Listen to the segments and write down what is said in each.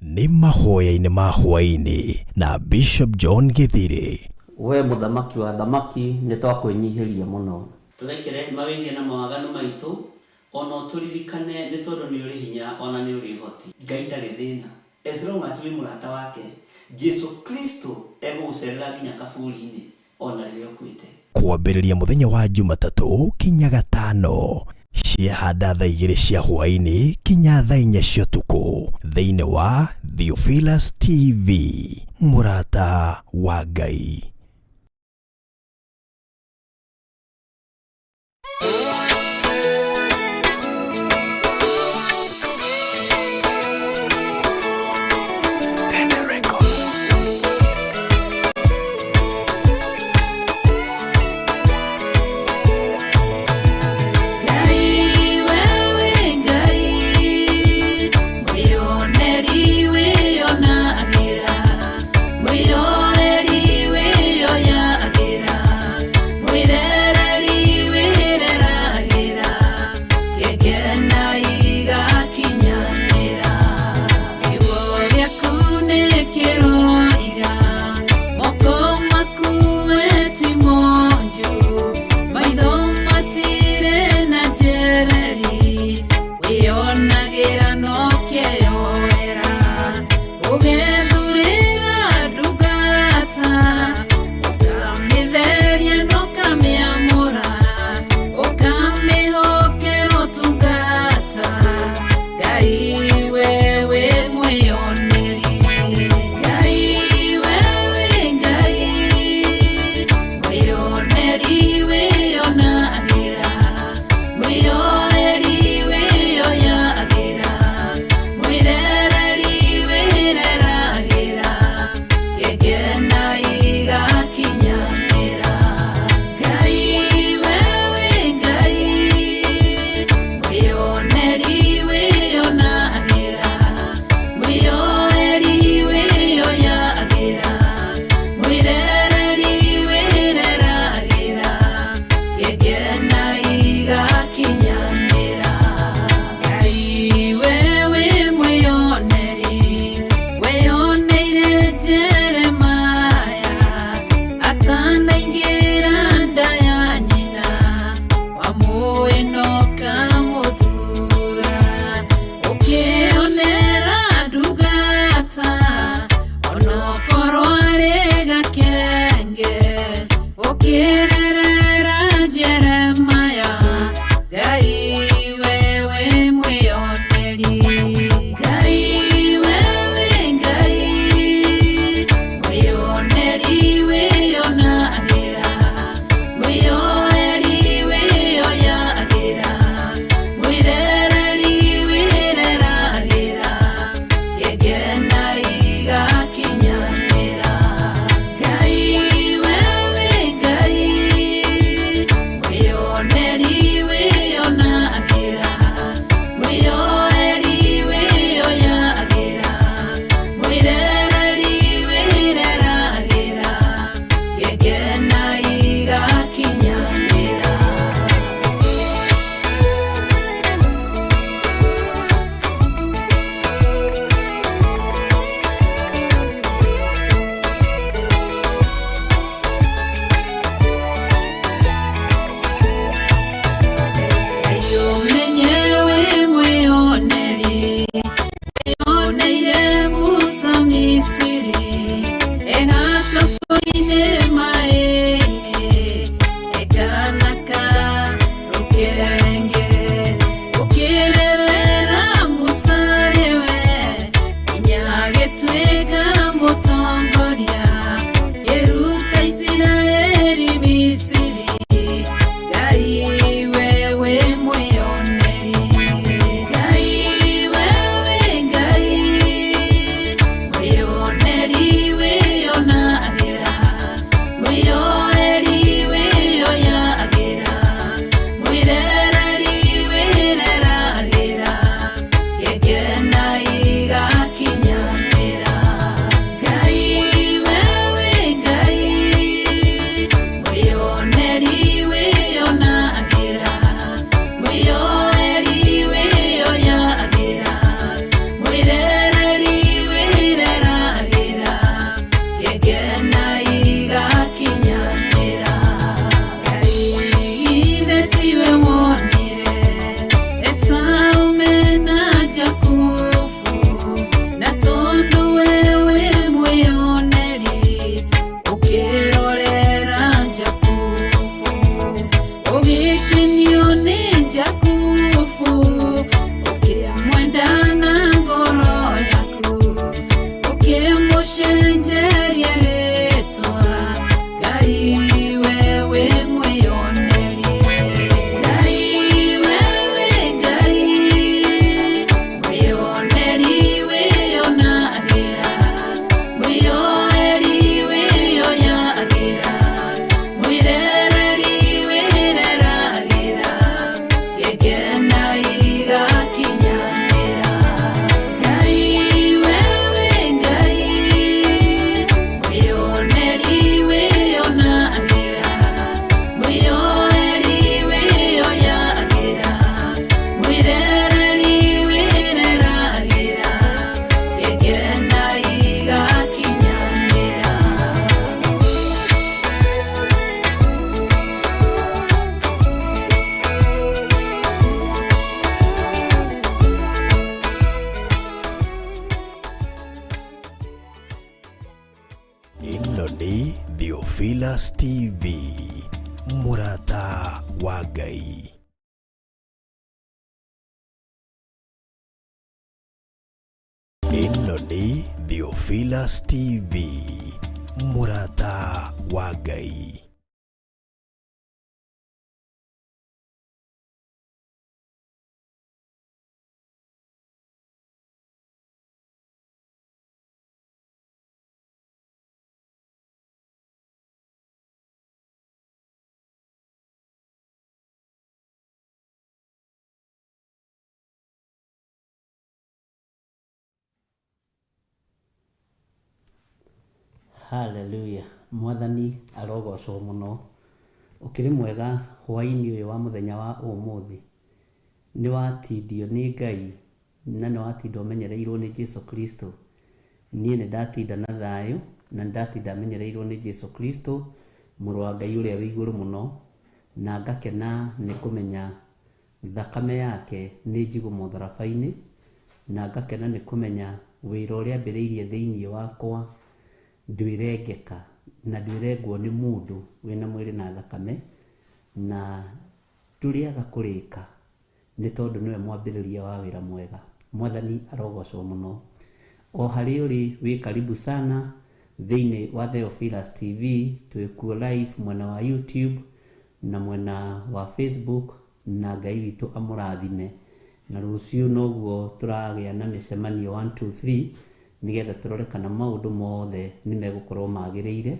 Nĩ mahoya-inĩ ma hwaĩ-inĩ na Bishop John Gĩthirĩ. We mũthamaki wa athamaki nĩ twakwĩnyihĩria mũno. Tũrekere mawĩhia na mawaganu maitũ, ona ũtũririkane nĩ tondũ nĩ ũrĩ hinya ona nĩ ũrĩ ũhoti. Ngai ndarĩ thĩna as long as wĩ mũrata wake, Jesu Kristo egũgũcerera nginya kaburi-inĩ ona rĩrĩa ũkuĩte. Kwambĩrĩria mũthenya wa Jumatatũ kinya Gatano ciahanda thaa 2 cia hwaĩ-inĩ kinya thaa 4 cia ũtukũ thĩinĩ wa Theophilus TV, mũrata wa Ngai. Ngai wewe Ngai, mwĩoneri wĩonagĩra, mwĩoreri wĩonagĩra. Theophilus TV, mũrata wa Ngai. Ĩno nĩ Theophilus TV, mũrata wa Ngai. Haleluya, Mwathani arogocwo mũno. Ũkĩrĩ mwega hwaĩ-inĩ ũyũ wa mũthenya wa ũmũthĩ. Nĩ watindio nĩ Ngai na nĩ watinda ũmenyereirwo nĩ Jesu Kristo. Niĩ nĩ ndatinda na thayũ na nĩ ndatinda menyereirwo nĩ Jesu Kristo, mũrũ wa Ngai ũrĩa wĩ igũrũ mũno, na ngakena nĩ kũmenya thakame yake nĩ njigũ mũtharaba-inĩ, na ngakena nĩ kũmenya wĩra ũrĩa ambĩrĩirie thĩinĩ wakwa ndwĩrengeka na ndwĩrengwo nĩ mũndũ wĩna mwĩrĩ na thakame, na ndũrĩaga kũrĩka nĩ tondũ nĩwe mwambĩrĩria wa wĩra mwega. Mwathani arogocwo mũno. O harĩa ũrĩ wĩ karibu sana thĩinĩ wa Theophilus TV, twĩkuo live mwena wa YouTube na mwena wa Facebook, na Ngai witũ amũrathime. Na rũciũ noguo tũragĩa na mĩcemanio 1 2 3 nĩgetha tũrore kana maũndũ mothe nĩ megũkorwo magĩrĩire,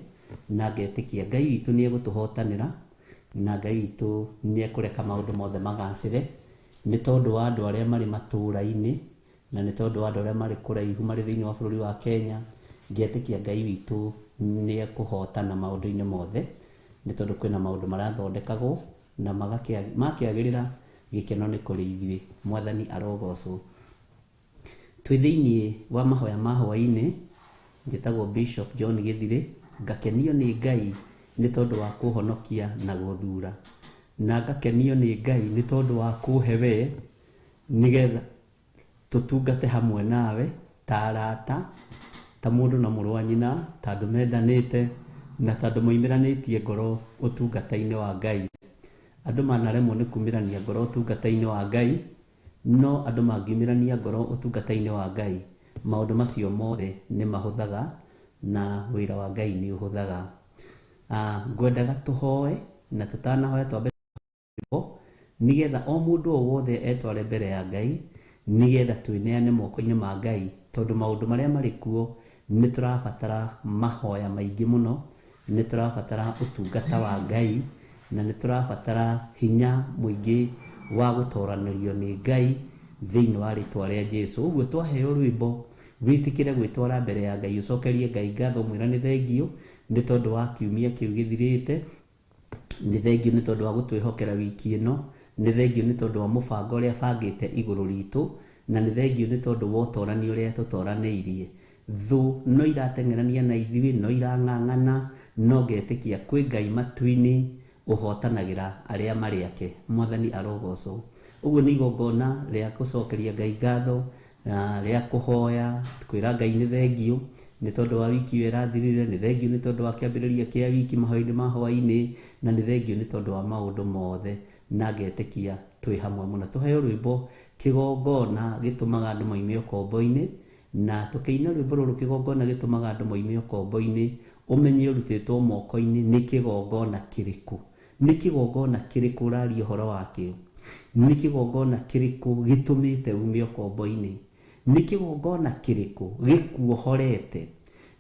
na ngetĩkia Ngai witũ nĩ egũtũhotanĩra, na Ngai witũ nĩ ekũreka maũndũ mothe magacĩre, nĩ tondũ wa andũ arĩa marĩ matũũra-inĩ, na nĩ tondũ wa andũ arĩa marĩ kũraihu marĩ thĩinĩ wa bũrũri wa Kenya. Ngetĩkia Ngai witũ nĩ ekũhotana maũndũ-inĩ mothe, nĩ tondũ kwĩna maũndũ marathondekagwo na makĩagĩrĩra, gĩkeno nĩ kũrĩ ithuĩ. Mwathani arogocwo. Twĩ thĩinĩ wa mahoya ma hwaĩ-inĩ, njĩtagwo Bishop John Gĩthirĩ, ngakenio nĩ Ngai nĩ tondũ wa kũhonokia na gũthura, na ngakenio nĩ Ngai nĩ tondũ wa kũhe we nĩgetha tũtungate hamwe nawe ta arata, ta mũndũ na mũrũ wa nyina, ta andũ mendanĩte na ta andũ moimĩranĩtie ngoro ũtungata-inĩ wa Ngai. Andũ manaremwo nĩ kumĩrania ngoro ũtungata-inĩ wa Ngai, no andũ mangiumĩrania ngoro ũtungata-inĩ wa Ngai, maũndũ macio mothe nĩ mahũthaga na wĩra wa Ngai nĩ ũhũthaga. Ngwendaga tũhoe, na tũtanahoya twambe rwĩmbo nĩgetha o mũndũ o wothe etware mbere ya Ngai, nĩgetha twĩneane moko-inĩ ma Ngai, tondũ maũndũ marĩa marĩ kuo nĩ tũrabatara mahoya maingĩ mũno, nĩ tũrabatara ũtungata wa Ngai, na nĩ tũrabatara hinya mũingĩ wa gũtoranĩrio nĩ Ngai thĩinĩ wa rĩtwa rĩa Jesu. Ũguo twaheo rwĩmbo, wĩtĩkĩre gwĩtwara mbere ya Ngai, ũcokerie Ngai ngatho, mwĩra nĩ thengio nĩ tondũ wa kiumia kĩu gĩthirĩte, nĩ thengio nĩ tondũ wa gũtwĩhokera wiki ĩno, nĩ thengio nĩ tondũ wa mũbango ũrĩa abangĩte igũrũ ritũ, na nĩ thengio nĩ tondũ wa ũtorani ũrĩa tũtoranĩirie. Thũ no irateng'erania na ithuĩ, no irang'ang'ana, no ngetĩkia kwĩ Ngai matu-inĩ ũhotanagĩra arĩa marĩ ake. Mwathani arogocwo. Ũguo nĩ igongona rĩa gũcokeria Ngai ngatho, rĩa kũhoya, kwĩra Ngai nĩ thengio nĩ tondũ wa wiki ĩyo ĩrathirire, nĩ thengio nĩ tondũ wa kĩambĩrĩria kĩa wiki mahoya-inĩ ma hwaĩ-inĩ, na nĩ thengio nĩ tondũ wa maũndũ mothe, na ngetĩkia twĩ hamwe mũno. Tũheo rwĩmbo kĩgongona gĩtũmaga andũ moime ũkombo-inĩ, na tũkĩina rwĩmbo rũrũ kĩgongona gĩtũmaga andũ moime ũkombo-inĩ, ũmenye ũrutĩtwo moko-inĩ nĩ kĩgongona kĩrĩkũ. Nĩ kĩgongona kĩrĩkũ ũraria ũhoro wakĩo? Nĩ kĩgongona kĩrĩkũ gĩtũmĩte ume ũkombo-inĩ? Nĩ kĩgongona kĩrĩkũ gĩkuohorete?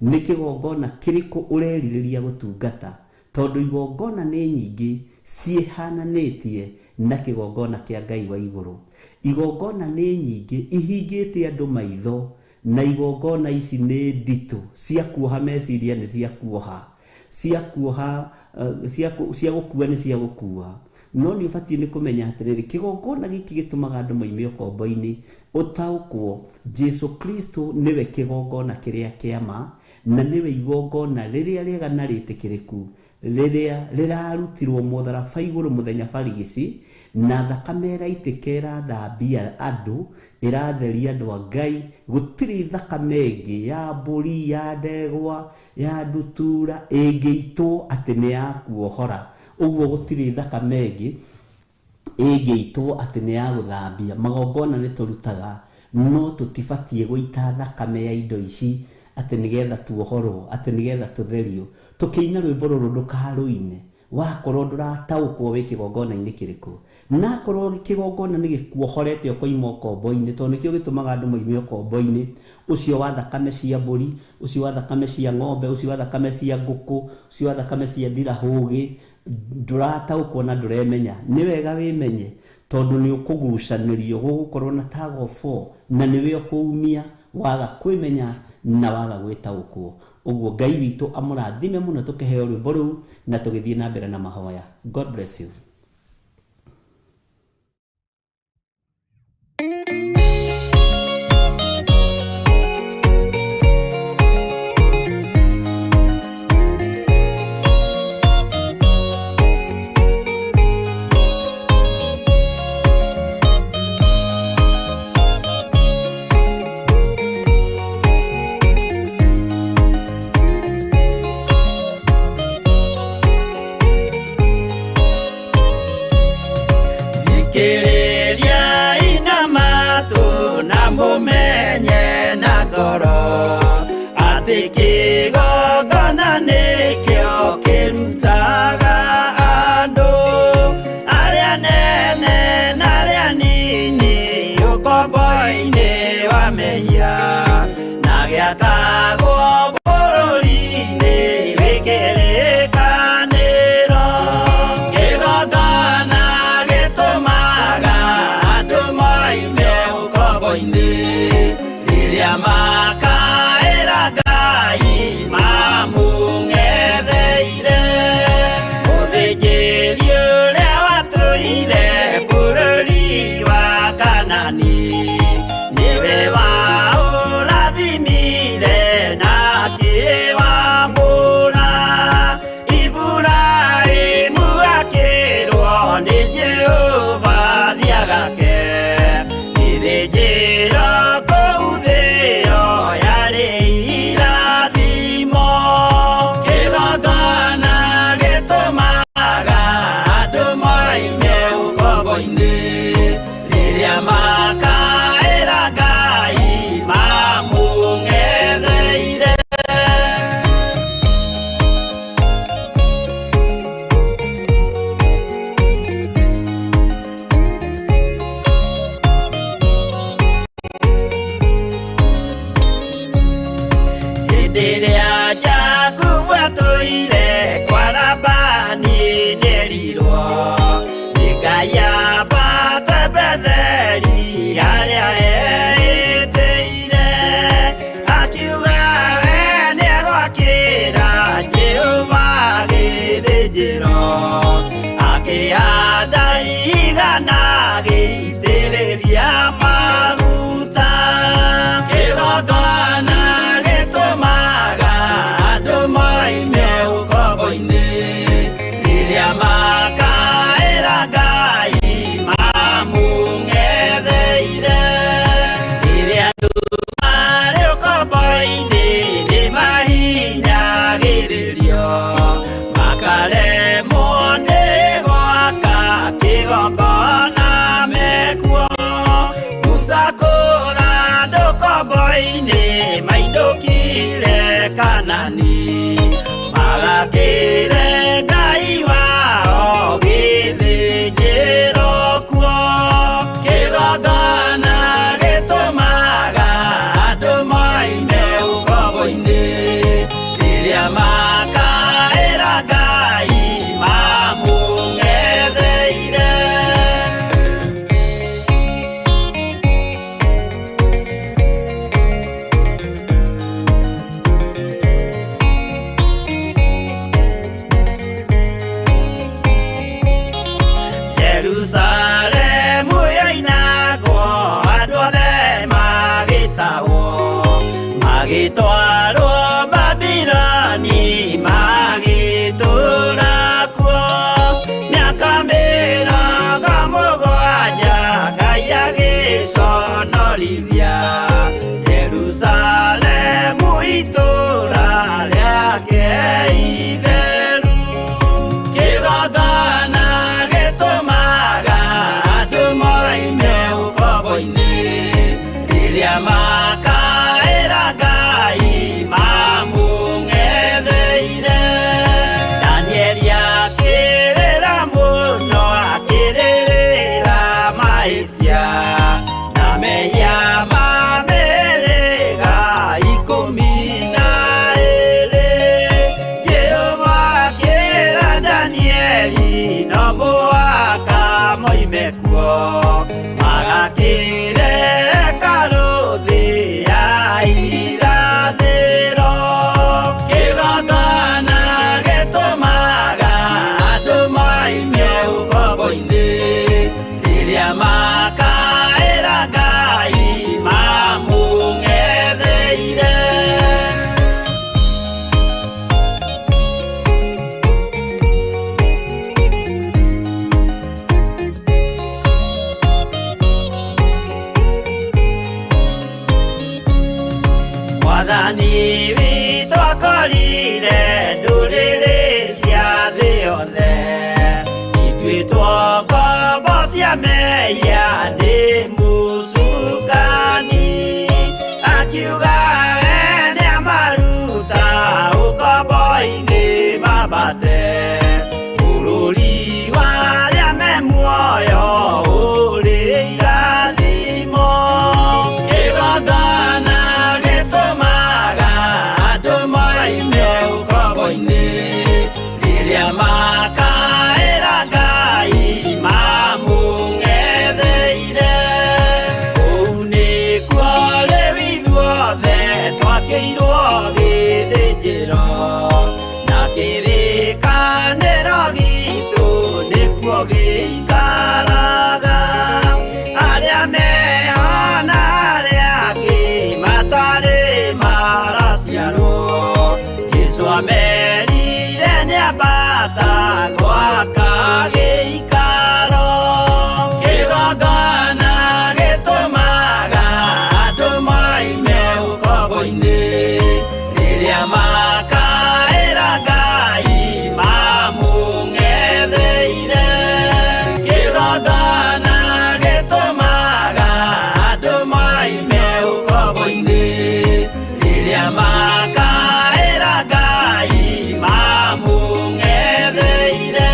Nĩ kĩgongona kĩrĩkũ ũrerirĩria gũtungata? Tondũ igongona nĩ nyingĩ ciĩhananĩtie na kĩgongona kĩa Ngai wa igũrũ. Igongona nĩ nyingĩ ihingĩte andũ maitho, na igongona ici nĩ nditũ, cia kuoha meciria nĩ cia kuoha, cia kuoha, cia gũkua nĩ cia gũkua. No nĩ ũbatiĩ nĩ kũmenya atĩrĩrĩ, kĩgongona gĩkĩ gĩtũmaga andũ moime ũkombo-inĩ, ũtaũkwo Jesu Kristo nĩwe kĩgongona kĩrĩa kĩa ma, na nĩwe igongona rĩrĩa rĩega na rĩtĩkĩrĩku Rĩrĩa rĩrarutirwo mũtharaba igũrũ mũthenya barigici, na thakame ĩraitĩka ĩrathambia andũ, ĩratheria andũ a Ngai. Gũtirĩ thakame ĩngĩ ya mbũri, ya ndegwa, ya ndutura ĩngĩitwo atĩ nĩ ya kuohora. Ũguo gũtirĩ thakame ĩngĩ ĩngĩitwo atĩ nĩ ya gũthambia. Magongona nĩ tũrutaga, no tũtibatiĩ gũita thakame ya indo ici atĩ nĩgetha tuohorwo, atĩ nĩgetha tũtherio. Tũkĩina rwĩmbo rũrũ ndũkarũine wakorwo ndũrataũkwo wĩ kĩgongona-inĩ kĩrĩkũ, na akorwo kĩgongona nĩ gĩkuohorete ũkoima ũkombo-inĩ, tondũ nĩkĩo gĩtũmaga andũ moime ũkombo-inĩ ũcio wa thakame cia mbũri, ũcio wa thakame cia ng'ombe, ũcio wa thakame cia ngũkũ, ũcio wa thakame cia ndirahũgĩ. Ndũrataũkwo na ndũremenya, nĩ wega wĩmenye, tondũ nĩ ũkũgucanĩrio, gũgũkorwo na tag of war, na nĩwe ũkũumia waga kwĩmenya na waga gwĩtaũkwo. Ũguo Ngai witũ amũrathime mũno. Tũkĩheo rwĩmbo rũu na tũgĩthiĩ na mbere na mahoya. God bless you. Thikĩrĩria ina matũ na mũmenye na ngoro atĩ kĩgongona nĩkĩo kĩrutaga andũ arĩa nene na arĩa nini ũkombo-inĩ wa mehia na gĩakagwo bũrũri-inĩ wĩ kĩrĩkanĩro. Kĩgongona gĩtũmaga mehia nĩ mũcukani akiuga we nĩamaruta ũkombo-inĩ mambate bũrũri wa arĩa me muoyo ũrĩ irathimo kĩgongona gĩtũmaga andũ moime ũkombo-inĩ rĩrĩa makaĩra Ngai mamũng'etheire kũu nĩkuo rĩu ithuothe twakĩirwo gĩthĩnjĩro na kĩrĩkanĩro gitũ nĩkuo gĩikaraga arĩa meho na arĩa angĩ matarĩ maraciarwo Jesũ amerire nĩambata gwaka gĩikaro kĩgongona gĩtũmaga andũ moime ũkombo-inĩ rĩrĩa makaĩra Ngai mamũng'etheire kĩgongona gĩtũmaga andũ moime ũkombo-inĩ rĩrĩa makaĩra Ngai mamũng'etheire.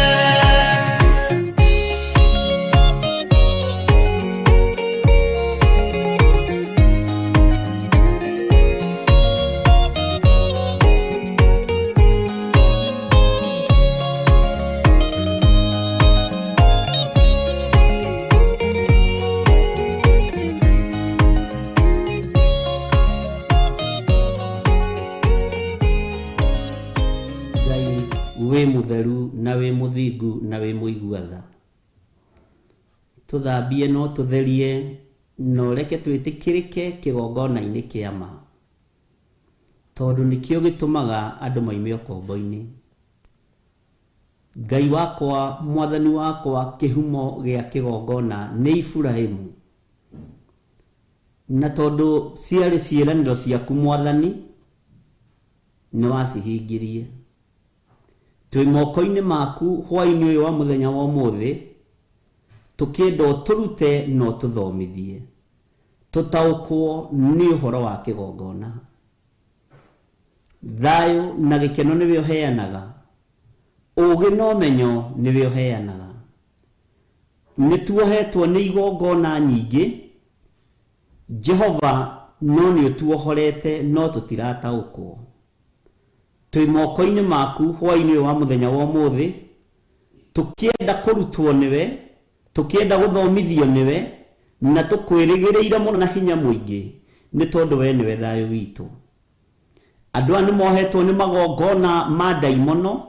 Ngai wĩ mũtheru na wĩ mũthingu na wĩ mũigua tha tũthambie no tũtherie na ũreke twĩtĩkĩrĩke kĩgongona-inĩ kĩa ma tondũ nĩkĩo gĩtũmaga andũ moime ũkombo-inĩ. Ngai wakwa mwathani wakwa kĩhumo gĩa kĩgongona nĩ Iburahĩmu na tondũ ciarĩ ciĩranĩro ciaku mwathani nĩ wacihingirie. Twĩ moko-inĩ maku hwaĩ-inĩ ũyũ wa mũthenya wa ũmũthĩ tũkĩenda ũtũrute na ũtũthomithie tũtaũkwo nĩ ũhoro wa kĩgongona. Thayũ na gĩkeno nĩwe ũheanaga, ũũgĩ na ũmenyo nĩwe ũheanaga. Nĩ tuohetwo nĩ igongona nyingĩ Jehova, no nĩ ũtuohorete no tũtirataũkwo. Twĩ moko-inĩ maku hwaĩ-inĩ ũyũ wa mũthenya wa ũmũthĩ tũkĩenda kũrutwo nĩwe, tũkĩenda gũthomithio nĩwe na tũkwĩrĩgĩrĩire mũno na hinya mũingĩ nĩ tondũ we nĩwe thayũ witũ. Andũ aya nĩ mohetwo nĩ magongona ma ndaimono,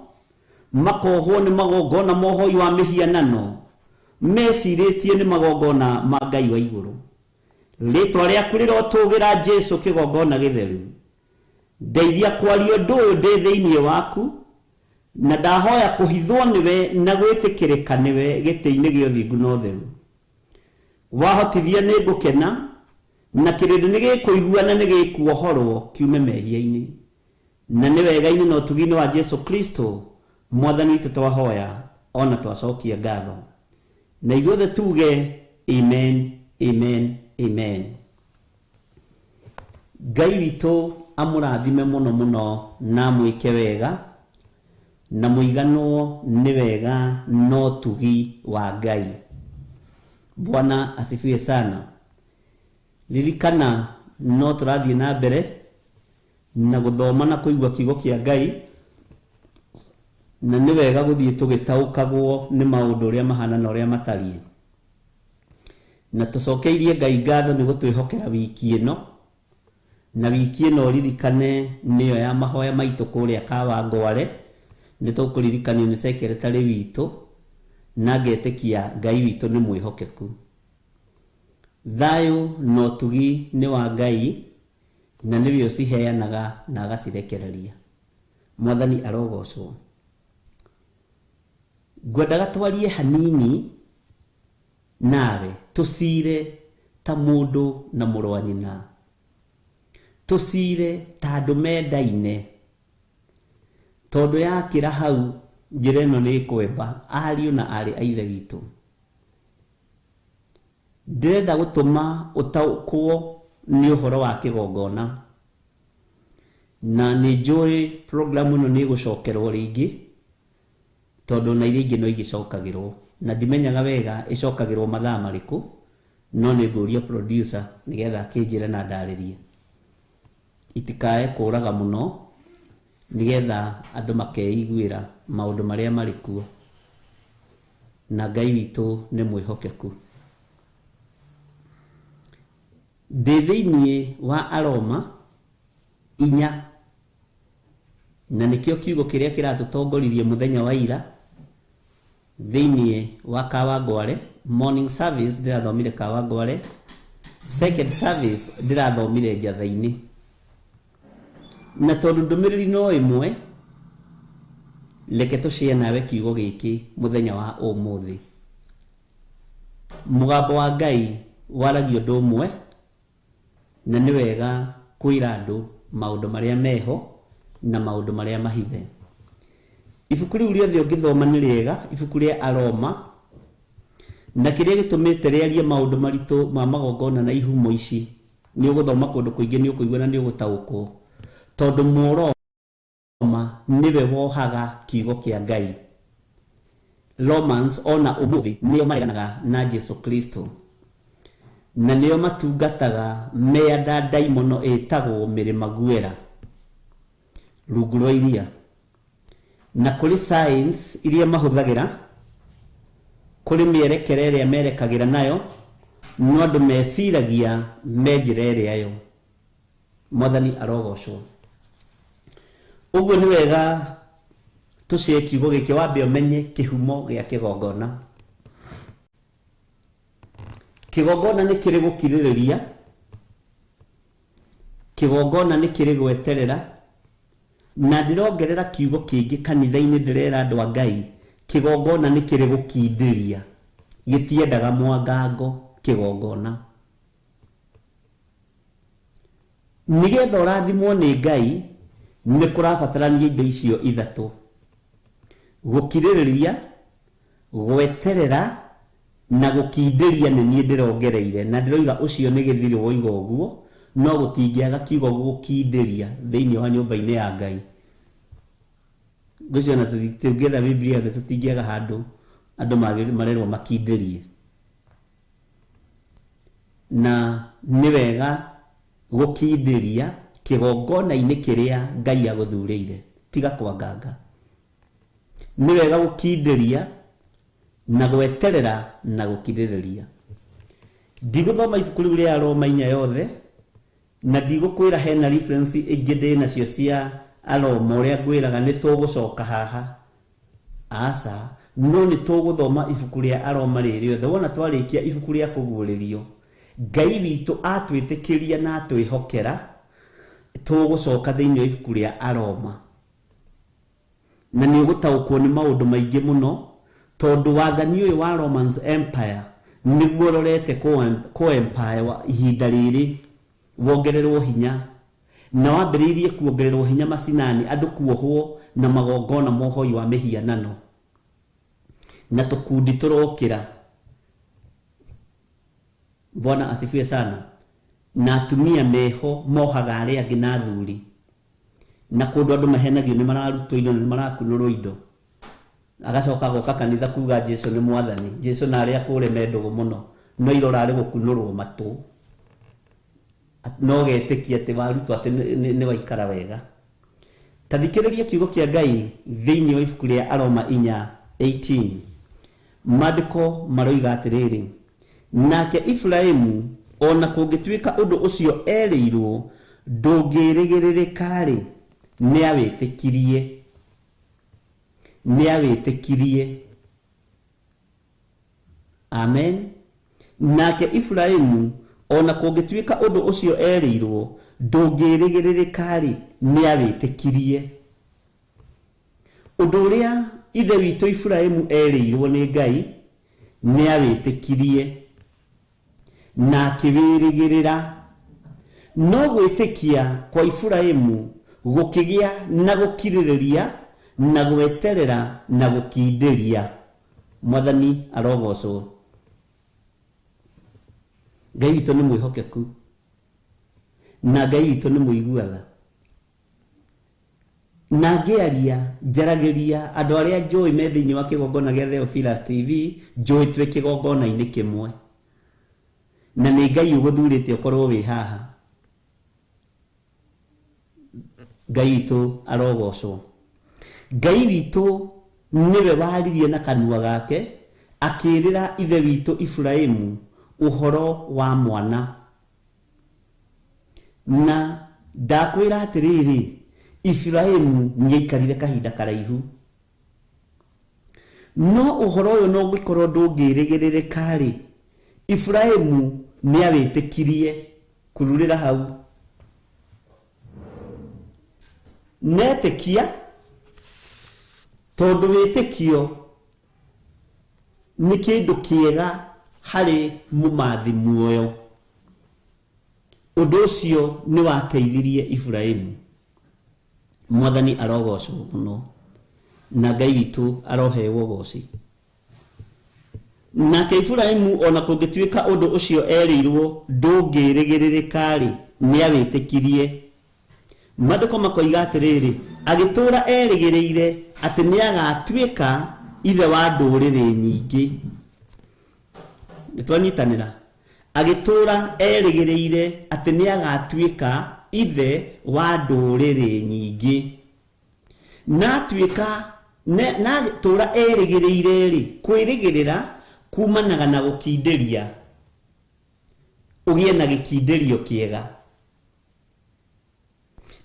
makohwo nĩ magongona ma ũhoi wa mĩhianano, mecirĩtie nĩ magongona ma Ngai wa igũrũ. Rĩtwa rĩaku rĩrotũgĩra Jesũ kĩgongona gĩtheru. Ndeithia kwaria ũndũ ũyũ ndĩ thĩinĩ waku na ndahoya kũhithwo nĩwe na gwĩtĩkĩrĩka nĩwe gĩtĩ-inĩ gĩa ũthingu na ũtheru. Wahotithia nĩ ngũkena na kĩrĩndĩ nĩ gĩkũigua na nĩ gĩkuohorwo kiume mehia-inĩ. Na nĩ wega-inĩ na ũtugi-inĩ wa Jesũ Kristo mwathani witũ twahoya ona twacokia ngatho. Na ithuothe tuge amen, amen, amen. Ngai witũ amũrathime mũno mũno na amwĩke wega na mũiganwo nĩ wega na ũtugi wa Ngai. Bwana asifiwe sana. Ririkana no tũrathiĩ na mbere na gũthoma na kũigua kiugo kĩa Ngai na nĩ wega gũthiĩ tũgĩtaũkagwo nĩ maũndũ ũrĩa mahana na ũrĩa matariĩ. Na tũcokeirie Ngai ngatho nĩ gũtwĩhokera wiki ĩno na wiki ĩno ririkane nĩyo ya mahoya maitũ kũrĩa Kawangware. Nĩ tũkũririkanio nĩ secretary witũ na ngetĩkia Ngai witũ nĩ mwĩhokeku. Thayũ na ũtugi nĩ wa Ngai na nĩwe ũciheanaga na agacirekereria. Mwathani arogocwo. Ngwendaga twarie hanini nawe tũcire ta mũndũ na mũrũ wa nyina, tũcire ta andũ mendaine, tondũ yakĩra hau njĩra ĩno nĩ ĩkwemba ariũ na aarĩ a Ithe witũ. Ndĩrenda gũtũma ũtaũkwo nĩ ũhoro wa kĩgongona. Na nĩ njũĩ program ĩno nĩ ĩgũcokerwo rĩngĩ, tondũ na iria ingĩ no igĩcokagĩrwo. Na ndimenyaga wega ĩcokagĩrwo mathaa marĩkũ, no nĩ ngũria producer nĩgetha akĩnjĩre na ndarĩrie. Itikae kũraga mũno nĩgetha andũ makeiguĩra maũndũ marĩa marĩ kuo. Na Ngai witũ nĩ mwĩhokeku. Ndĩ thĩinĩ wa Aroma 4, na nĩkĩo kiugo kĩrĩa kĩratũtongoririe mũthenya wa ira thĩinĩ wa Kawangware. Morning service ndĩrathomire Kawangware, second service ndĩrathomire Njatha-inĩ. Na tondũ ndũmĩrĩri no ĩmwe, reke tũshare nawe kiugo gĩkĩ mũthenya wa ũmũthĩ. Mũgambo wa Ngai waragia ũndũ ũmwe, na nĩ wega kwĩra andũ maũndũ marĩa meho na maũndũ marĩa mahithe. Ibuku rĩu rĩothe ũngĩthoma nĩ rĩega, ibuku rĩa Aroma, na kĩrĩa gĩtũmĩte rĩarie maũndũ maritũ ma magongona na ihumo ici, nĩ ũgũthoma kũndũ kũingĩ, nĩ ũkũigua na nĩ ũgũtaũkwo, tondũ Mũroma nĩwe wohaga kiugo kĩa Ngai. Romans ona ũmũthĩ nĩo mareganaga na Jesu Kristo, na nĩo matungataga meanda ndaimono ĩtagwo Mĩrĩma Guera rungu rwa iria. Na kũrĩ science iria mahũthagĩra, kũrĩ mĩerekera ĩrĩa merekagĩra nayo, no andũ meciragia me njĩra ĩrĩa yo. Mwathani arogocwo. Ũguo nĩ wega tũcie kiugo gĩkĩ, wambe ũmenye kĩhumo gĩa kĩgongona. Kĩgongona nĩ kĩrĩ gũkirĩrĩria, kĩgongona nĩ kĩrĩ gweterera, na ndĩrongerera kiugo kĩngĩ kanitha-inĩ ndĩrera andũ a Ngai, kĩgongona nĩ kĩrĩ gũkindĩria, gĩtiendaga mwangango kĩgongona. Nĩgetha ũrathimwo nĩ Ngai, nĩ kũrabatarania indo icio ithatũ: gũkirĩrĩria, gweterera na gũkindĩria. Nĩ niĩ ndĩrongereire na ndĩroiga ũcio nĩ gĩthirĩ woiga ũguo, no gũtingĩaga kiugo gũkindĩria thĩinĩ wa nyũmba-inĩ ya Ngai. Ngwĩciria ona tũngĩetha Biblia yothe tũtingĩaga handũ andũ marerwo makindĩrie. Na nĩ wega gũkindĩria kĩgongona-inĩ kĩrĩa Ngai agũthurĩire, tiga kwanganga. Nĩ wega gũkindĩria na gweterera na gũkirĩrĩria. Ndigũthoma ibuku rĩu rĩa Aroma 4 yothe, na ndigũkwĩra hena reference ĩngĩ ndĩ nacio cia Aroma ũrĩa ngwĩraga nĩ tũgũcoka haha. Aca, no nĩ tũgũthoma ibuku rĩa Aroma rĩrĩ rĩothe. Wona twarĩkia ibuku rĩa kũguũrĩrio, Ngai witũ atwĩtĩkĩria na atwĩhokera, tũgũcoka thĩinĩ wa ibuku rĩa Aroma. Na nĩ ũgũtaũkwo nĩ maũndũ maingĩ mũno, tondũ wathani ũyũ wa Romans Empire nĩguo ũrorete kũ empire wa ihinda rĩrĩ wongererwo hinya, na wambĩrĩirie kuongererwo hinya macinani, andũ kuohwo na magongona ma ũhoi wa mĩhianano, na tũkundi tũrokĩra. Bwana asifiwe sana. Na atumia meho mohaga arĩa angĩ na athuri, na kũndũ andũ mahenagio nĩ mararutwo indo na nĩ marakunũrwo indo, agacoka agoka kanitha kuga Jesu nĩ mwathani. Jesu na arĩa kũrĩ me ndũgũ mũno, no irora arĩ gũkunũrwo matũ, no getĩkia atĩ warutwo atĩ nĩ waikara wega. Ta thikĩrĩria kiugo kĩa Ngai thĩinĩ wa ibuku rĩa Aroma 4:18. Maandĩko maroiga atĩrĩrĩ, nake Iburahĩmu ona kũngĩtuĩka ũndũ ũcio erĩirwo ndũngĩrĩgĩrĩrĩka-rĩ, nĩawĩtĩkirie. Nĩawĩtĩkirie. Amen. Nake Iburahĩmu ona kũngĩtuĩka ũndũ ũcio erĩirwo ndũngĩrĩgĩrĩrĩka-rĩ, nĩawĩtĩkirie. Ũndũ ũrĩa ithe witũ Iburahĩmu erĩirwo nĩ Ngai, nĩawĩtĩkirie na akĩwĩrĩgĩrĩra. No gwĩtĩkia kwa Iburahĩmu gũkĩgĩa na gũkirĩrĩria na gweterera na gũkindĩria. Mwathani arogocwo. Ngai witũ nĩ mwĩhokeku na Ngai witũ nĩ mũigua tha. Na ngĩaria njaragĩria andũ arĩa njũĩ me thĩinĩ wa kĩgongona gĩa Theophilus TV, njũĩ twĩ kĩgongona-inĩ kĩmwe, na nĩ Ngai ũgũthurĩte ũkorwo wĩ haha. Ngai witũ arogocwo. Ngai witũ nĩwe waririe na kanua gake akĩrĩra ithe witũ Iburahĩmu ũhoro wa mwana. Na ndakwĩra atĩrĩrĩ, Iburahĩmu nĩaikarire kahinda karaihu, no ũhoro ũyũ no ũngĩkorwo ndũngĩrĩgĩrĩrĩka-rĩ, Iburahĩmu nĩawĩtĩkirie kururĩra hau. Netĩkia, tondũ wĩtĩkio nĩ kĩndũ kĩega harĩ mũmathi muoyo. Ũndũ ũcio nĩ wateithirie Iburahĩmu. Mwathani arogocwo mũno na Ngai witũ arohewo ũgoci. Nake Iburahĩmu ona kũngĩtuĩka ũndũ ũcio erĩirwo ndũngĩrĩgĩrĩrĩka-rĩ, nĩawĩtĩkirie. Maandĩko makoiga atĩrĩrĩ, agĩtũũra erĩgĩrĩire atĩ nĩagatuĩka ithe wa ndũrĩrĩ nyingĩ. Nĩtwanyitanĩra. Agĩtũũra erĩgĩrĩire atĩ nĩagatuĩka ithe wa ndũrĩrĩ nyingĩ. Na atuĩka na tũũra erĩgĩrĩire-rĩ, kwĩrĩgĩrĩra kumanaga na gũkindĩria, ũgĩe na gĩkindĩrio kĩega.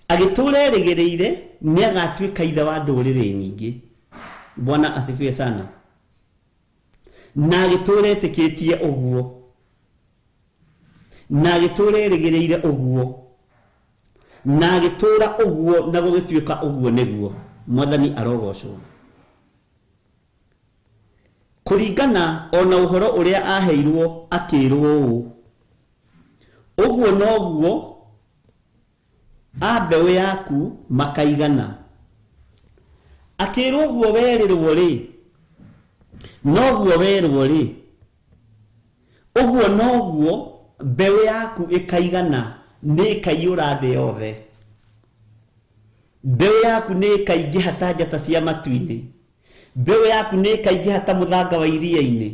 Agĩtũũra erĩgĩrĩire nĩagatuĩka ithe wa ndũrĩrĩ nyingĩ. Bwana asifiwe sana. Na agĩtũũra etĩkĩtie ũguo, na agĩtũũra erĩgĩrĩire ũguo, na agĩtũũra ũguo na gũgĩtuĩka ũguo nĩguo. Mwathani arogocwo. Kũringana ona ũhoro ũrĩa aheirwo akĩrwo ũũ, ũguo noguo a mbeũ yaku makaigana. Akĩrwo ũguo werĩrwo rĩ, noguo werwo rĩ, ũguo noguo mbeũ yaku ĩkaigana, nĩ ĩkaiyũra thĩ yothe. Mbeũ yaku nĩ ĩkaingĩha ta njata cia matu-inĩ. Mbeũ yaku nĩ ĩkaingĩha ta mũthanga wa iria-inĩ.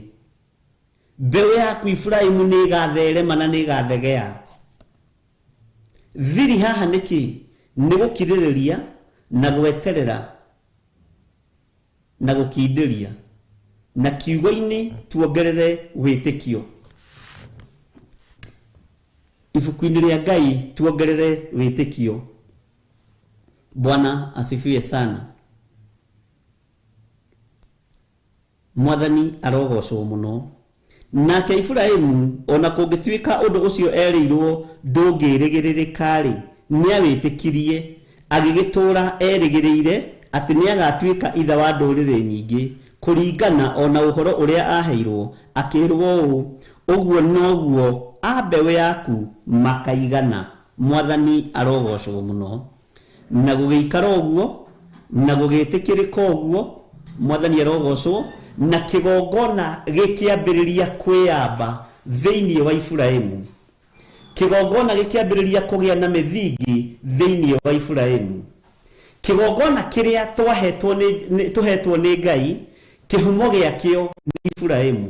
Mbeũ yaku Iburahĩmu nĩ ĩgatherema na nĩ ĩgathegea. Thiri haha nĩkĩ? Nĩ gũkirĩrĩria na gweterera na gũkindĩria, na kiugo-inĩ tuongerere wĩtĩkio. Ibuku-inĩ rĩa Ngai tuongerere wĩtĩkio. Bwana asifiwe sana. Mwathani arogocwo mũno. Nake Iburahĩmu ona kũngĩtuĩka ũndũ ũcio erĩirwo ndũngĩrĩgĩrĩrĩka-rĩ, nĩawĩtĩkirie, agĩgĩtũũra erĩgĩrĩire atĩ nĩagatuĩka ithe wa ndũrĩrĩ nyingĩ, kũringana ona ũhoro ũrĩa aheirwo akĩrwo ũũ, ũguo noguo a mbeũ yaku makaigana. Mwathani arogocwo mũno. Na gũgĩikara ũguo na gũgĩtĩkĩrĩka ũguo, Mwathani arogocwo. Na kĩgongona gĩkĩambĩrĩria kwĩyamba thĩinĩ wa Iburahĩmu. Kĩgongona gĩkĩambĩrĩria kũgĩa na mĩthingi thĩinĩ wa Iburahĩmu. Kĩgongona kĩrĩa tũhetwo nĩ Ngai, kĩhumo gĩakĩo nĩ Iburahĩmu.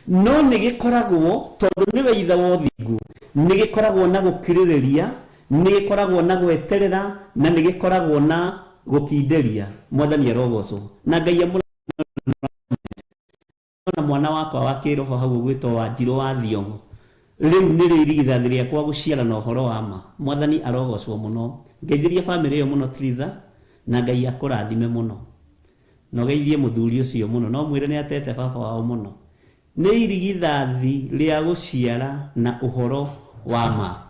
No nĩ gĩkoragwo, tondũ nĩwe ithe wa ũthingu, nĩ gĩkoragwo na gũkirĩrĩria, nĩ gĩkoragwo na gweterera, na nĩ gĩkoragwo na gũkindĩria. Mwathani arogocwo. Na Ngai na mwana wakwa wa kĩroho hau ũgwĩtwo Wanjirũ wa Thiong'o, rĩu nĩrĩo irigithathi rĩakwa gũciara na ũhoro wa ma. Mwathani arogocwo mũno. Ngeithirie bamĩrĩ ĩyo mũno Triza, na Ngai akũrathime mũno. Na ũgeithie mũthuri ũcio mũno, no mwĩre nĩ atete baba wao mũno. Nĩ irigithathi rĩa gũciara na ũhoro wa ma.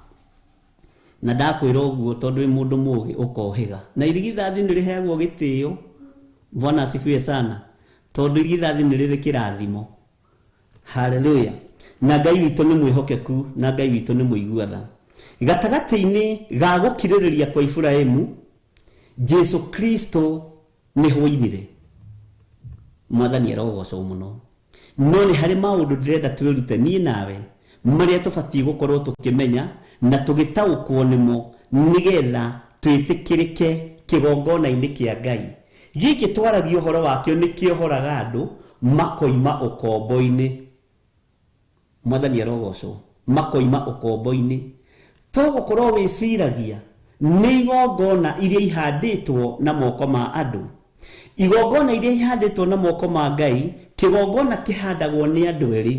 Na ndakwĩra ũguo tondũ wĩ mũndũ mũũgĩ ũkohĩga. Na irigithathi nĩ rĩheagwo gĩtĩo. Bwana asifiwe sana. Tondũ irigithathi nĩ rĩrĩ kĩrathimo. Haleluya. Na Ngai witũ nĩ mwĩhokeku, na Ngai witũ nĩ mũigua tha. Gatagatĩ-inĩ ga gũkirĩrĩria kwa Iburahĩmu, Jesu Kristo nĩho oimire. Mwathani arogocwo mũno. No nĩ harĩ maũndũ ndĩrenda twĩrute niĩ nawe marĩa tũbatiĩ gũkorwo tũkĩmenya na tũgĩtaũkwo nĩmo nĩgetha twĩtĩkĩrĩke kĩgongona-inĩ kĩa Ngai. Gĩkĩ twaragia ũhoro wakĩo nĩ kĩohoraga andũ makoima ũkombo-inĩ. Mwathani arogocwo. Makoima ũkombo-inĩ. To gũkorwo wĩciragia nĩ igongona iria ihandĩtwo na moko ma andũ. Igongona iria ihandĩtwo na moko ma Ngai, kĩgongona kĩhandagwo nĩ andũ erĩ.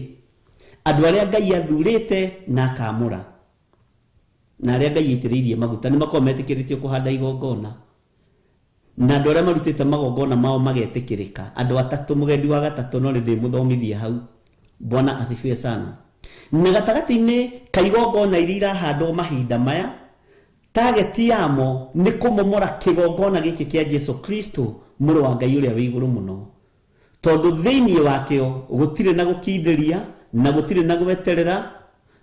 Andũ arĩa Ngai athurĩte na akamũra, na arĩa Ngai aitĩrĩirie maguta nĩ makoragwo metĩkĩrĩtio kũhanda igongona, na andũ arĩa marutĩte magongona mao magetĩkĩrĩka. Andũ atatũ, mũgendi wa gatatũ no ndĩmũthomithia hau. Bwana asifiwe sana. Na gatagatĩ-inĩ ka igongona iria irahandwo mahinda maya, target yamo nĩ kũmomora kĩgongona gĩkĩ kĩa Jesu Kristo mũrũ wa Ngai ũrĩa wĩ igũrũ mũno, tondũ thĩinĩ wakĩo gũtirĩ na gũkindĩria, na gũtirĩ na gweterera,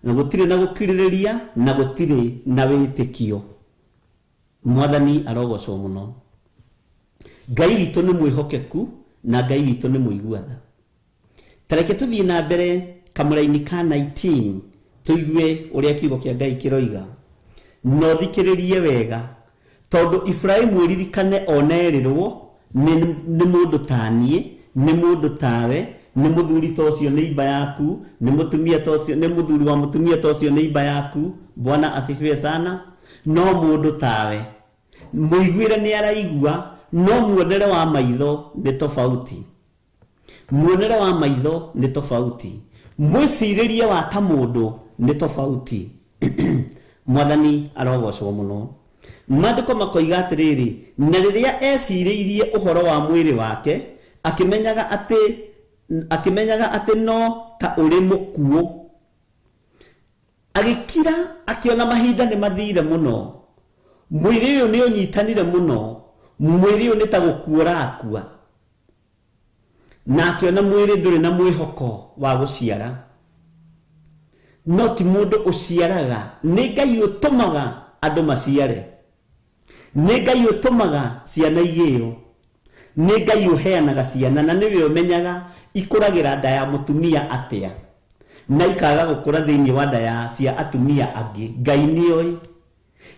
na gũtirĩ na gũkirĩrĩria, na gũtirĩ na wĩtĩkio. Mwathani arogocwo mũno. Ngai witũ nĩ mwĩhokeku na Ngai witũ nĩ mũigua tha. Ta reke tũthiĩ na mbere kamũraini ka 19 tũigue ũrĩa kiugo kĩa Ngai kĩroiga. No thikĩrĩrie wega, tondũ Ibrahim ũririkane onerĩrwo nĩ mũndũ ta niĩ, nĩ mũndũ tawe, nĩ mũthuri ta ũcio nĩ imba yaku, nĩ mũtumia ta ũcio, nĩ mũthuri wa mũtumia ta ũcio nĩ imba yaku. Bwana asifiwe sana. No mũndũ tawe mũiguĩre nĩ araigua, no muonere wa maitho nĩ tofauti. Muonere wa maitho nĩ tofauti, mwĩcirĩrie wa ta mũndũ nĩ tofauti. Mwathani arogocwo mũno. Maandĩko makoiga atĩrĩrĩ, na rĩrĩa ecirĩirie ũhoro wa mwĩrĩ wake, akĩmenyaga atĩ no ta ũrĩ mũkuũ, agĩkira akĩona mahinda nĩ mathire mũno, mwĩrĩ ũyũ nĩ ũnyitanire mũno, mwĩrĩ ũyũ nĩ ta gũkua ũrakua, na akĩona mwĩrĩ ndũrĩ na mwĩhoko wa gũciara. No ti mũndũ ũciaraga, nĩ Ngai ũtũmaga andũ maciare, nĩ Ngai ũtũmaga ciana igĩo, nĩ Ngai ũheanaga ciana, na nĩwe ũmenyaga ikũragĩra nda ya mũtumia atĩa na ikaga gũkũra thĩinĩ wa nda ya cia atumia angĩ. Ngai nĩoĩ.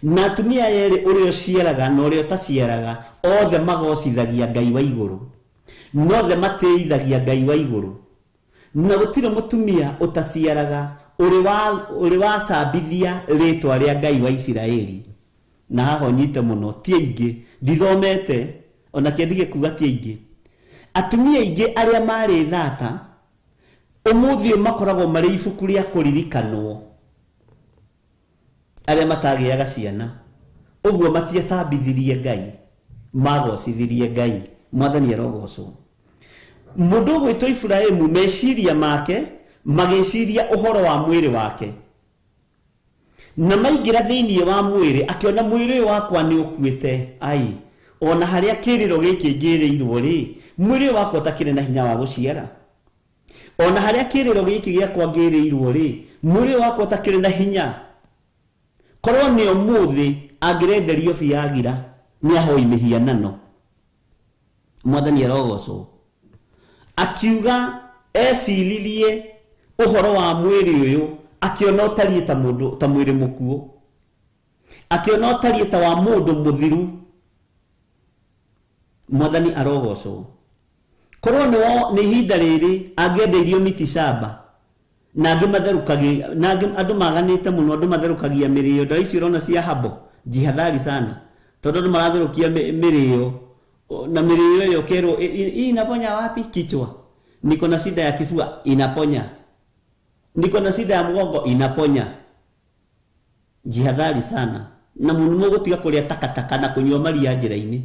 Na atumia erĩ, ũrĩa ũciaraga na ũrĩa ũtaciaraga, othe magocithagia Ngai wa igũrũ, nothe matĩithagia Ngai wa igũrũ. Na gũtirĩ mũtumia ũtaciaraga ũrĩ wacambithia rĩtwa rĩa Ngai wa Isiraeli. Na haha ũnyite mũno, ti aingĩ, ndithomete ona kĩandige kuga ti aingĩ. Atumia aingĩ arĩa marĩ thata ũmũthĩ ũyũ makoragwo marĩ ibuku rĩa kũririkanwo, arĩa matagĩaga ciana ũguo matiacambithirie Ngai, magocithirie Ngai. Mwathani arogocwo. Mũndũ ũgwĩtwo Iburahĩmu meciria make magĩciria ũhoro wa mwĩrĩ wake, na maingĩra thĩinĩ wa mwĩrĩ akĩona mwĩrĩ ũyũ wakwa nĩ ũkuĩte. Ai, ona harĩa kĩrĩro gĩkĩ ngĩrĩirwo rĩ, mwĩrĩ ũyũ wakwa ũtakĩrĩ na hinya wa gũciara. Ona harĩa kĩrĩro gĩkĩ gĩakwa ngĩrĩirwo rĩ, mwĩrĩ ũyũ wakwa ũtakĩrĩ na hinya. Korwo nĩ ũmũthĩ angĩrenderio Viagra nĩ ahoi mĩhianano. Mwathani arogocwo. Akiuga eciririe ũhoro wa mwĩrĩ ũyũ, akĩona ũtariĩ ta mũndũ, ta mwĩrĩ mũkuũ, akĩona ũtariĩ ta wa mũndũ mũthiru. Mwathani arogocwo. Korwo nĩ ihinda rĩrĩ angĩendeirio miti shamba, na angĩ matherũkagia, na angĩ andũ maganĩte mũno, andũ matherũkagia mĩrĩo. Ndawa icio ũrona cia habo, jihadhari sana, tondũ andũ maratherũkia mĩrĩo, na mĩrĩo ĩyo ũkerwo hii inaponya wapi? Kichwa. Niko na shida ya kifua, inaponya. Niko na shida ya mgongo, inaponya. Jihadhari sana. Na mũno gũtiga kũrĩa takataka na kũnyua maria njĩra-inĩ.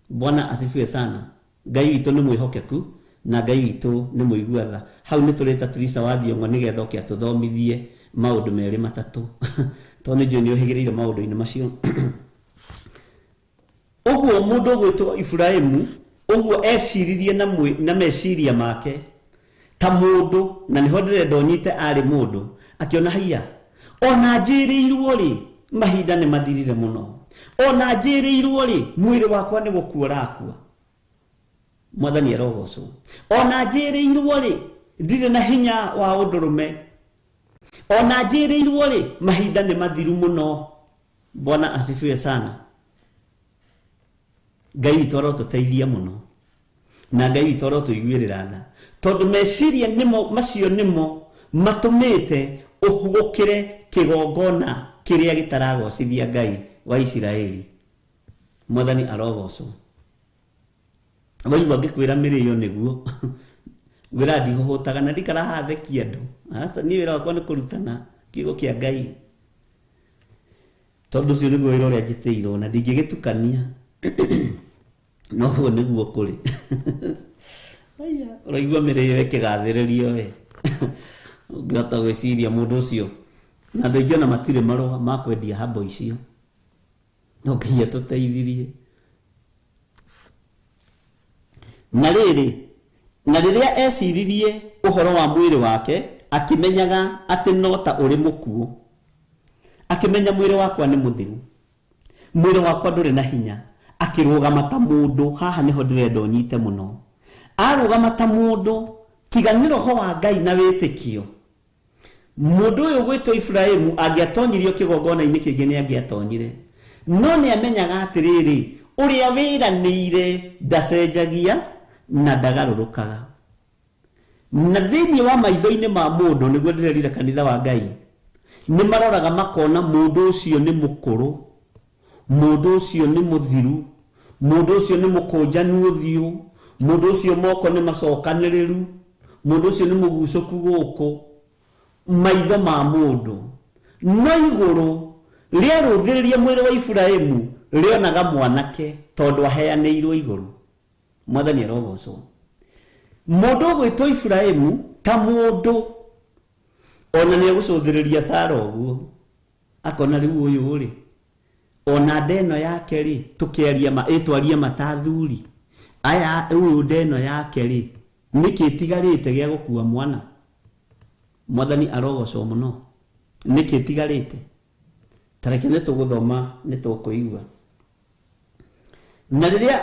Bwana asifiwe sana. Ngai witũ nĩ mwĩhokeku na Ngai witũ nĩ mũigua tha. Hau nĩ tũreta Teresa wa Thiong'o nĩgetha oke atũthomithie maũndũ merĩ matatũ, tondũ nĩ njũĩ nĩ ũhĩgĩrĩire maũndũ-inĩ macio. Ũguo mũndũ ũgwĩtwo Iburahĩmu ũguo eciririe na meciria make ta mũndũ, na nĩho ndĩrenda ũnyite arĩ mũndũ, akĩona haiya, ona njĩrĩirwo rĩ, mahinda nĩ mathirire mũno, ona njĩrĩirwo rĩ, mwĩrĩ wakwa nĩ gũkua ũrakua. Mwathani arogocwo. Ona njĩrĩirwo rĩ, ndirĩ na hinya wa ũndũrũme. Ona njĩrĩirwo rĩ, mahinda nĩ mathiru mũno. Bwana asifiwe sana. Ngai witũ arotũteithia mũno, na Ngai witũ arotũiguĩrĩra tha, tondũ meciria nĩmo macio nĩmo matũmĩte ũhũgũkĩre kĩgongona kĩrĩa gĩtaragocithia Ngai wa Isiraeli. Mwathani arogocwo. Waigua ngĩkwĩra mĩrĩo nĩguo ngwĩra ndihũhũtaga na ndikarahathekia andũ. Aca, niĩ wĩra wakwa nĩ kũrutana kiugo kĩa Ngai, tondũ ũcio nĩguo wĩra ũrĩa njĩtĩirwo na ndingĩgĩtukania. Noguo nĩguo kũrĩ. Aya, ũraigua mĩrĩo ĩkĩgathĩrĩrio we, ũngĩhota gwĩciria mũndũ ũcio. Na andũ aingĩ ona matirĩ marũa ma kwendia habo icio, no Ngai atũteithirie. Na rĩrĩ, na rĩrĩa eciririe ũhoro wa mwĩrĩ wake, akĩmenyaga atĩ no ta ũrĩ mũkuũ. Akĩmenya mwĩrĩ wakwa nĩ mũthiru, mwĩrĩ wakwa ndũrĩ na hinya. Akĩrũgama ta mũndũ. Haha nĩho ndĩrenda ũnyite mũno. Arũgama ta mũndũ, tiga nĩ roho wa Ngai na wĩtĩkio. Mũndũ ũyũ gwĩtwo Iburahĩmu angĩatonyirio kĩgongona-inĩ kĩngĩ nĩ angĩatonyire, no nĩ amenyaga atĩrĩrĩ, ũrĩa wĩranĩire ndacenjagia na ndagarũrũkaga. Na thĩinĩ wa maitho-inĩ ma mũndũ, nĩguo ndĩrerire kanitha wa Ngai, nĩ maroraga makona mũndũ ũcio nĩ mũkũrũ, mũndũ ũcio nĩ mũthiru, mũndũ ũcio nĩ mũkũnjanu ũthiũ, mũndũ ũcio moko nĩ macokanĩrĩru, mũndũ ũcio nĩ mũgucũku gũkũ. Maitho ma mũndũ no igũrũ rĩarũthĩrĩria mwĩrĩ wa Iburahĩmu rĩonaga mwanake, tondũ aheanĩirwo igũrũ. Mwathani arogocwo. Mũndũ ũgwĩtwo Iburahĩmu ta mũndũ ona nĩ egũcũthĩrĩria Sara ũguo, akona rĩu ũyũ rĩ, ona nda ĩno yake rĩ, tũkĩaria ma, ĩtwarie matathuri aya, ũyũ nda ĩno yake rĩ, nĩkĩ ĩtigarĩte gĩa gũkua mwana? Mwathani arogocwo mũno. Nĩkĩ ĩtigarĩte? Tareke nĩ tũgũthoma, nĩ tũkũigua. Na rĩrĩa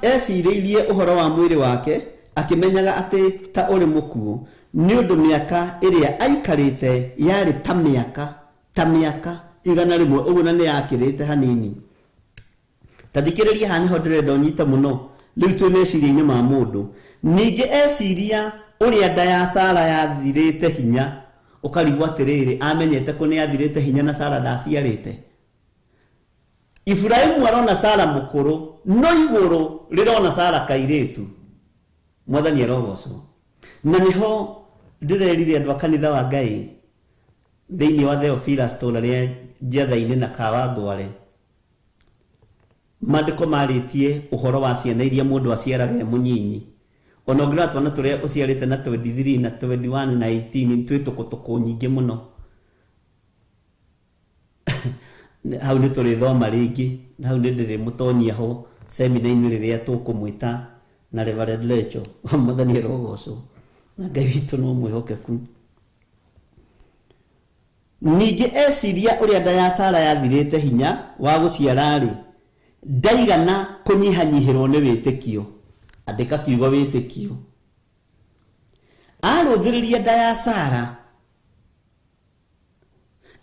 ecirĩirie ũhoro wa mwĩrĩ wake, akĩmenyaga atĩ ta ũrĩ mũkuũ, nĩ ũndũ mĩaka ĩrĩa aikarĩte yarĩ ta mĩaka 100 ũguo, na nĩ yakĩrĩte hanini. Ta thikĩrĩria haha nĩho ndĩrenda ũnyite mũno. Rĩu twĩ meciria-inĩ ma mũndũ. Ningĩ eciria ũrĩa nda ya Sara yathirĩte hinya, ũkarigwo atĩrĩrĩ, amenyete kũ nĩ yathirĩte hinya na Sara ndaciarĩte. Iburahĩmu arona Sara mũkũrũ, no igũrũ rĩrona Sara kairĩtu. Mwathani arogocwo. Na nĩho ndĩrerire andũ a kanitha wa Ngai thĩinĩ wa Theophilus tũra rĩa Njetha-inĩ na Kawangware. Maandĩko marĩtie ũhoro wa ciana iria mũndũ aciaraga e mũnyinyi. Ona ũngĩrora twana tũrĩa ũciarĩte na 23 na 21 na 18 twĩ tũkũtũkũ nyingĩ mũno. Hau nĩ tũrĩthoma rĩngĩ, hau nĩ ndĩrĩmũtonyia ho semina-inĩ rĩrĩa tũkũmwĩta na Reverend Lecho. Mwathani arogocwo. Na Ngai witũ no mwĩhokeku. Ningĩ eciria ũrĩa nda ya Sara yathirĩte hinya wa gũciara-rĩ, ndaigana kũnyihanyihĩrwo nĩ wĩtĩkio. Andĩka kiugo wĩtĩkio. Arũthĩrĩria nda ya Sara,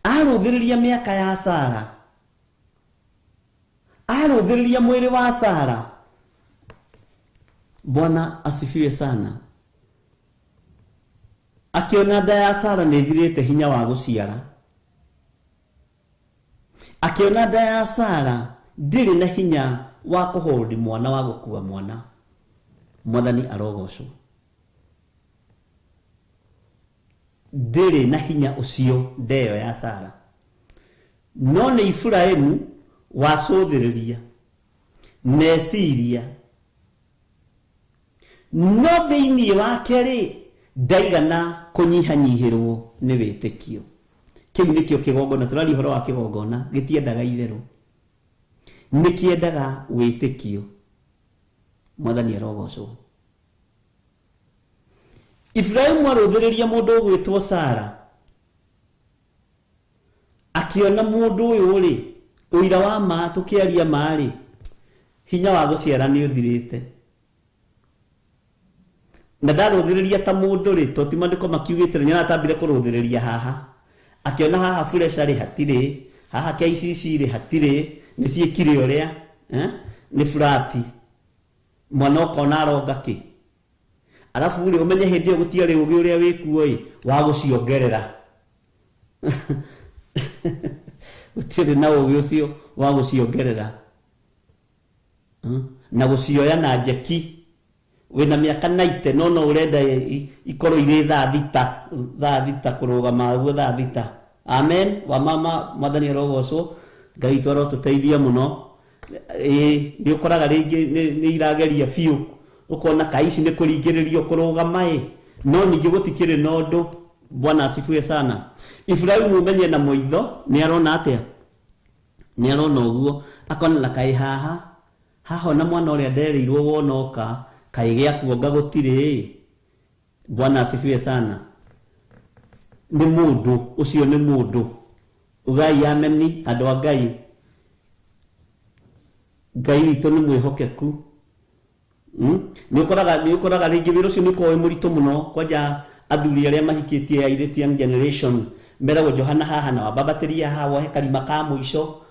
arũthĩrĩria mĩaka ya Sara, arũthĩrĩria mwĩrĩ wa Sara. Bwana asifiwe sana. Akĩona nda ya Sara nĩ ĩthirĩte hinya wa gũciara, akĩona nda ya Sara ndĩrĩ na hinya wa kũhold mwana, wa gũkua mwana. Mwathani arogocwo. Ndĩrĩ na hinya ũcio nda ĩyo ya Sara. No nĩ Iburahĩmu wacũthĩrĩria meciria, no thĩinĩ wake rĩ, ndaigana kũnyihanyihĩrwo nĩ wĩtĩkio. Kĩu nĩkĩo kĩgongona. Tũraria ũhoro wa kĩgongona, gĩtiendaga itherũ, nĩ kĩendaga wĩtĩkio. Mwathani arogocwo. Iburahĩmu arũthĩrĩria mũndũ ũgwĩtwo Sara, akĩona mũndũ ũyũ rĩ, ũira wa ma, tũkĩaria ma rĩ, hinya wa gũciara nĩ ũthirĩte. Na ndarũthĩrĩria ta mũndũ rĩ, to ti maandĩko makiugĩte nĩ aratambire kũrũthĩrĩria haha. Akĩona haha Furesha rĩ hatirĩ, haha KCC rĩ hatirĩ, nĩ ciĩkire ũrĩa, eh? Nĩ furati. Mwana ũkona aronga kĩ. Arabu rĩ ũmenye hĩndĩ ĩyo gũtiarĩ ũgĩ ũrĩa wĩkuo ĩ wa gũciongerera. Gũtirĩ na ũgĩ ũcio wa gũciongerera. Na gũcioya na njeki. Wĩna mĩaka 90 no no ũrenda ikorwo irĩ thaa thita, thaa thita kũrũgama ũguo thaa thita. Amen. Wa mama mwathani arogocwo, Ngai witũ arotũteithia mũno. Ĩĩ nĩ ũkoraga rĩngĩ nĩ irageria biũ, ũkona ka ici nĩ kũringĩrĩrio kũrũgama ĩ, no ningĩ gũtikĩrĩ na ũndũ. Bwana asifiwe sana. Ibrahimu ũmenye na moitho nĩ arona atĩa? Nĩ arona ũguo, akona na kaĩ haha haha ona mwana ũrĩa nderĩirwo wonoka kaĩ gĩa kuonga gũtirĩ. Bwana asifiwe sana. Nĩ mũndũ ũcio, nĩ mũndũ. Ugai ameni andũ a Ngai. Ngai witũ nĩ mwĩhokeku. Nĩ ũkoraga rĩngĩ wĩra ũcio nĩ ũkoragwo wĩ mũritũ mũno, kwanja athuri arĩa mahikĩtie airĩtu young generation meragwo Johana haha na wambambatĩria haha wohe karima ka mũico,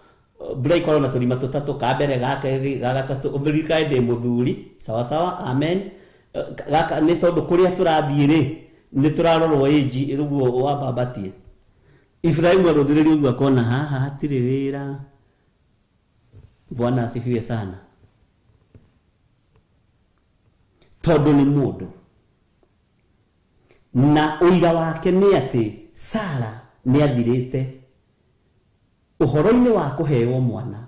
mbura ikorwo na tũrima tũtatũ, ka mbere, ga kerĩ, ga gatatũ, ũririkane ndĩ mũthuri. Sawa sawa, amen. Gaka nĩ tondũ kũrĩa tũrathiĩ rĩ nĩ tũrarorwo age ũguo wambambatie. Ibrahimu arũthĩrĩria ũguo akona haha hatirĩ wĩra. Bwana asifiwe sana. Tondũ nĩ mũndũ na ũira wake nĩ atĩ Sara nĩ athirĩte ũhoro-inĩ wa kũheo mwana.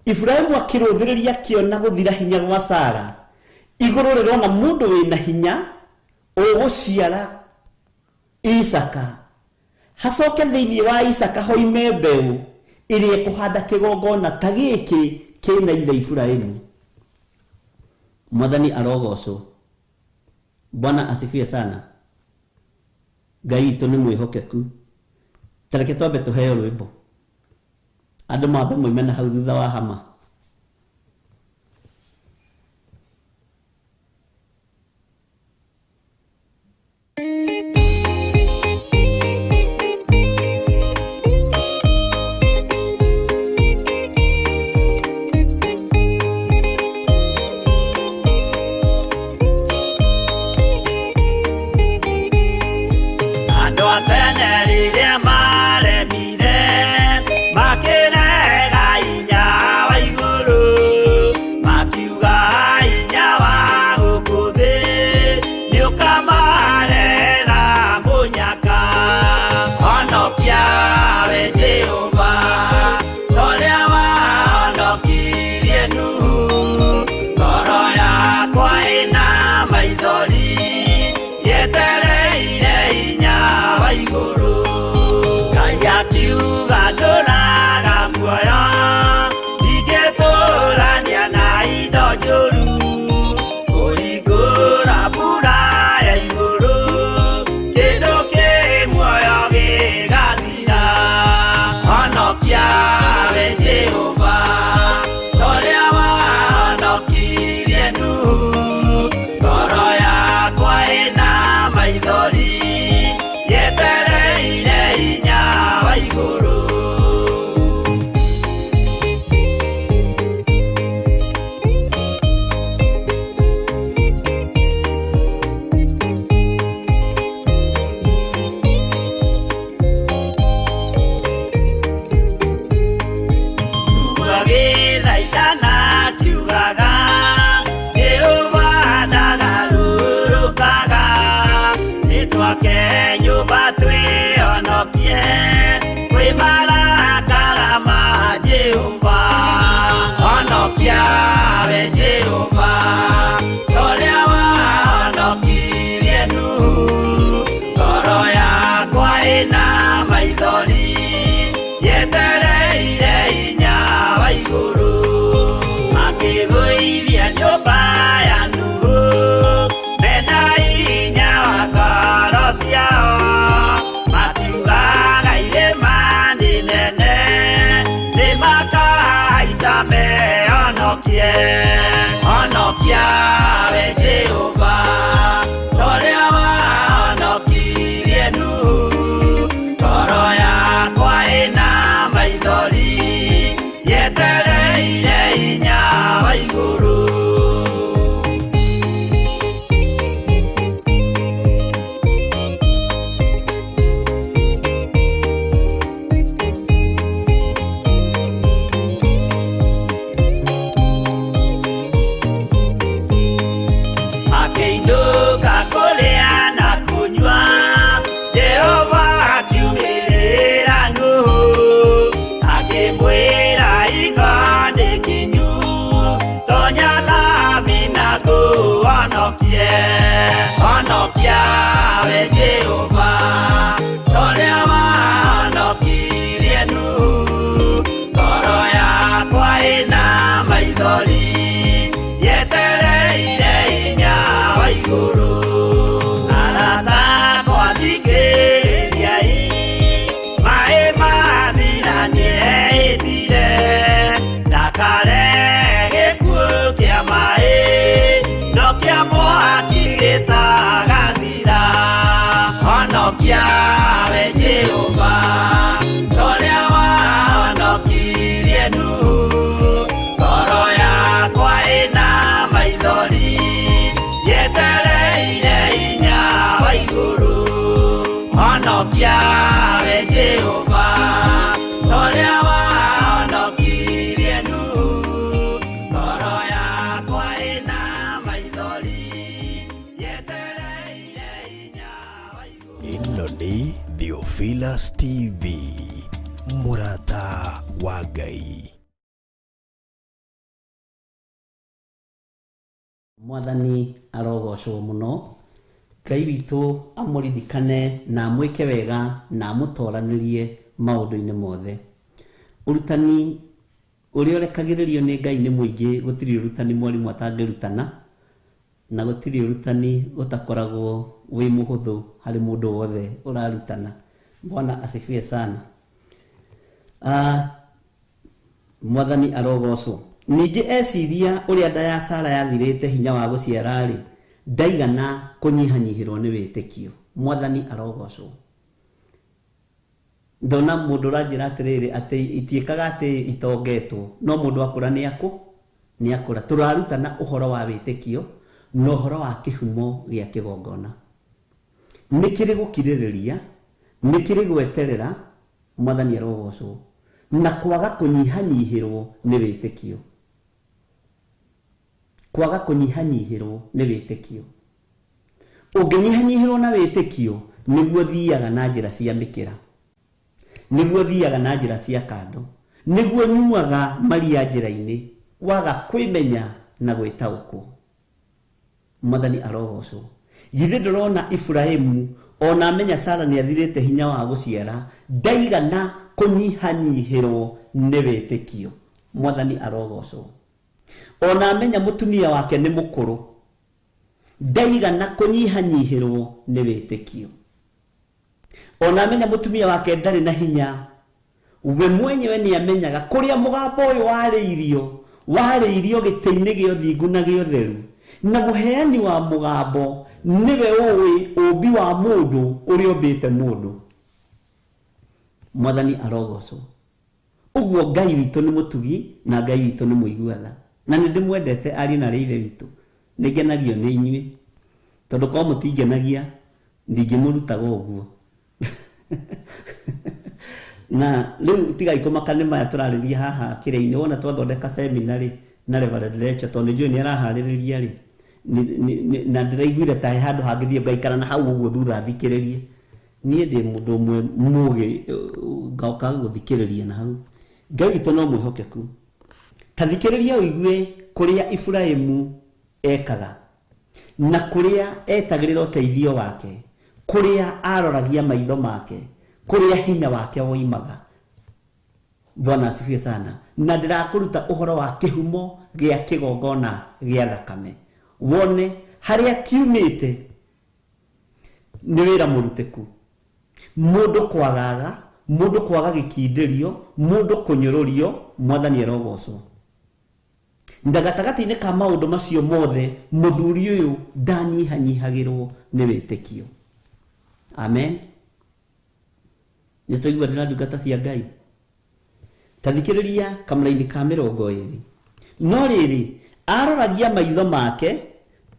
Ibrahimu akĩrũthĩrĩria akĩona gũthira hinya gwa Sara, igũrũ rĩrona mũndũ wĩna hinya ũgũciara Isaka, hacoke thĩinĩ wa Isaka hoime mbeũ ĩrĩa ĩkũhanda kĩgongona ta gĩkĩ kĩna ithe Ibrahimu. Mwathani arogocwo. Bwana asifiwe sana. Ngai witũ nĩ mwĩhokeku. Tareke twambe tũheo rwĩmbo, andũ mambe moime na hau thutha wa hama. Andũ a tene rĩrĩa maremire makĩrega hinya wa igũrũ, makiuga hinya wa gũkũ thĩ nĩũkamarega mũnyaka. Honokia we Jehova torĩa wahonokirie Nuhu, ngoro yakwa ĩna maithori yetereire hinya wa igũrũ. Ngai akiuga ndũraga muoyo, ndingĩtũrania na indo njũru, kũhingũra mbura ya igũrũ, kĩndũ kĩ muoyo gĩgathira. Honokia we Jehova torĩa wahonokirie Nuhu, ngoro yakwa ĩna maithori yetereire hinya wa igũrũ. Agĩthaithana akiugaga Jehova ndagarũrũkaga, nĩtwake nyũmba twĩhonokie kwĩ marakara ma Jehova. Honokia we Jehova torĩa wahonokirie Nuhu, ngoro yakwa ĩna maithori yetereire hinya wa igũrũ. Makĩgũithia nyũmba ya Nuhu mena hinya wa ngoro ciao, makiugaga irĩma nĩ nene nĩmakahaica mehonokie. Honokia we Jehova torĩa wahonokirie Nuhu, ngoro Honokia we Jehova, ũrĩa wahonokirie Nuhu. Ngoro yakwa ĩna maithori, yetereire hinya wa igũrũ. Arata akwa thikĩrĩriai, maĩ mathira nĩehĩtire, ndakare gĩkuũ kĩa maĩ, no kĩa mwaki gĩtagathira. Honokia we Jehova, ũrĩa wahonokirie Nuhu. Ngoro yakwa ĩna maithori, yetereire hinya wa igũrũ. Honokia we Jehova, ũrĩa wahonokirie Nuhu. Ngoro yakwa ĩna maithori, yetereire hinya wa igũrũ. Ĩno nĩ Theophilus TV, mũrata wa Ngai. Mwathani arogocwo mũno. Ngai witũ amũririkane na amwĩke wega na amũtoranĩrie maũndũ-inĩ mothe. Ũrutani ũrĩa ũrekagĩrĩrio nĩ Ngai nĩ mũingĩ, gũtirĩ ũrutani mwarimũ atangĩrutana, na gũtirĩ ũrutani ũtakoragwo wĩ mũhũthũ harĩ mũndũ wothe ũrarutana. Bwana asifiwe sana. Mwathani arogocwo. Ningĩ eciria ũrĩa nda ya Sara yathirĩte hinya wa gũciara-rĩ, ndaigana kũnyihanyihĩrwo nĩ wĩtĩkio. Mwathani arogocwo. Ndona mũndũ ũranjĩra atĩrĩrĩ, atĩ itiĩkaga atĩ itongetwo, no mũndũ akũra nĩ akũra. Tũrarutana ũhoro wa wĩtĩkio na ũhoro wa kĩhumo gĩa kĩgongona. Nĩ kĩrĩ gũkirĩrĩria, nĩ kĩrĩ gweterera, Mwathani arogocwo, na kwaga kũnyihanyihĩrwo nĩ wĩtĩkio. Kwaga kũnyihanyihĩrwo nĩ wĩtĩkio. Ũngĩnyihanyihĩrwo na wĩtĩkio, nĩguo thiaga na njĩra cia mĩkĩra, nĩguo thiaga na njĩra cia kando, nĩguo nyuaga maria njĩra-inĩ, waga kwĩmenya na gwĩtaũkwo. Mwathani arogocwo. Githĩ ndũrona Iburahĩmu ona amenya Sara nĩ athirĩte hinya wa gũciara, ndaigana kũnyihanyihĩrwo nĩ wĩtĩkio. Mwathani arogocwo. Ona amenya mũtumia wake nĩ mũkũrũ, ndaigana kũnyihanyihĩrwo nĩ wĩtĩkio. Ona amenya mũtumia wake ndarĩ na hinya, we mwenyewe nĩ amenyaga kũrĩa mũgambo ũyũ warĩirio gĩtĩ-inĩ gĩa ũthingu na gĩa ũtheru, na mũheani wa mũgambo nĩwe ũĩ ũmbi wa mũndũ ũrĩa ũmbĩte mũndũ. Mwathani arogocwo. Ũguo Ngai witũ nĩ mũtugi na Ngai witũ nĩ mũigua tha. Na nĩ ndĩmwendete ariũ na arĩ ithe witũ. Nĩ ngenagio nĩ inyuĩ, tondũ korwo mũtingenagia ndingĩmũrutaga ũguo. Na rĩu tigai kũmaka nĩ maya tũrarĩria haha kĩrĩa-inĩ. Wona twathondeka seminary na Reverend Lecho, tondũ nĩ njũĩ nĩ araharĩrĩria rĩ, na ndĩraiguire ta he handũ hangĩthiĩ ngaikara na hau ũguo thutha thikĩrĩrie. Niĩ ndĩ mũndũ ũmwe mũgĩ, ngoka gũthikĩrĩria na hau. Ngai witũ no mwĩhokeku. Ta thikĩrĩria ũigue kũrĩa Iburahĩmu ekaga, na kũrĩa etagĩrĩra ũteithio wake, kũrĩa aroragia maitho make, kũrĩa hinya wake woimaga. Bwana asifiwe sana. Na ndĩrakũruta ũhoro wa kĩhumo gĩa kĩgongona gĩa thakame, wone harĩa kiumĩte nĩ wĩra mũrutĩku. Mũndũ kwagaga, mũndũ kwaga gĩkindĩrio, mũndũ kũnyũrũrio. Mwathani arogocwo. Na gatagatĩ-inĩ ka maũndũ macio mothe, mũthuri ũyũ ndanyihanyihagĩrwo nĩ wĩtĩkio. Amen. Nĩ twaigua ndĩra ndungata cia Ngai. Ta thikĩrĩria kamũraini ka 20. No rĩrĩ, aroragia maitho make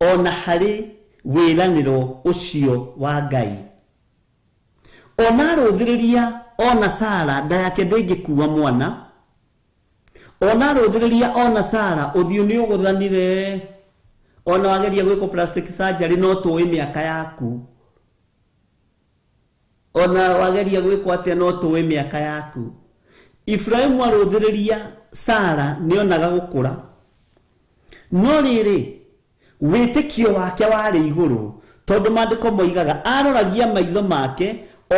ona harĩ wĩranĩro ũcio wa Ngai. Ona arũthĩrĩria ona Sara nda yake ndĩngĩkua mwana. Ona arũthĩrĩria ona Sara ũthiũ nĩ ũgũthanire. Ona wageria gwĩkwo plastic surgery no tũĩ mĩaka yaku. Ona wageria gwĩkwo atĩa no tũĩ mĩaka yaku. Iburahĩmu arũthĩrĩria Sara nĩonaga gũkũra. No rĩrĩ, wĩtĩkio wake warĩ igũrũ, Tondu maandĩko moigaga aroragia maitho make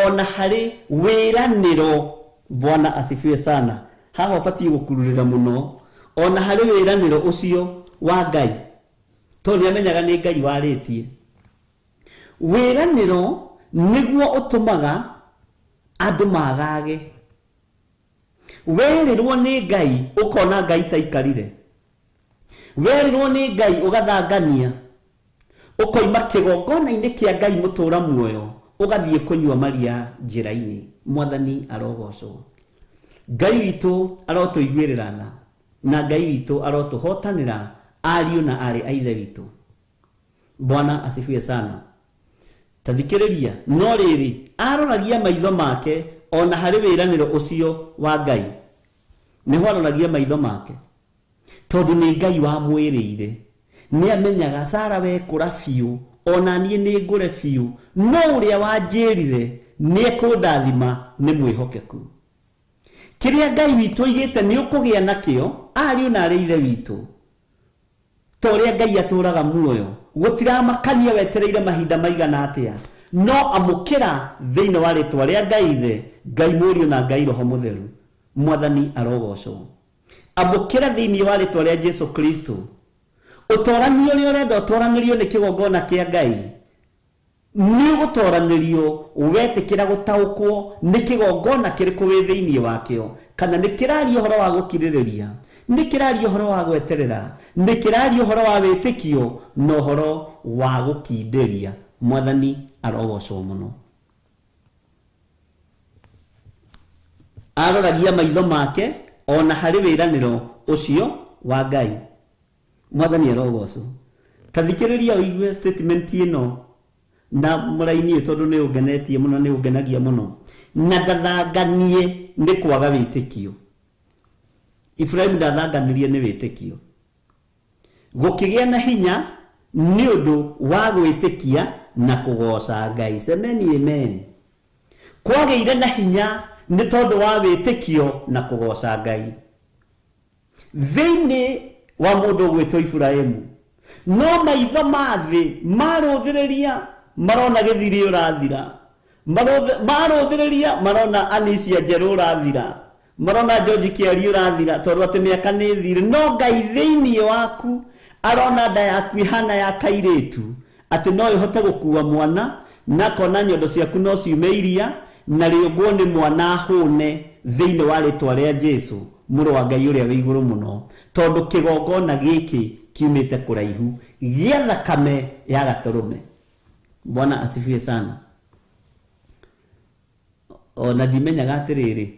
ona harĩ wĩranĩro. Bwana asifiwe sana. Haha ũbatiĩ gũkururĩra mũno. Ona harĩ wĩranĩro ũcio wa Ngai, tondũ nĩamenyaga nĩ Ngai warĩtie. Wĩranĩro nĩguo ũtũmaga andũ magage. Werĩrwo nĩ Ngai ũkona Ngai taikarire. Werĩrwo nĩ Ngai ũgathangania, ũkoima kĩgongona-inĩ kĩa Ngai mũtũra muoyo, ũgathiĩ kũnyua maria njĩra-inĩ. Mwathani arogocwo. Ngai witũ arotũiguĩrĩra tha, na Ngai witũ arotũhotanĩra ariũ na aarĩ a ithe witũ. Bwana asifiwe sana. Tathikĩrĩria, no rĩrĩ aroragia maitho make ona harĩ wĩranĩro ũcio wa Ngai. Nĩho aroragia maitho make, tondũ nĩ Ngai wamwĩrĩire. Nĩamenyaga Sara wekũra biũ, ona niĩ nĩ ngũre biũ, no ũrĩa wanjĩrire nĩekũndathima nĩ mwĩhokeku. Kĩrĩa Ngai witũ oigĩte nĩ ũkũgĩa nakĩo, ariũ na aarĩ ithe witũ. Ta ũrĩa Ngai atũraga muoyo, gũtiramakania wetereire mahinda maigana atĩa, no amũkĩra thĩinĩ wa rĩtwa rĩa Ngai Ithe, Ngai Mũriũ na Ngai Roho Mũtheru. Mwathani arogocwo. Amũkĩra thĩinĩ wa rĩtwa rĩa Jesu Kristo. Ũtoranio ũrĩa ũrenda ũtoranĩrio nĩ kĩgongona kĩa Ngai, nĩ ũgũtoranĩrio wetĩkĩra gũtaũkwo nĩ kĩgongona kĩrĩkũ wĩ thĩinĩ wakĩo, kana nĩ kĩraria ũhoro wa gũkirĩrĩria, nĩ kĩraria ũhoro wa gweterera, nĩ kĩraria ũhoro wa wĩtĩkio na ũhoro wa gũkindĩria. Mwathani arogocwo mũno. Aroragia maitho make ona harĩ wĩranĩro ũcio wa Ngai. Mwathani arogocwo. Tathikĩrĩria ũigue statement ĩno na mũraini tondũ nĩ ũngenetie mũno, nĩ ũngenagia mũno. Na ndathanganie nĩ kwaga wĩtĩkio. Ibrahimu ndathanganirie nĩ wĩtĩkio. Gũkĩgĩa na hinya nĩ ũndũ wa gwĩtĩkia na kũgoca Ngai. Semeni amen. Kwagĩire na hinya nĩ tondũ wa wĩtĩkio na kũgoca Ngai. Thĩinĩ wa mũndũ ũgwĩtwo Ibrahimu, no maitho ma thĩ marũthĩrĩria marona gĩthiri ũrathira, marũthĩrĩria marona Anisia njerũ ũrathira, marona George Kĩari ũrathira, tondũ atĩ mĩaka nĩ thire. No Ngai thĩinĩ waku arona nda yaku ihana ya kairĩtu, atĩ no ĩhote gũkua mwana, na akona nyondo ciaku no ciume iria, na rĩũngwo nĩ mwana ahũne thĩinĩ wa rĩtwa rĩa Jesu, mũrũ wa Ngai ũrĩa wĩ igũrũ mũno, tondũ kĩgongona gĩkĩ kiumĩte kũraihu gĩa thakame ya gatũrũme. Bwana asifiwe sana. Ona ndimenyaga atĩrĩrĩ,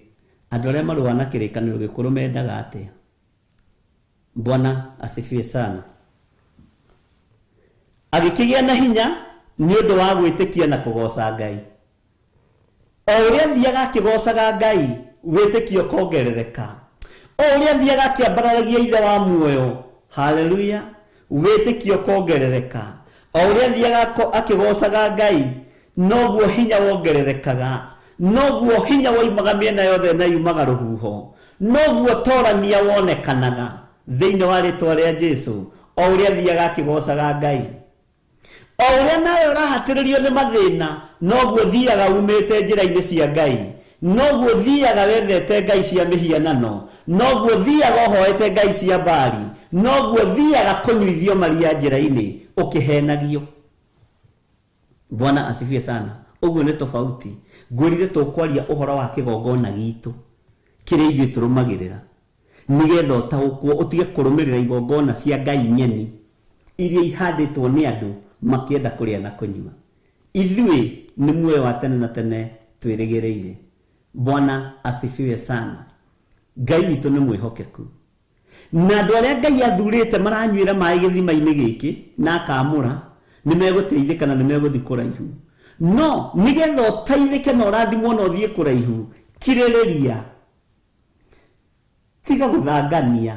andũ arĩa marũa na kĩrĩkanĩro gĩkũrũ mendaga atĩa. Bwana asifiwe sana. Agĩkĩgĩa na hinya nĩ ũndũ wa gwĩtĩkia na kũgoca Ngai. O ũrĩa athiaga akĩgocaga Ngai, wĩtĩkio ũkongerereka. O ũrĩa athiaga akĩambararagia Ithe wa muoyo, haleluya, wĩtĩkio ũkongerereka. O ũrĩa athiaga akĩgocaga Ngai, noguo hinya wongererekaga, noguo hinya woimaga mĩena yothe na yumaga rũhuho, noguo torania wonekanaga thĩinĩ wa rĩtwa rĩa Jesu. O ũrĩa athiaga akĩgocaga Ngai, o ũrĩa nawe ũrahatĩrĩrio nĩ mathĩna, noguo thiaga umĩte njĩra-inĩ cia Ngai, noguo thiaga wethete ngai cia mĩhianano, noguo thiaga ũhoete ngai cia Baali, noguo thiaga kũnyuithio maria njĩra-inĩ ũkĩhenagio. Bwana asifiwe sana. Ũguo nĩ tofauti. Ngwĩrire tũkwaria ũhoro wa kĩgongona gitũ kĩrĩa ithuĩ tũrũmagĩrĩra, nĩgetha ũtaũkwo ũtige kũrũmĩrĩra igongona cia ngai nyeni iria ihandĩtwo nĩ andũ makĩenda kũrĩa na kũnyua. Ithuĩ nĩ muoyo wa tene na tene twĩrĩgĩrĩire. Bwana asifiwe sana. Ngai witũ nĩ mwĩhokeku, na andũ arĩa Ngai athurĩte maranyuĩra maĩ gĩthima-inĩ gĩkĩ na akamũra nĩ megũteithĩka na nĩ megũthiĩ kũraihu. No nĩgetha ũteithĩke na ũrathimwo na ũthiĩ kũraihu, kirĩrĩria, tiga gũthangania,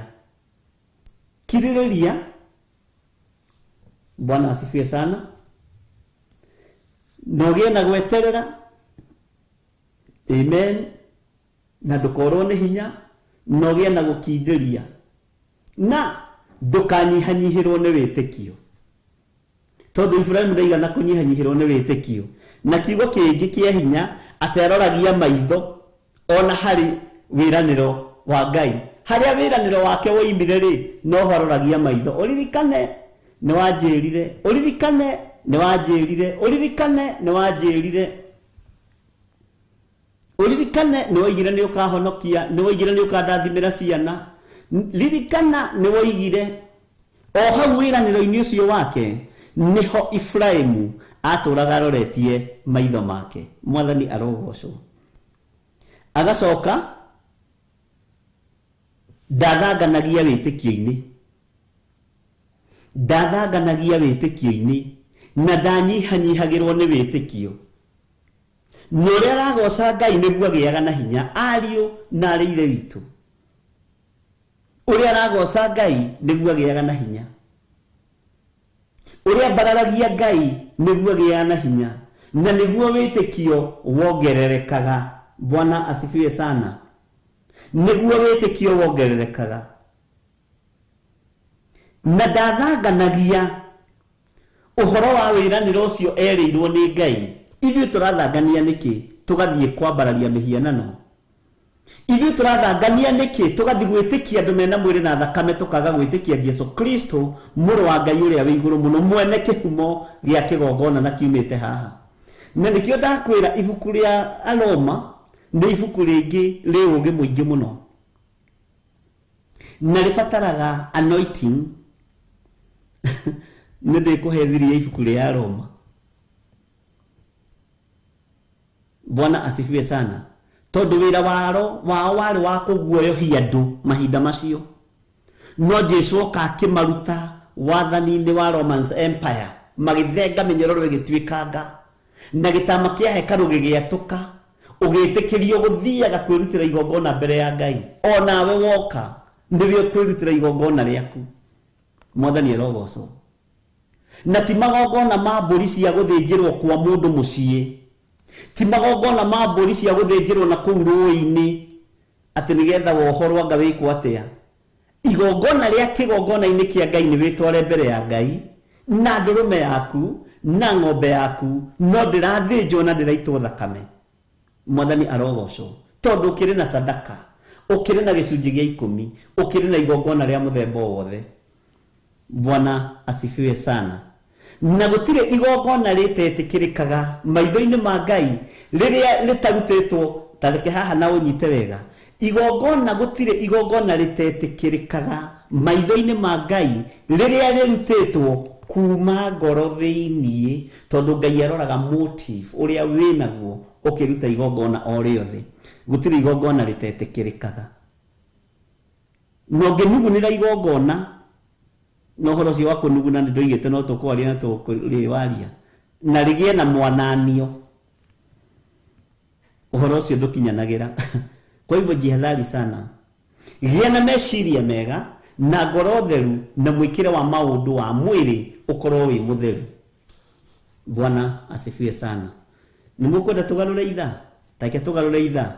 kirĩrĩria. Bwana asifiwe sana. Na ũgĩe na gweterera, amen, na ndũkorwo nĩ hinya, na ũgĩe na gũkindĩria, na ndũkanyihanyihĩrwo nĩ wĩtĩkio. Tondũ Iburahĩmu ndaigana kũnyihanyihĩrwo nĩ wĩtĩkio. Na kiugo kĩngĩ kĩa hinya atĩ aroragia maitho ona harĩ wĩranĩro wa Ngai. Harĩa wĩranĩro wake woimire-rĩ, noho aroragia maitho. Ũririkane nĩ wanjĩrire, ũririkane nĩ wanjĩrire, ũririkane nĩ wanjĩrire. Ũririkane nĩ woigire nĩ ũkahonokia, nĩ woigire nĩ ũkandathimĩra ciana. Ririkana nĩ woigire. O hau wĩranĩro-inĩ ũcio wake nĩho Efiraimu aatũũraga aroretie maitho make. Mwathani arogoocwo. Agacoka ndathanganagia wĩtĩkio-inĩ. Ndathanganagia wĩtĩkio-inĩ na ndanyihanyihagĩrwo nĩ wĩtĩkio. Na ũrĩa aragooca Ngai nĩguo agĩaga na hinya. Ariũ na aarĩ Ithe witũ, ũrĩa aragooca Ngai nĩguo agĩaga na hinya. Ũrĩa ambararagia Ngai nĩguo agĩaga na hinya, na nĩguo wĩtĩkio wongererekaga. Bwana asifiwe sana. Nĩguo wĩtĩkio wongererekaga. Na ndathanganagia Ũhoro wa wĩranĩro ũcio erĩirwo nĩ Ngai, ithuĩ tũrathangania nĩkĩ tũgathiĩ kwambararia mĩhianano? Ithuĩ tũrathangania nĩkĩ tũgathiĩ gwĩtĩkia andũ mena mwĩrĩ na thakame tũkaga gwĩtĩkia Jesu Kristo, Mũrũ wa Ngai ũrĩa wĩ igũrũ mũno, mwene kĩhumo gĩa kĩgongona na kiumĩte haha? Na nĩkĩo ndakwĩra ibuku rĩa Aroma nĩ ibuku rĩngĩ rĩ ũũgĩ mũingĩ mũno. Na rĩbataraga anointing. Nĩ ndĩkũhe thiri ya ibuku rĩa Aroma. Bwana asifiwe sana. Tondũ wĩra waro wao warĩ wa kũguoyohia andũ mahinda macio. No Jesu oka akĩmaruta wathani-inĩ wa Romans Empire, magĩthenga mĩnyororo ĩgĩtuĩkanga, na gĩtama kĩa hekarũ gĩgĩatũka, ũgĩtĩkĩrio gũthiaga kwĩrutĩra igongona mbere ya Ngai. O nawe woka nĩwe ũkwĩrutĩra igongona rĩaku. Mwathani arogocwo. Na ti magongona ma mbũri cia gũthĩnjĩrwo kwa mũndũ mũciĩ, ti magongona ma mbũri cia gũthĩnjĩrwo na kũu rũĩ-inĩ atĩ nĩgetha wohorwo anga wĩkwo atĩa. Igongona rĩa kĩgongona-inĩ kĩa Ngai nĩ wĩtware mbere ya Ngai na ndũrũme yaku na ng'ombe yaku, no ndĩrathĩnjwo na ndĩraitwo thakame. Mwathani arogocwo, tondũ ũkĩrĩ na sadaka, ũkĩrĩ na gĩcunjĩ gĩa ikũmi, ũkĩrĩ na igongona rĩa mũthemba o wothe. Bwana asifiwe sana. Na gũtirĩ igongona rĩtetĩkĩrĩkaga maitho-inĩ ma Ngai rĩrĩa rĩtarutĩtwo, ta reke haha na ũnyite wega, igongona, gũtirĩ igongona rĩtetĩkĩrĩkaga maitho-inĩ ma Ngai rĩrĩa rĩrutĩtwo kuma ngoro thĩinĩ, tondũ Ngai aroraga motive ũrĩa wĩnaguo ũkĩruta igongona o rĩothe. Gũtirĩ igongona rĩtetĩkĩrĩkaga. Na ũngĩnugunĩra igongona, na ũhoro ũcio wa kũnuguna nĩ ndoigĩte no tũkwaria na tũkũrĩwaria, na rĩgĩe na mwananio, ũhoro ũcio ndũkinyanagĩra. Kwa hivyo jihadhari sana. Gĩa na meciria mega na ngoro theru na mwĩkĩre wa maũndũ wa mwĩrĩ ũkorwo wĩ mũtheru. Bwana asifiwe sana. Nĩ mũkwenda tũgarũre ithaa? Take tũgarũre ithaa.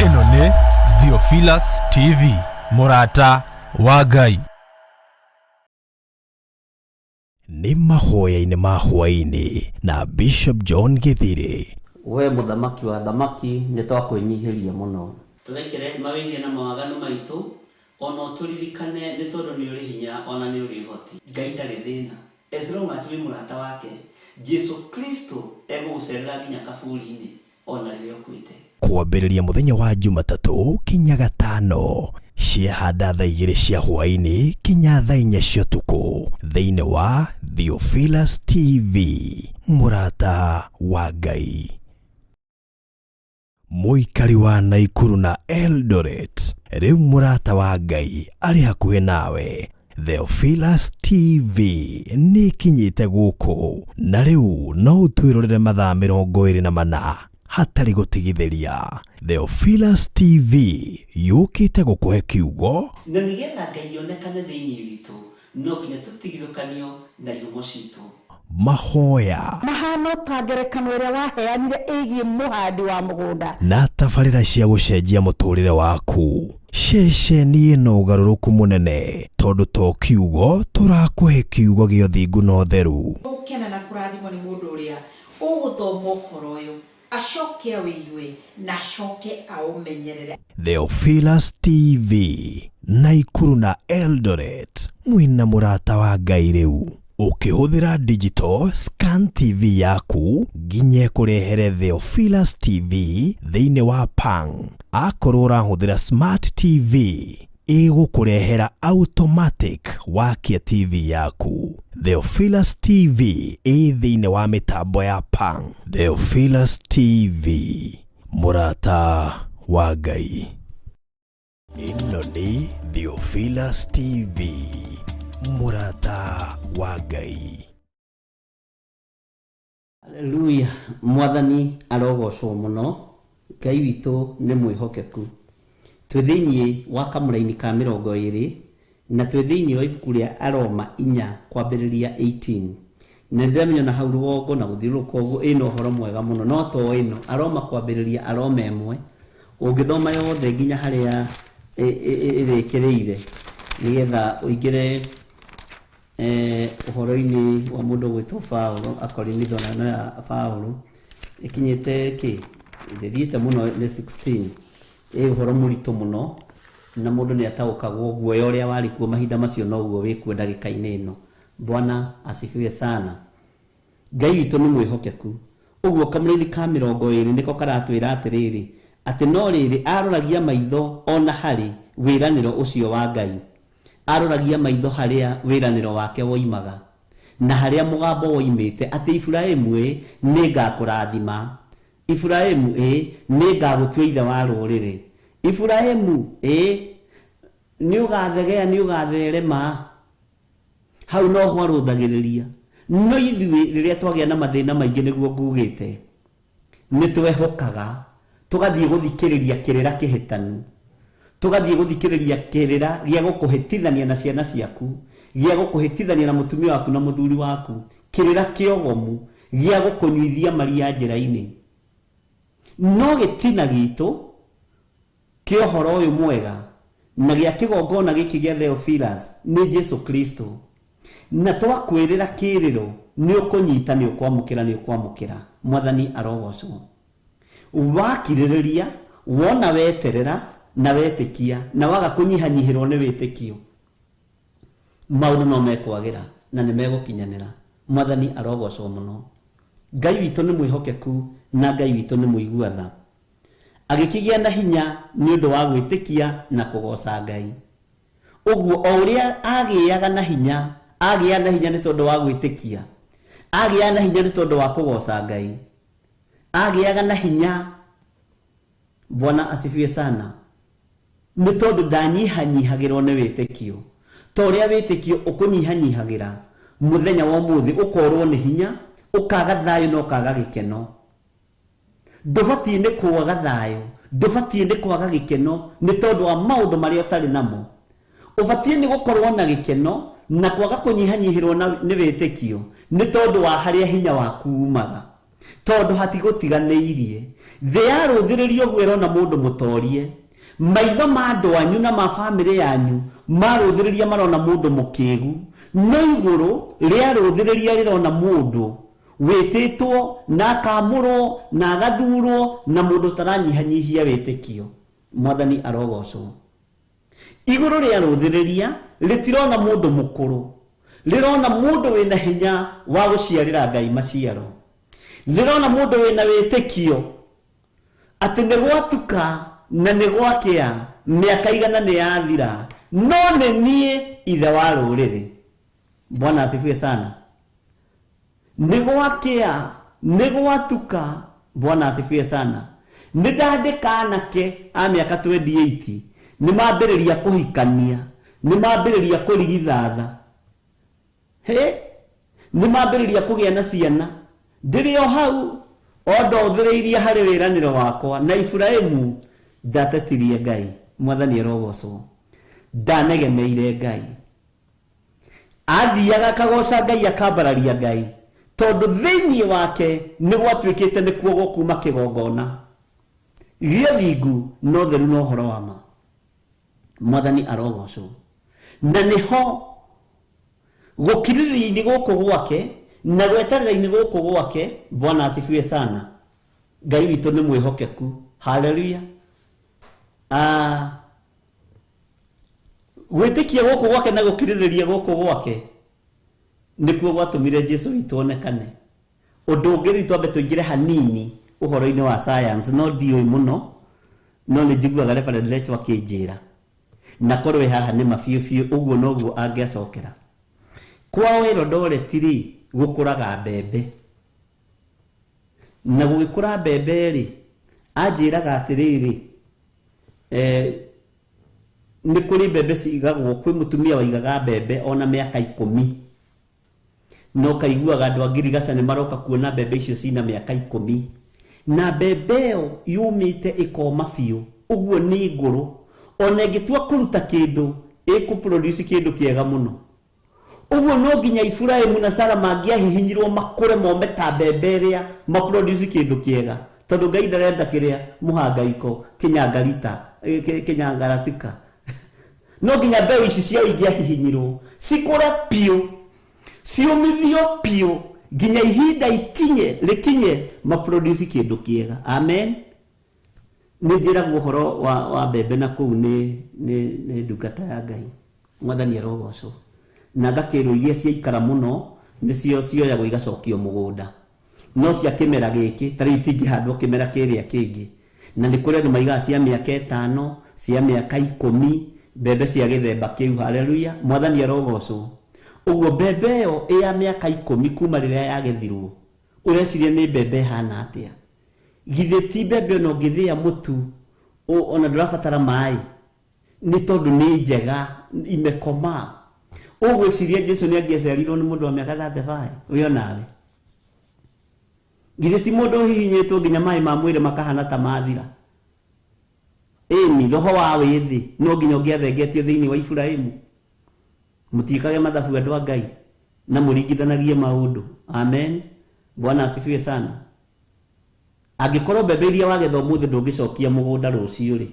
Ĩno nĩ Theophilus TV, mũrata wa Ngai. Nĩ mahoya-inĩ ma hwaĩ-inĩ na Bishop John Gĩthirĩ. Wee Mũthamaki wa athamaki, nĩtwakwĩnyihĩria mũno. Tũrekere mawĩhia na mawaganu maitũ, o na ũtũririkane, nĩ tondũ nĩ ũrĩ hinya o na nĩ ũrĩ ũhoti. Ngai ndarĩ thĩna as long as wĩ mũrata wake, Jesu Kristo egũgũcerera nginya kaburi-inĩ. o na rĩrĩa ũkuĩte. Kwambĩrĩria mũthenya wa Jumatatũ kinya Gatano, ciahanda thaa igĩrĩ cia hwaĩ-inĩ kinya thaa inya cia ũtukũ thĩinĩ wa Theophilus TV, mũrata wa Ngai. Mũikari wa Naikuru na Eldoret, rĩu mũrata wa Ngai arĩ hakuhĩ nawe. Theophilus TV nĩ ĩkinyĩte gũkũ na rĩu no ũtwĩrorere mathaa 24 hatarĩ gũtigithĩria. Theophilus TV yũkĩte gũkũhe kiugo. Na nĩgetha Ngai onekane thĩinĩ witũ, no nginya tũtigithũkanio na ihumo citũ. Mahoya Mahana ta ngerekano ĩrĩa waheanire ĩgiĩ mũhandi wa mũgũnda. Na tabarĩra cia gũcenjia mũtũrĩre waku. Ceceni ĩno ũgarũrũku mũnene tondũ to kiugo tũrakũhe kiugo gĩa ũthingu na ũtheru. Gũkena na kũrathimwo nĩ mũndũ ũrĩa ũgũthoma ũhoro ũyũ acoke awĩigue na acoke aũmenyerere. Theophilus TV, Naikuru na Eldoret, mwĩna mũrata wa Ngai rĩu. Ũkĩhũthĩra digital scan TV yaku nginya ĩkũrehere Theophilus TV thĩinĩ wa Pang. Akorwo ũrahũthĩra smart TV ĩgũkũrehera automatic wakia TV yaku. Theophilus TV ĩ thĩinĩ wa mĩtambo ya Pang. Theophilus TV, mũrata wa Ngai. Ĩno nĩ Theophilus TV, mũrata wa Ngai. Haleluya, Mwathani arogocwo mũno. Ngai witũ nĩ mwĩhokeku. Twĩ thĩinĩ wa kamũraini ka 20 na twĩ thĩinĩ wa ibuku rĩa Aroma 4 kwambĩrĩria 18. Na nĩndĩramenya na hau rũgongo na gũthiũrũrũka ũguo ĩna ũhoro mwega mũno, no to ĩno Aroma kwambĩrĩria Aroma 1 ũngĩthoma yothe nginya harĩa ĩrĩkĩrĩire nĩgetha ũingĩre ũhoro-inĩ wa mũndũ gwĩtwo Paũlũ, Akorinitho na ĩno ya Paũlũ ĩkinyĩte kĩ ndĩthiĩte mũno nĩ 16. Ĩ ũhoro mũritũ mũno na mũndũ nĩ ataũkagwo guoya ũrĩa warĩ kuo mahinda macio noguo wĩkuo ndagĩka-inĩ ĩno. Bwana asifiwe sana. Ngai witũ nĩ mwĩhokeku. Ũguo kamũraini ka 20 nĩko karatwĩra atĩrĩrĩ, atĩ no rĩrĩ aroragia maitho ona harĩ wĩranĩro ũcio wa Ngai. Aroragia maitho harĩa wĩranĩro wake woimaga na harĩa mũgambo woimĩte, atĩ Iburahĩmu ĩ nĩngakũrathima, Iburahĩmu ĩ nĩngagũtua ithe wa rũrĩrĩ, Iburahĩmu ĩ nĩũgathegea, nĩũgatherema. Hau no hwarũthagĩrĩria. No ithuĩ rĩrĩa twagĩa na mathĩna maingĩ nĩguo ngugĩte, nĩtwehokaga tũgathiĩ gũthikĩrĩria kĩrĩra kĩhĩtanu, tũgathiĩ gũthikĩrĩria kĩrĩra gĩa gũkũhĩtithania na ciana ciaku, gĩa gũkũhĩtithania na mũtumia waku na mũthuri waku, kĩrĩra kĩogomu gĩa gũkũnyuithia maria njĩra-inĩ. No gĩtina gitũ kĩa ũhoro ũyũ mwega na gĩa kĩgongona gĩkĩ gĩa Theophilus nĩ Jesu Kristo. Na twakwĩrĩra kĩrĩro nĩ ũkũnyita, nĩ ũkwamũkĩra, nĩ ũkwamũkĩra. Mwathani arogocwo. Wakirĩrĩria, wona weterera na wetĩkia na waga kũnyihanyihĩrwo nĩ wĩtĩkio, maũndũ no mekwagĩra na nĩ megũkinyanĩra. Mwathani arogocwo mũno. Ngai witũ nĩ mwĩhokeku na Ngai witũ nĩ mũigua tha. Agĩkĩgĩa na hinya nĩ ũndũ wa gwĩtĩkia na kũgoca Ngai. Ũguo o ũrĩa agĩaga na hinya, agĩa na hinya nĩ tondũ wa gwĩtĩkia, agĩa na hinya nĩ tondũ wa kũgoca Ngai, agĩaga na hinya. Bwana asifiwe sana. Nĩ tondũ ndanyihanyihagĩrwo nĩ wĩtĩkio. Ta ũrĩa wĩtĩkio ũkũnyihanyihagĩra mũthenya wa ũmũthĩ, ũkorwo nĩ hinya, ũkaga thayũ na ũkaga gĩkeno. Ndũbatiĩ nĩ kwaga thayũ, ndũbatiĩ nĩ kwaga gĩkeno nĩ tondũ wa maũndũ marĩa ũtarĩ namo. Ũbatiĩ nĩ gũkorwo na gĩkeno na kwaga kũnyihanyihĩrwo nĩ wĩtĩkio nĩ tondũ wa harĩa hinya waku umaga, tondũ hatigũtiganĩirie. Thĩ yarũthĩrĩrio ũguo ĩrona mũndũ mũtorie. Maitho ma andũ anyu na ma bamĩrĩ yanyu marũthĩrĩria marona mũndũ mũkĩgu, no igũrũ rĩarũthĩrĩria rĩrona mũndũ wĩtĩtwo na akamũrwo na agathurwo na mũndũ ũtaranyihanyihia wĩtĩkio. Mwathani arogocwo. Igũrũ rĩarũthĩrĩria rĩtirona mũndũ mũkũrũ, rĩrona mũndũ wĩna hinya wa gũciarĩra Ngai maciaro, rĩrona mũndũ wĩna wĩtĩkio atĩ nĩ gwatuka na nĩ gwakĩa, mĩaka 100 nĩ yathira, no nĩ niĩ ithe wa rũrĩrĩ. Bwana asifiwe sana. Nĩ gwakĩa, nĩ gwatuka. Bwana asifiwe sana. Nĩ ndandĩka anake a mĩaka 28 nĩ mambĩrĩria kũhikania, nĩ mambĩrĩria kũrigithatha, he nĩ mambĩrĩria kũgĩa na ciana. Ndĩrĩ o hau o ndothĩrĩirie harĩ wĩranĩro wakwa na Iburahĩmu ndatetirie Ngai. Mwathani arogocwo. Ndanegeneire Ngai. Athiaga akagoca Ngai, akambararia Ngai, Tondũ thĩinĩ wake nĩ gwatuĩkĩte nĩkuo gũkuma kĩgongona gĩa thingu na ũtheru na ũhoro wa ma. Mwathani arogocwo. Na nĩho gũkirĩrĩria-inĩ gũkũ gwake na gweterera-inĩ gũkũ gwake. Bwana asifiwe sana. Ngai witũ nĩ mwĩhokeku. Haleluya. Gwĩtĩkia gũkũ gwake na gũkirĩrĩria gũkũ gwake nĩkuo gwatũmire Jesu witũ onekane. Ũndũ ũngĩ rĩu twambe tũingĩre hanini ũhoro-inĩ wa science, no ndiũĩ mũno, no nĩ njiguaga Reverend Lecho akĩnjĩra na korwo wĩ haha nĩ ma biũ biũ, ũguo noguo angĩacokera. Kwao Eldoret rĩ, gũkũraga mbembe, na gũgĩkũra mbembe rĩ, anjĩraga atĩrĩrĩ, nĩ kũrĩ mbembe cigagwo, kwĩ mũtumia waigaga mbembe ona mĩaka 10, no kaiguaga andũ a Ngirigaca nĩ maroka kuona mbembe icio cina mĩaka 10, na mbembe ĩyo yũmĩte ĩkoma biũ, ũguo nĩ ngũrũ, ona ĩngĩtua kũruta kĩndũ ĩkũproduce kĩndũ kĩega mũno. Ũguo no nginya Iburahĩmu na Sara mangĩahihinyirwo makũre mome ta mbembe ĩrĩa maproduce kĩndũ kĩega, tondũ Ngai ndarenda kĩrĩa mũhangaiko kĩnyangarita kĩnyangaratika. No nginya mbeũ ici ciao ingĩahihinyirwo cikũre biũ, ciũmithio biũ nginya ihinda ikinye rĩkinye maproduce kĩndũ kĩega. Amen. Nĩ njĩragwo ũhoro wa mbembe na kũu nĩ ndungata ya Ngai. Mwathani arogocwo. Na ngakĩrwo iria ciaikara mũno nĩcio cioyagwo igacokio mũgũnda, no cia kĩmera gĩkĩ ta rĩu itingĩhandwo kĩmera kĩrĩa kĩngĩ. Na nĩ kũrĩ andũ maigaga cia mĩaka 5, cia mĩaka 10, mbembe cia gĩthemba kĩu. Haleluya. Mwathani arogocwo. Ũguo mbembe ĩyo ĩ ya mĩaka 10 kuma rĩrĩa yagethirwo, ũreciria nĩ mbembe ĩhana atĩa? Githĩ ti mbembe ona ũngĩthĩa mũtu ona ndũrabatara maĩ, nĩ tondũ nĩ njega imekoma. Ũgwĩciria Jesu nĩ angĩaciarirwo nĩ mũndũ wa mĩaka 35? Ũyũ nawe githĩ ti mũndũ ũhihinyĩtwo nginya maĩ ma mwĩrĩ makahana ta mathira? Ĩni roho wa wĩthĩ no nginya ũngĩathengetio thĩinĩ wa Iburahĩmu. Mũtiĩkage mathabu andũ a Ngai na mũringithanagie maũndũ. Amen. Bwana asifiwe sana. Angĩkorwo mbembe iria wagetha ũmũthĩ ndũngĩcokia mũgũnda rũciũ rĩ,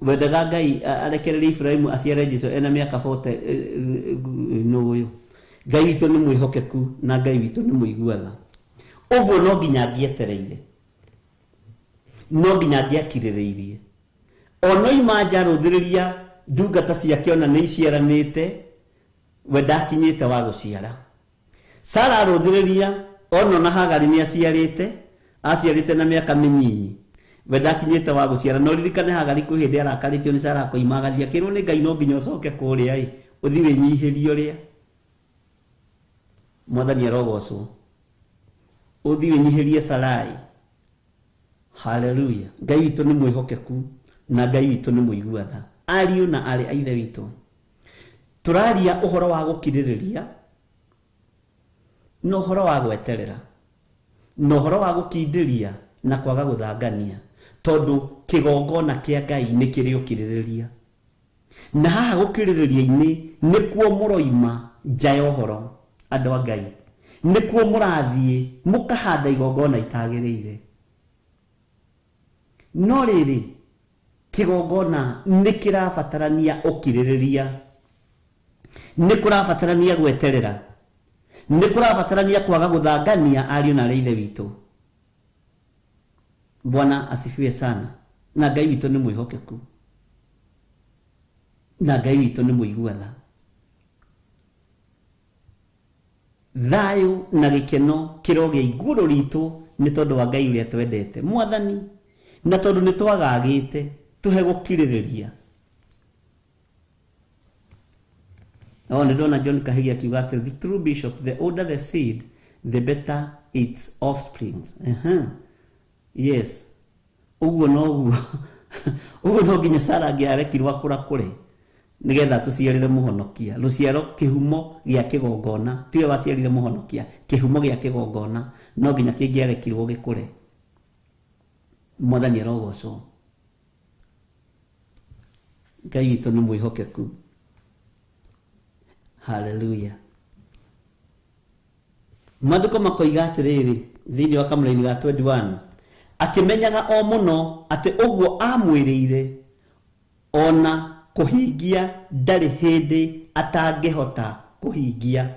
wendaga Ngai arekererie Iburahĩmu aciare Jesu ena mĩaka 40 nũ ũyũ? Ngai witũ nĩ mwĩhokeku na Ngai witũ nĩ mũigua tha. Ũguo no nginya angĩetereire, no nginya angĩakirĩrĩirie. Ona ima nja rũthĩrĩria ndungata ciake ona nĩ iciaranĩte, we ndakinyĩte wa gũciara. Sara arũthĩrĩria ona na Hagari nĩ aciarĩte, aciarĩte na mĩaka mĩnyinyi, we ndakinyĩte wa gũciara. No ririkane Hagari kwĩ hĩndĩ arakarĩtio nĩ Sara akoima agathiĩ akĩrwo nĩ Ngai no nginya ũcoke kũrĩa ĩ, ũthiĩ wĩnyihĩrie ũrĩa. Mwathani arogocwo. Ũthiĩ wĩnyihĩrie Sarai. Haleluya. Ngai witũ nĩ mwĩhokeku na Ngai witũ nĩ mũigua tha. Ariũ na aarĩ a Ithe witũ, tũraria ũhoro wa gũkirĩrĩria na ũhoro wa gweterera na ũhoro wa gũkindĩria na kwaga gũthangania, tondũ kĩgongona kĩa Ngai nĩ kĩrĩ ũkirĩrĩria. Na haha gũkirĩrĩria-inĩ nĩkuo mũroima nja ya ũhoro, andũ a Ngai, nĩkuo mũrathiĩ mũkahanda igongona itagĩrĩire. No rĩrĩ, kĩgongona nĩ kĩrabatarania ũkirĩrĩria, nĩ kũrabatarania gweterera, nĩ kũrabatarania kwaga gũthangania ariũ na aarĩ a Ithe witũ. Bwana asifiwe sana. Na Ngai witũ nĩ mwĩhokeku na Ngai witũ nĩ mũigua tha. Thayũ na gĩkeno kĩrogĩa igũrũ ritũ nĩ tondũ wa Ngai ũrĩa twendete. Mwathani, na tondũ nĩ twagagĩte, tũhe gũkirĩrĩria. No nĩ ndona John Kahigi akiuga atĩ the true bishop, the older the seed, the better its offsprings. Yes. Ũguo noguo. Ũguo no nginya Sara angĩarekirwo akũrakũre nĩgetha tũciarĩre mũhonokia. Rũciaro kĩhumo gĩa kĩgongona, tiwe waciarire mũhonokia, kĩhumo gĩa kĩgongona no nginya kĩngĩarekirwo gĩkũre. Mwathani arogocwo. Ngai witũ nĩ mwĩhokeku. Haleluya. Maandĩko makoiga atĩrĩrĩ thĩinĩ wa kamũraini ga 21, akĩmenyaga o mũno atĩ ũguo amwĩrĩire ona kũhingia ndarĩ hĩndĩ atangĩhota kũhingia.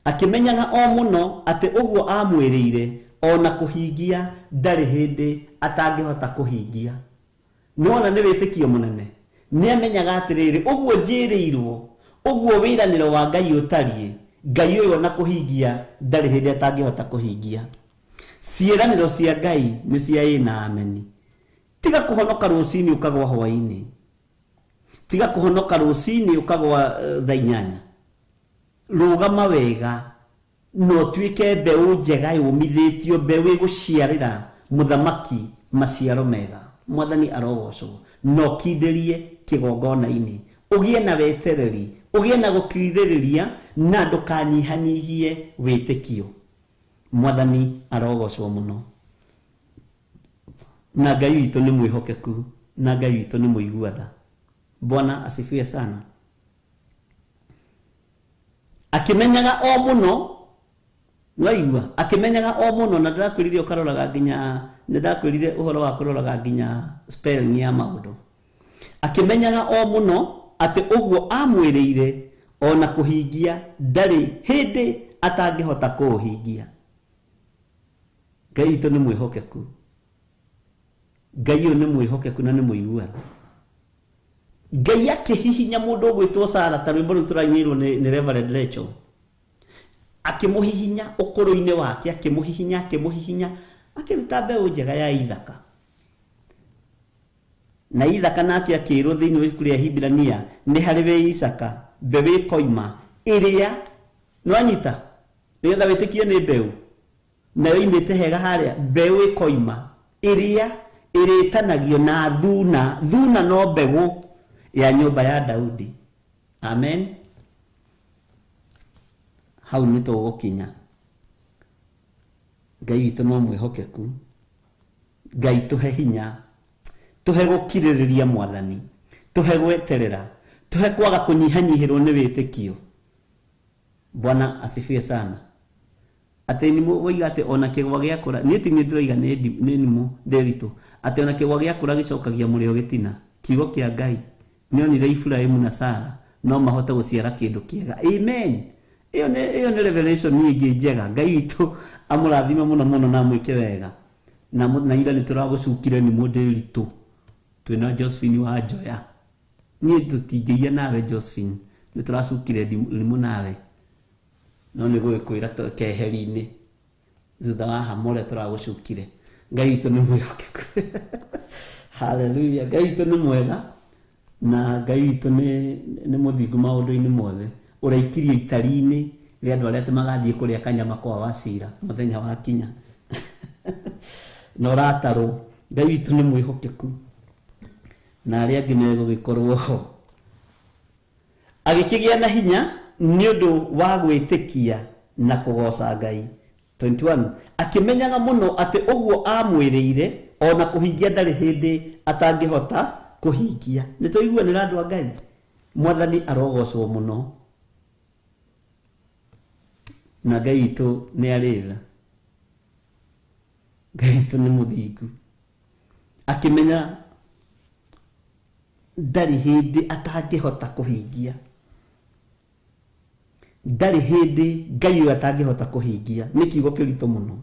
Akĩmenyaga o mũno atĩ ũguo amwĩrĩire ona kũhingia ndarĩ hĩndĩ atangĩhota kũhingia. Nĩwona nĩ wĩtĩkio mũnene. Nĩamenyaga atĩrĩrĩ, ũguo njĩrĩirwo, ũguo wĩranĩro wa Ngai ũtariĩ, Ngai ũyũ ona kũhingia ndarĩ hĩndĩ atangĩhota kũhingia. Ciĩranĩro cia Ngai nĩ cia ĩĩ na ameni. Tiga kũhonoka rũcinĩ ũkagwa hwaĩ-inĩ. Tiga kũhonoka rũcinĩ ũkagwa thaa inyanya. Rũgama wega na ũtuĩke mbeũ njega yũmithĩtio, mbeũ ĩgũciarĩra mũthamaki maciaro mega. Mwathani arogocwo. Na ũkindĩrie kĩgongona-inĩ, ũgĩe na wetereri, ũgĩe na gũkirĩrĩria, na ndũkanyihanyihie wĩtĩkio. Mwathani arogocwo mũno. Na Ngai witũ nĩ mwĩhokeku, na Ngai witũ nĩ mũigua tha. Bwana asifiwe sana. Akĩmenyaga o mũno, nĩwaigua? Akĩmenyaga o mũno, na ndĩrakwĩrire ũkaroraga nginya, nĩndakwĩrire ũhoro wa kũroraga nginya spelling ya maũndũ. Akĩmenyaga o mũno atĩ ũguo amwĩrĩire ona kũhingia ndarĩ hĩndĩ atangĩhota kũũhingia. Ngai witũ nĩ mwĩhokeku. Ngai ũyũ nĩ mwĩhokeku na nĩ mũigua tha. Ngai akĩhihinya mũndũ ũgwĩtwo Sara, ta rwĩmbo rũu tũrainĩirwo nĩ Reverend Rachel. Akĩmũhihinya ũkũrũ-inĩ wake, akĩmũhihinya, akĩmũhihinya, akĩruta mbeũ njega ya Ithaka. Na Ithaka nake akĩĩrwo thĩinĩ wa ibuku rĩa Hibirania, nĩ harĩ we Isaka, mbeũ ĩkoima ĩrĩa, nĩwanyita? Nĩgetha wĩtĩkie nĩ mbeũ. Nayo imĩte hega harĩa, mbeũ ĩkoima ĩrĩa ĩrĩtanagio na thuna. Thuna no mbegũ ya nyũmba ya Daudi. Amen. Hau nĩ tũgũkinya. Ngai witũ no mwĩhokeku. Ngai tũhe hinya, tũhe gũkirĩrĩria Mwathani, tũhe gweterera, tũhe kwaga kũnyihanyihĩrwo nĩ wĩtĩkio. Bwana asifiwe sana. Atĩ nĩ woiga atĩ ona kĩgwa gĩakũra, niĩ ti niĩ ndĩroiga, nĩ nimũ Nderitu, atĩ ona kĩgwa gĩakũra gĩcokagia mũrĩo gĩtina. Kiugo kĩa Ngai nĩonire Iburahĩmu na Sara no mahote gũciara kĩndũ kĩega. Amen. Ĩyo nĩ revelation ĩngĩ njega. Ngai witũ amũrathime mũno mũno na amwĩke wega. Na ira nĩ tũragũcukire nĩ Nderitu. Twĩna Josephine wa Njoya. Niĩ tũtingĩiya nawe Josephine, nĩ tũracukire rimũ nawe. No nĩ gũgĩkwĩra keheri-inĩ thutha wa hama ũrĩa tũragũcukire. Ngai witũ nĩ mwĩhokeku. Hallelujah. Ngai witũ nĩ mwega na Ngai witũ nĩ mũthingu maũndũ-inĩ mothe. Ũraikirie itari-inĩ rĩa andũ arĩa atĩ magathiĩ kũrĩa kanyama kwa Wacira mũthenya wa kinya. Na ũratarwo. Ngai witũ nĩ mwĩhokeku na arĩa angĩ megũgĩkorwo ho. Agĩkĩgĩa na hinya nĩ ũndũ wa gwĩtĩkia na kũgooca Ngai. 21 akĩmenyaga mũno atĩ ũguo amwĩrĩire ona kũhingia ndarĩ hĩndĩ atangĩhota kũhingia. Nĩ tũiguanĩra andũ a Ngai. Mwathani arogocwo mũno. Na Ngai witũ nĩ arĩ tha. Ngai witũ nĩ mũthingu. Akĩmenya ndarĩ hĩndĩ atangĩhota kũhingia. Ndarĩ hĩndĩ Ngai ũyũ atangĩhota kũhingia. Nĩ kiugo kĩritũ mũno.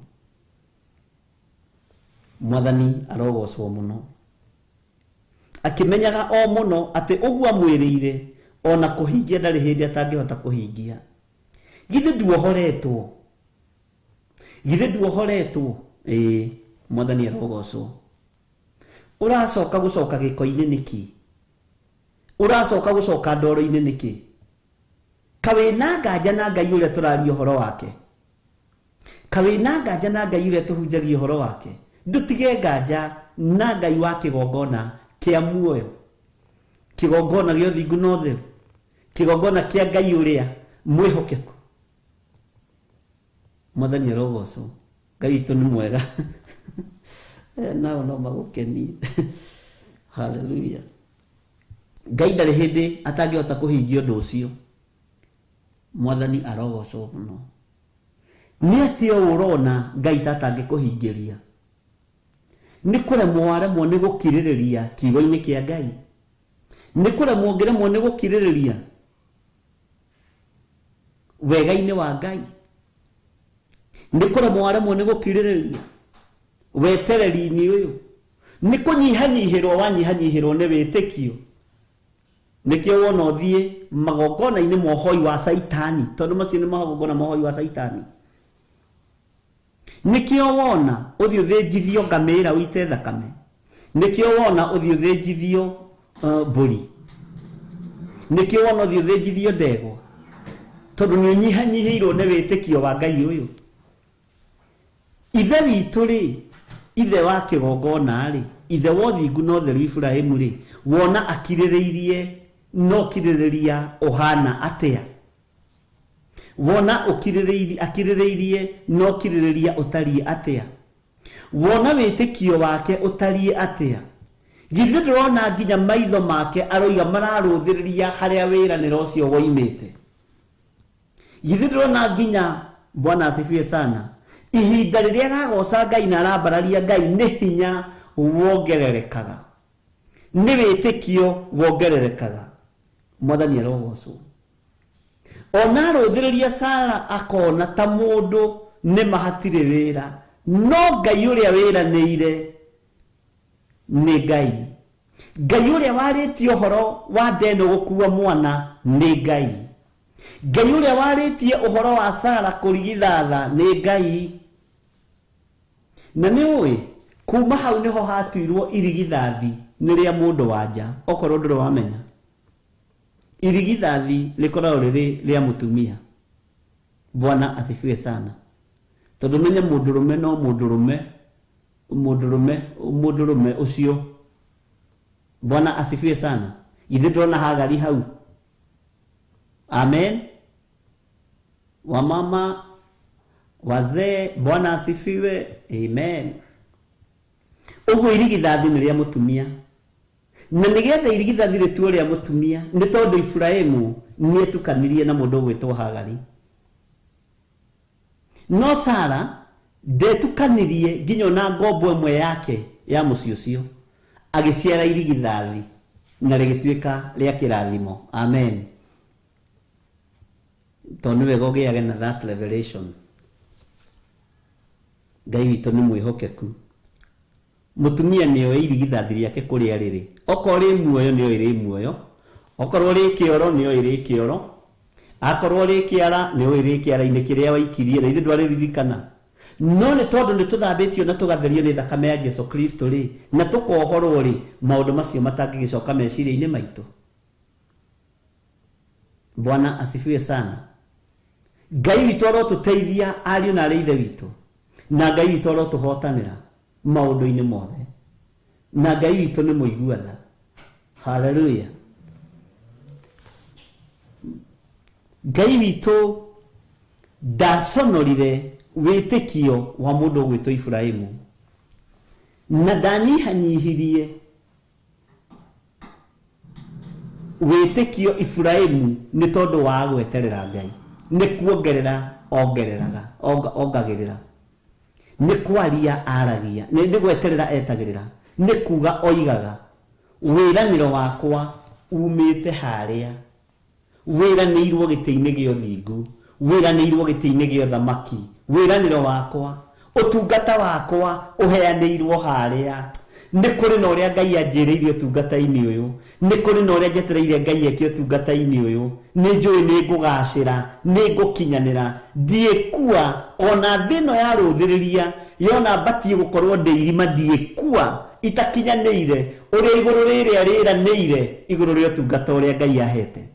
Mwathani arogocwo mũno. Akĩmenyaga o mũno atĩ ũguo amwĩrĩire ona kũhingia ndarĩ hĩndĩ atangĩhota kũhingia. Githĩ nduohoretwo? Githĩ nduohoretwo? Ĩĩ, Mwathani arogocwo. Ũracoka gũcoka gĩko-inĩ nĩkĩ? Ũracoka gũcoka ndoro-inĩ nĩkĩ? Kawĩna nganja na Ngai ũrĩa tũraria ũhoro wake. Kawĩna nganja na Ngai ũrĩa tũhunjagia ũhoro wake. Ndũtige nganja na Ngai wa kĩgongona kĩa muoyo. Kĩgongona gĩa ũthingu na ũtheru. Kĩgongona kĩa Ngai ũrĩa mwĩhokeku. Mwathani arogocwo. Ngai witũ nĩ mwega. Nao no magũkenie. Hallelujah. Ngai ndarĩ hĩndĩ atangĩhota kũhingia ũndũ ũcio. Mwathani arogocwo mũno. Nĩ atĩa ũrona Ngai tatangĩkũhingĩria? Nĩ kũremwo waremwo nĩ gũkirĩrĩria kiugo-inĩ kĩa Ngai? Nĩ kũremwo ũngĩremwo nĩ gũkirĩrĩria wega-inĩ wa Ngai? Nĩ kũremwo waremwo nĩ gũkirĩrĩria wetereri-inĩ ũyũ? Nĩ kũnyihanyihĩrwo wanyihanyihĩrwo nĩ wĩtĩkio? Nĩkĩo wona ũthiĩ magongona-inĩ ma ũhoi wa Caitani, tondũ macio nĩ magongona ma ũhoi wa Caitani. Nĩkĩo wona ũthiĩ ũthĩnjithio ngamĩra ũite thakame. Nĩkĩo wona ũthiĩ ũthĩnjithio mbũri. Nĩkĩo wona ũthiĩ ũthĩnjithio ndegwa, tondũ nĩ ũnyihanyihĩirwo nĩ wĩtĩkio wa Ngai ũyũ. Ithe witũ rĩ, ithe wa kĩgongona rĩ, ithe wa ũthingu na ũtheru Iburahĩmu rĩ, wona akirĩrĩirie no kirĩrĩria ũhana atĩa? Wona ũkirĩrĩirie akirĩrĩirie no kirĩrĩria ũtariĩ atĩa? Wona wĩtĩkio wake ũtariĩ atĩa? Githĩ ndũrona nginya maitho make aroiga mararũthĩrĩria harĩa wĩranĩro ũcio woimĩte? Githĩ ndũrona nginya, Bwana asifiwe sana, ihinda rĩrĩa aragoca Ngai na arambararia Ngai nĩ hinya wongererekaga, nĩ wĩtĩkio wongererekaga. Mwathani arogocwo. Ona arũthĩrĩria Sara akona ta mũndũ nĩ mahatirĩ wĩra, no Ngai ũrĩa wĩranĩire nĩ Ngai. Ngai ũrĩa warĩtie ũhoro wa ndeno gũkua mwana nĩ Ngai. Ngai ũrĩa warĩtie ũhoro wa Sara kũrigithatha nĩ Ngai. Na nĩ ũĩ kuma hau nĩho hatuirwo irigithathi nĩ rĩa mũndũ wa nja, okorwo ndũrĩ wamenya. Irigithathi rĩkoragwo rĩrĩ rĩa mũtumia. Bwana asifiwe sana. Tondũ menye mũndũrũme no mũndũrũme, mũndũrũme, mũndũrũme ũcio. Bwana asifiwe sana. Ithe ndona Hagari hau. Amen. Wamama, wazee, Bwana asifiwe. Amen. Ũguo irigithathi nĩ rĩa mũtumia. Na nĩgetha irigithathi rĩtuo rĩa mũtumia, nĩ tondũ Iburahĩmu nĩetukanirie na mũndũ ũgwĩtwo Hagari. No Sara ndetukanirie nginya ona ngombo ĩmwe yake ya mũciĩ ũcio, agĩciara irigithathi na rĩgĩtuĩka rĩa kĩrathimo. Amen. Tondũ nĩ wega ũgĩage na that revelation. Ngai witũ nĩ mwĩhokeku. Mũtumia nĩoĩ irigithathi rĩake kũrĩa rĩrĩ. Okorwo rĩ muoyo nĩoĩ rĩ muoyo, okorwo rĩ kĩoro nĩoĩ rĩ kĩoro, akorwo rĩ kĩara nĩoĩ rĩ kĩara-inĩ kĩrĩa waikirie, na ithuĩ ndwarĩririkana. No nĩ tondũ nĩ tũthambĩtio na tũgatherio nĩ thakame ya Jesu Kristo rĩ, na tũkohorwo rĩ, maũndũ macio matangĩgĩcoka meciria-inĩ maitũ. Bwana asifiwe sana. Ngai witũ arotũteithia ariũ na arĩ ithe witũ, na Ngai witũ arotũhotanĩra maũndũ-inĩ mothe, na Ngai witũ nĩ mũigua tha. Haleluya. Ngai witũ ndaconorire wĩtĩkio wa mũndũ ũgwĩtwo Iburahĩmu, na ndanyihanyihirie wĩtĩkio Iburahĩmu nĩ tondũ wa gweterera Ngai. Nĩ kuongerera ongereraga, ongagĩrĩra, nĩ kwaria aragia, nĩ gweterera etagĩrĩra, nĩ kuga oigaga wĩranĩro wakwa umĩte harĩa, wĩranĩirwo gĩtĩ-inĩ gĩa ũthingu, wĩranĩirwo gĩtĩ-inĩ gĩa ũthamaki, wĩranĩro wakwa, ũtungata wakwa ũheanĩirwo harĩa. Nĩ kũrĩ na ũrĩa Ngai anjĩrĩire ũtungata-inĩ ũyũ, nĩ kũrĩ na ũrĩa njetereire Ngai eke ũtungata-inĩ ũyũ, nĩ njũĩ nĩ ngũgacĩra, nĩ ngũkinyanĩra, ndiĩkua ona thĩ ĩno yarũthĩrĩria yona mbatiĩ gũkorwo ndĩ irima, ndiĩkua itakinyanĩire ũrĩa igũrũ rĩrĩa rĩranĩire igũrũ rĩa ũtungata ũrĩa Ngai ahete.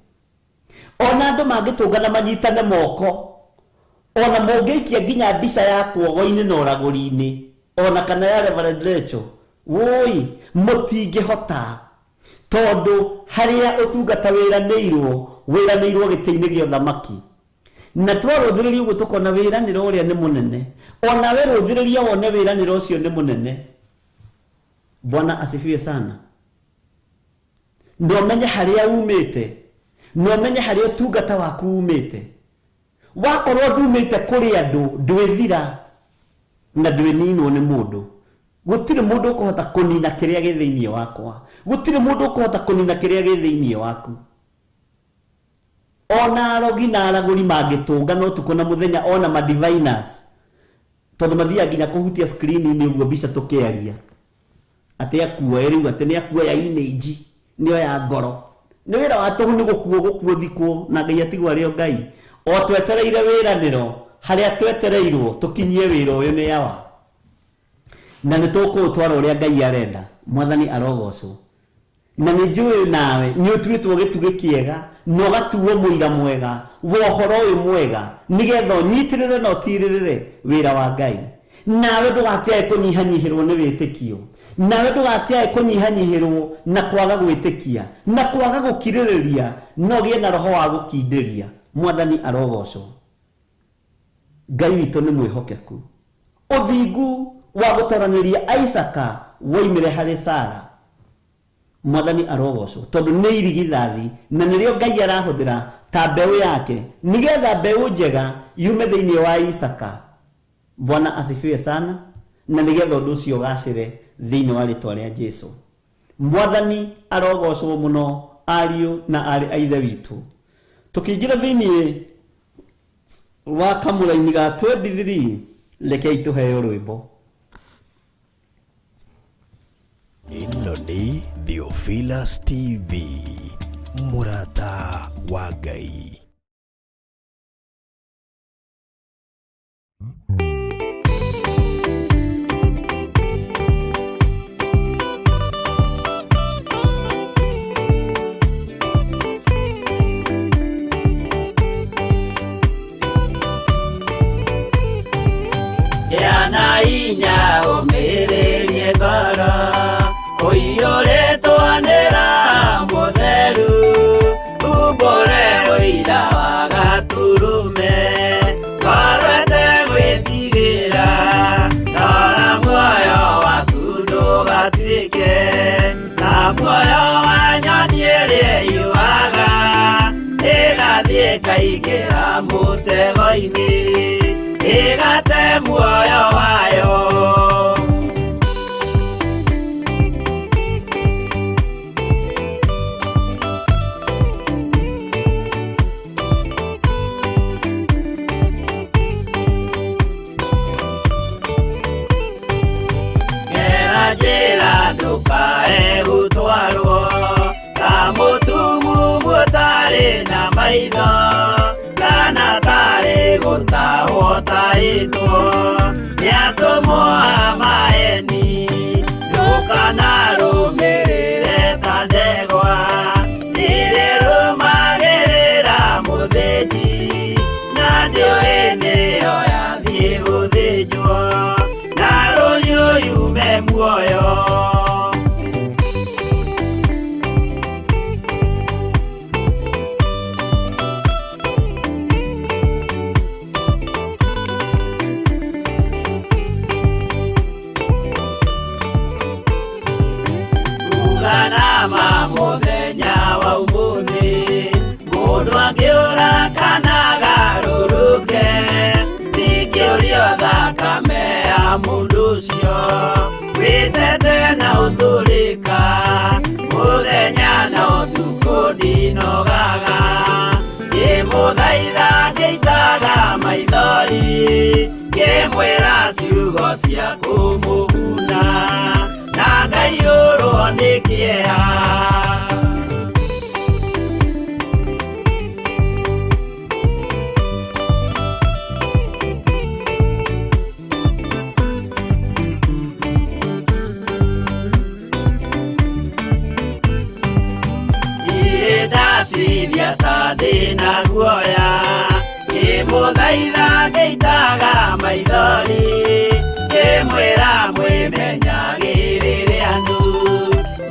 Ona andũ mangĩtũngana manyitane moko, ona mũngĩikia nginya mbica ya kuogo-inĩ na ũragũri-inĩ, ona kana ya Reverend Rachel, woi mũtingĩhota, tondũ harĩa ũtungata wĩranĩirwo, wĩranĩirwo gĩtĩ-inĩ gĩa ũthamaki. Na twarũthĩrĩria ũguo tũkona wĩranĩro ũrĩa nĩ mũnene. Ona we rũthĩrĩria wone wĩranĩro ũcio nĩ mũnene. Bwana asifiwe sana. Na ũmenye harĩa umĩte, na ũmenye harĩa ũtungata waku umĩte. Wakorwo ndumĩte kũrĩ andũ ndwĩthira na ndwĩninwo nĩ mũndũ. Gũtirĩ mũndũ ũkũhota kũnina kĩrĩa gĩ thĩinĩ wakwa, gũtirĩ mũndũ ũkũhota kũnina kĩrĩa gĩ thĩinĩ waku. Ona arogi na aragũri mangĩtũngana ũtukũ na mũthenya, ona ma diviners, tondũ mathiaga nginya kũhutia screen-inĩ ũguo mbica tũkĩaria atĩ akuoe rĩu, atĩ nĩ akuoya image nĩyo ya ngoro. Nĩ wĩra wa tũhũ, nĩ gũkuo gũkuo thikwo na Ngai atigwo arĩ o Ngai. O twetereire wĩranĩro harĩa twetereirwo tũkinyie wĩra ũyũ nĩ awa, na nĩ tũkũũtwara ũrĩa Ngai arenda. Mwathani arogocwo. Na nĩ njũĩ nawe nĩ ũtuĩtwo gĩtugĩ kĩega na ũgatuo mũira mwega wa ũhoro ũyũ mwega, nĩgetha ũnyitĩrĩre na ũtirĩrĩre wĩra wa Ngai. Nawe ndũgakĩae kũnyihanyihĩrwo nĩ wĩtĩkio, nawe ndũgakĩae kũnyihanyihĩrwo na kwaga gwĩtĩkia na kwaga gũkirĩrĩria, no ũgĩe na roho wa gũkindĩria. Mwathani arogocwo. Ngai witũ nĩ mwĩhokeku. Ũthingu wa gũtoranĩria Isaka woimire harĩ Sara. Mwathani arogocwo, tondũ nĩ irigithathi na nĩrĩo Ngai arahũthĩra ta mbeũ yake nĩgetha mbeũ njega yume thĩinĩ wa Isaka. Bwana asifiwe sana, na nĩgetha ũndũ ũcio ũgacĩre thĩinĩ wa rĩtwa rĩa Jesu. Mwathani arogocwo mũno, ariũ na arĩ a Ithe witũ. Tũkĩingĩra thĩinĩ wa kamũraini ga 23, rekei tũheo rwĩmbo. Ĩno nĩ Theophilus TV, mũrata wa Ngai. Yana inya ũmĩrĩrie ngoro, ũiyũrĩtwo nĩ Roho Mũtheru, umbũre ũira wa Gatũrũme, ngoro ĩtegwĩtigĩra, rora muoyo waku ndũgatuĩke ta muoyo wa nyoni ĩrĩa ĩyũaga, ĩgathiĩ ĩkaingĩra mũtego-inĩ, ĩgate muoyo wayo. Gera njĩra ndũkae gũtwarwo ta mũtumumu ũtarĩ na maitho, kana tarĩ gũtahwo ũtahĩtwo nĩ atũmwo a maeni. Ndũkanarũmĩrĩre ta ndegwa irĩrũmagĩrĩra mũthĩnji, na ndĩũĩ nĩyo yathiĩ gũthĩnjwo, na rũhiũ yume muoyo. Uganama mũthenya wa ũmũthĩ, mũndũ angĩũra kana agarũrũke, ndingĩũrio thakame ya mũndũ ũcio wĩtete na ũtũrĩka. Mũthenya na ũtukũ ndinogaga, ngĩmũthaitha ngĩitaga maithori, ngĩmwĩra ciugo cia kũmũguna, na ngaiyũrwo nĩ kĩeha. Niĩ ndatithia ta ndĩna guoya, ngĩmũthaitha ngĩitaga maithori, ngĩmwĩra mwĩmenyagĩrĩre andũ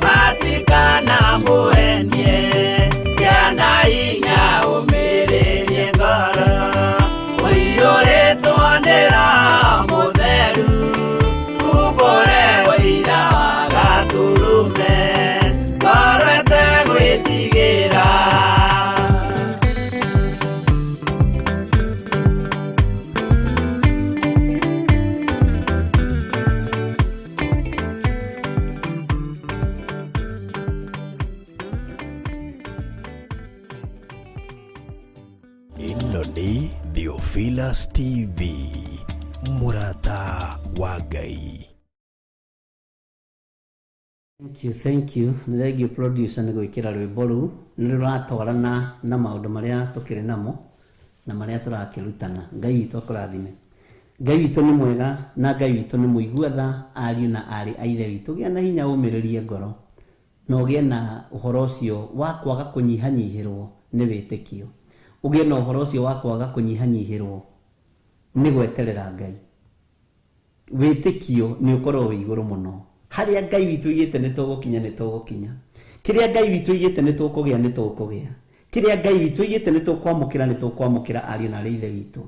matikanamũhenie. Gĩa na hinya ũmĩrĩrie ngoro, ũiyũrĩtwo nĩ Roho Mũtheru, umbũre ũira wa Gatũrũme, ngoro ĩtegwĩtigĩra. Ĩno nĩ Theophilus TV, mũrata wa Ngai. Thank you, thank you. Nĩ thank you producer nĩ gwĩkĩra rwĩmbo rũu. Nĩ rũratwarana na maũndũ marĩa tũkĩrĩ namo na marĩa tũrakĩrutana. Ngai witũ akũrathime. Ngai witũ nĩ mwega na Ngai witũ nĩ mũigua tha, ariũ na aarĩ a Ithe witũ. Gĩa na hinya ũmĩrĩrie ngoro na ũgĩe na ũhoro ũcio wa kwaga kũnyihanyihĩrwo nĩ wĩtĩkio. Ũgĩe na ũhoro ũcio wa kwaga kũnyihanyihĩrwo nĩ gweterera Ngai. Wĩtĩkio nĩ ũkorwo wĩ igũrũ mũno. Harĩa Ngai witũ oigĩte nĩ tũgũkinya nĩ tũgũkinya. Kĩrĩa Ngai witũ oigĩte nĩ tũkũgĩa nĩ tũkũgĩa. Kĩrĩa Ngai witũ oigĩte nĩ tũkwamũkĩra nĩ tũkwamũkĩra ariũ na aarĩ a Ithe witũ.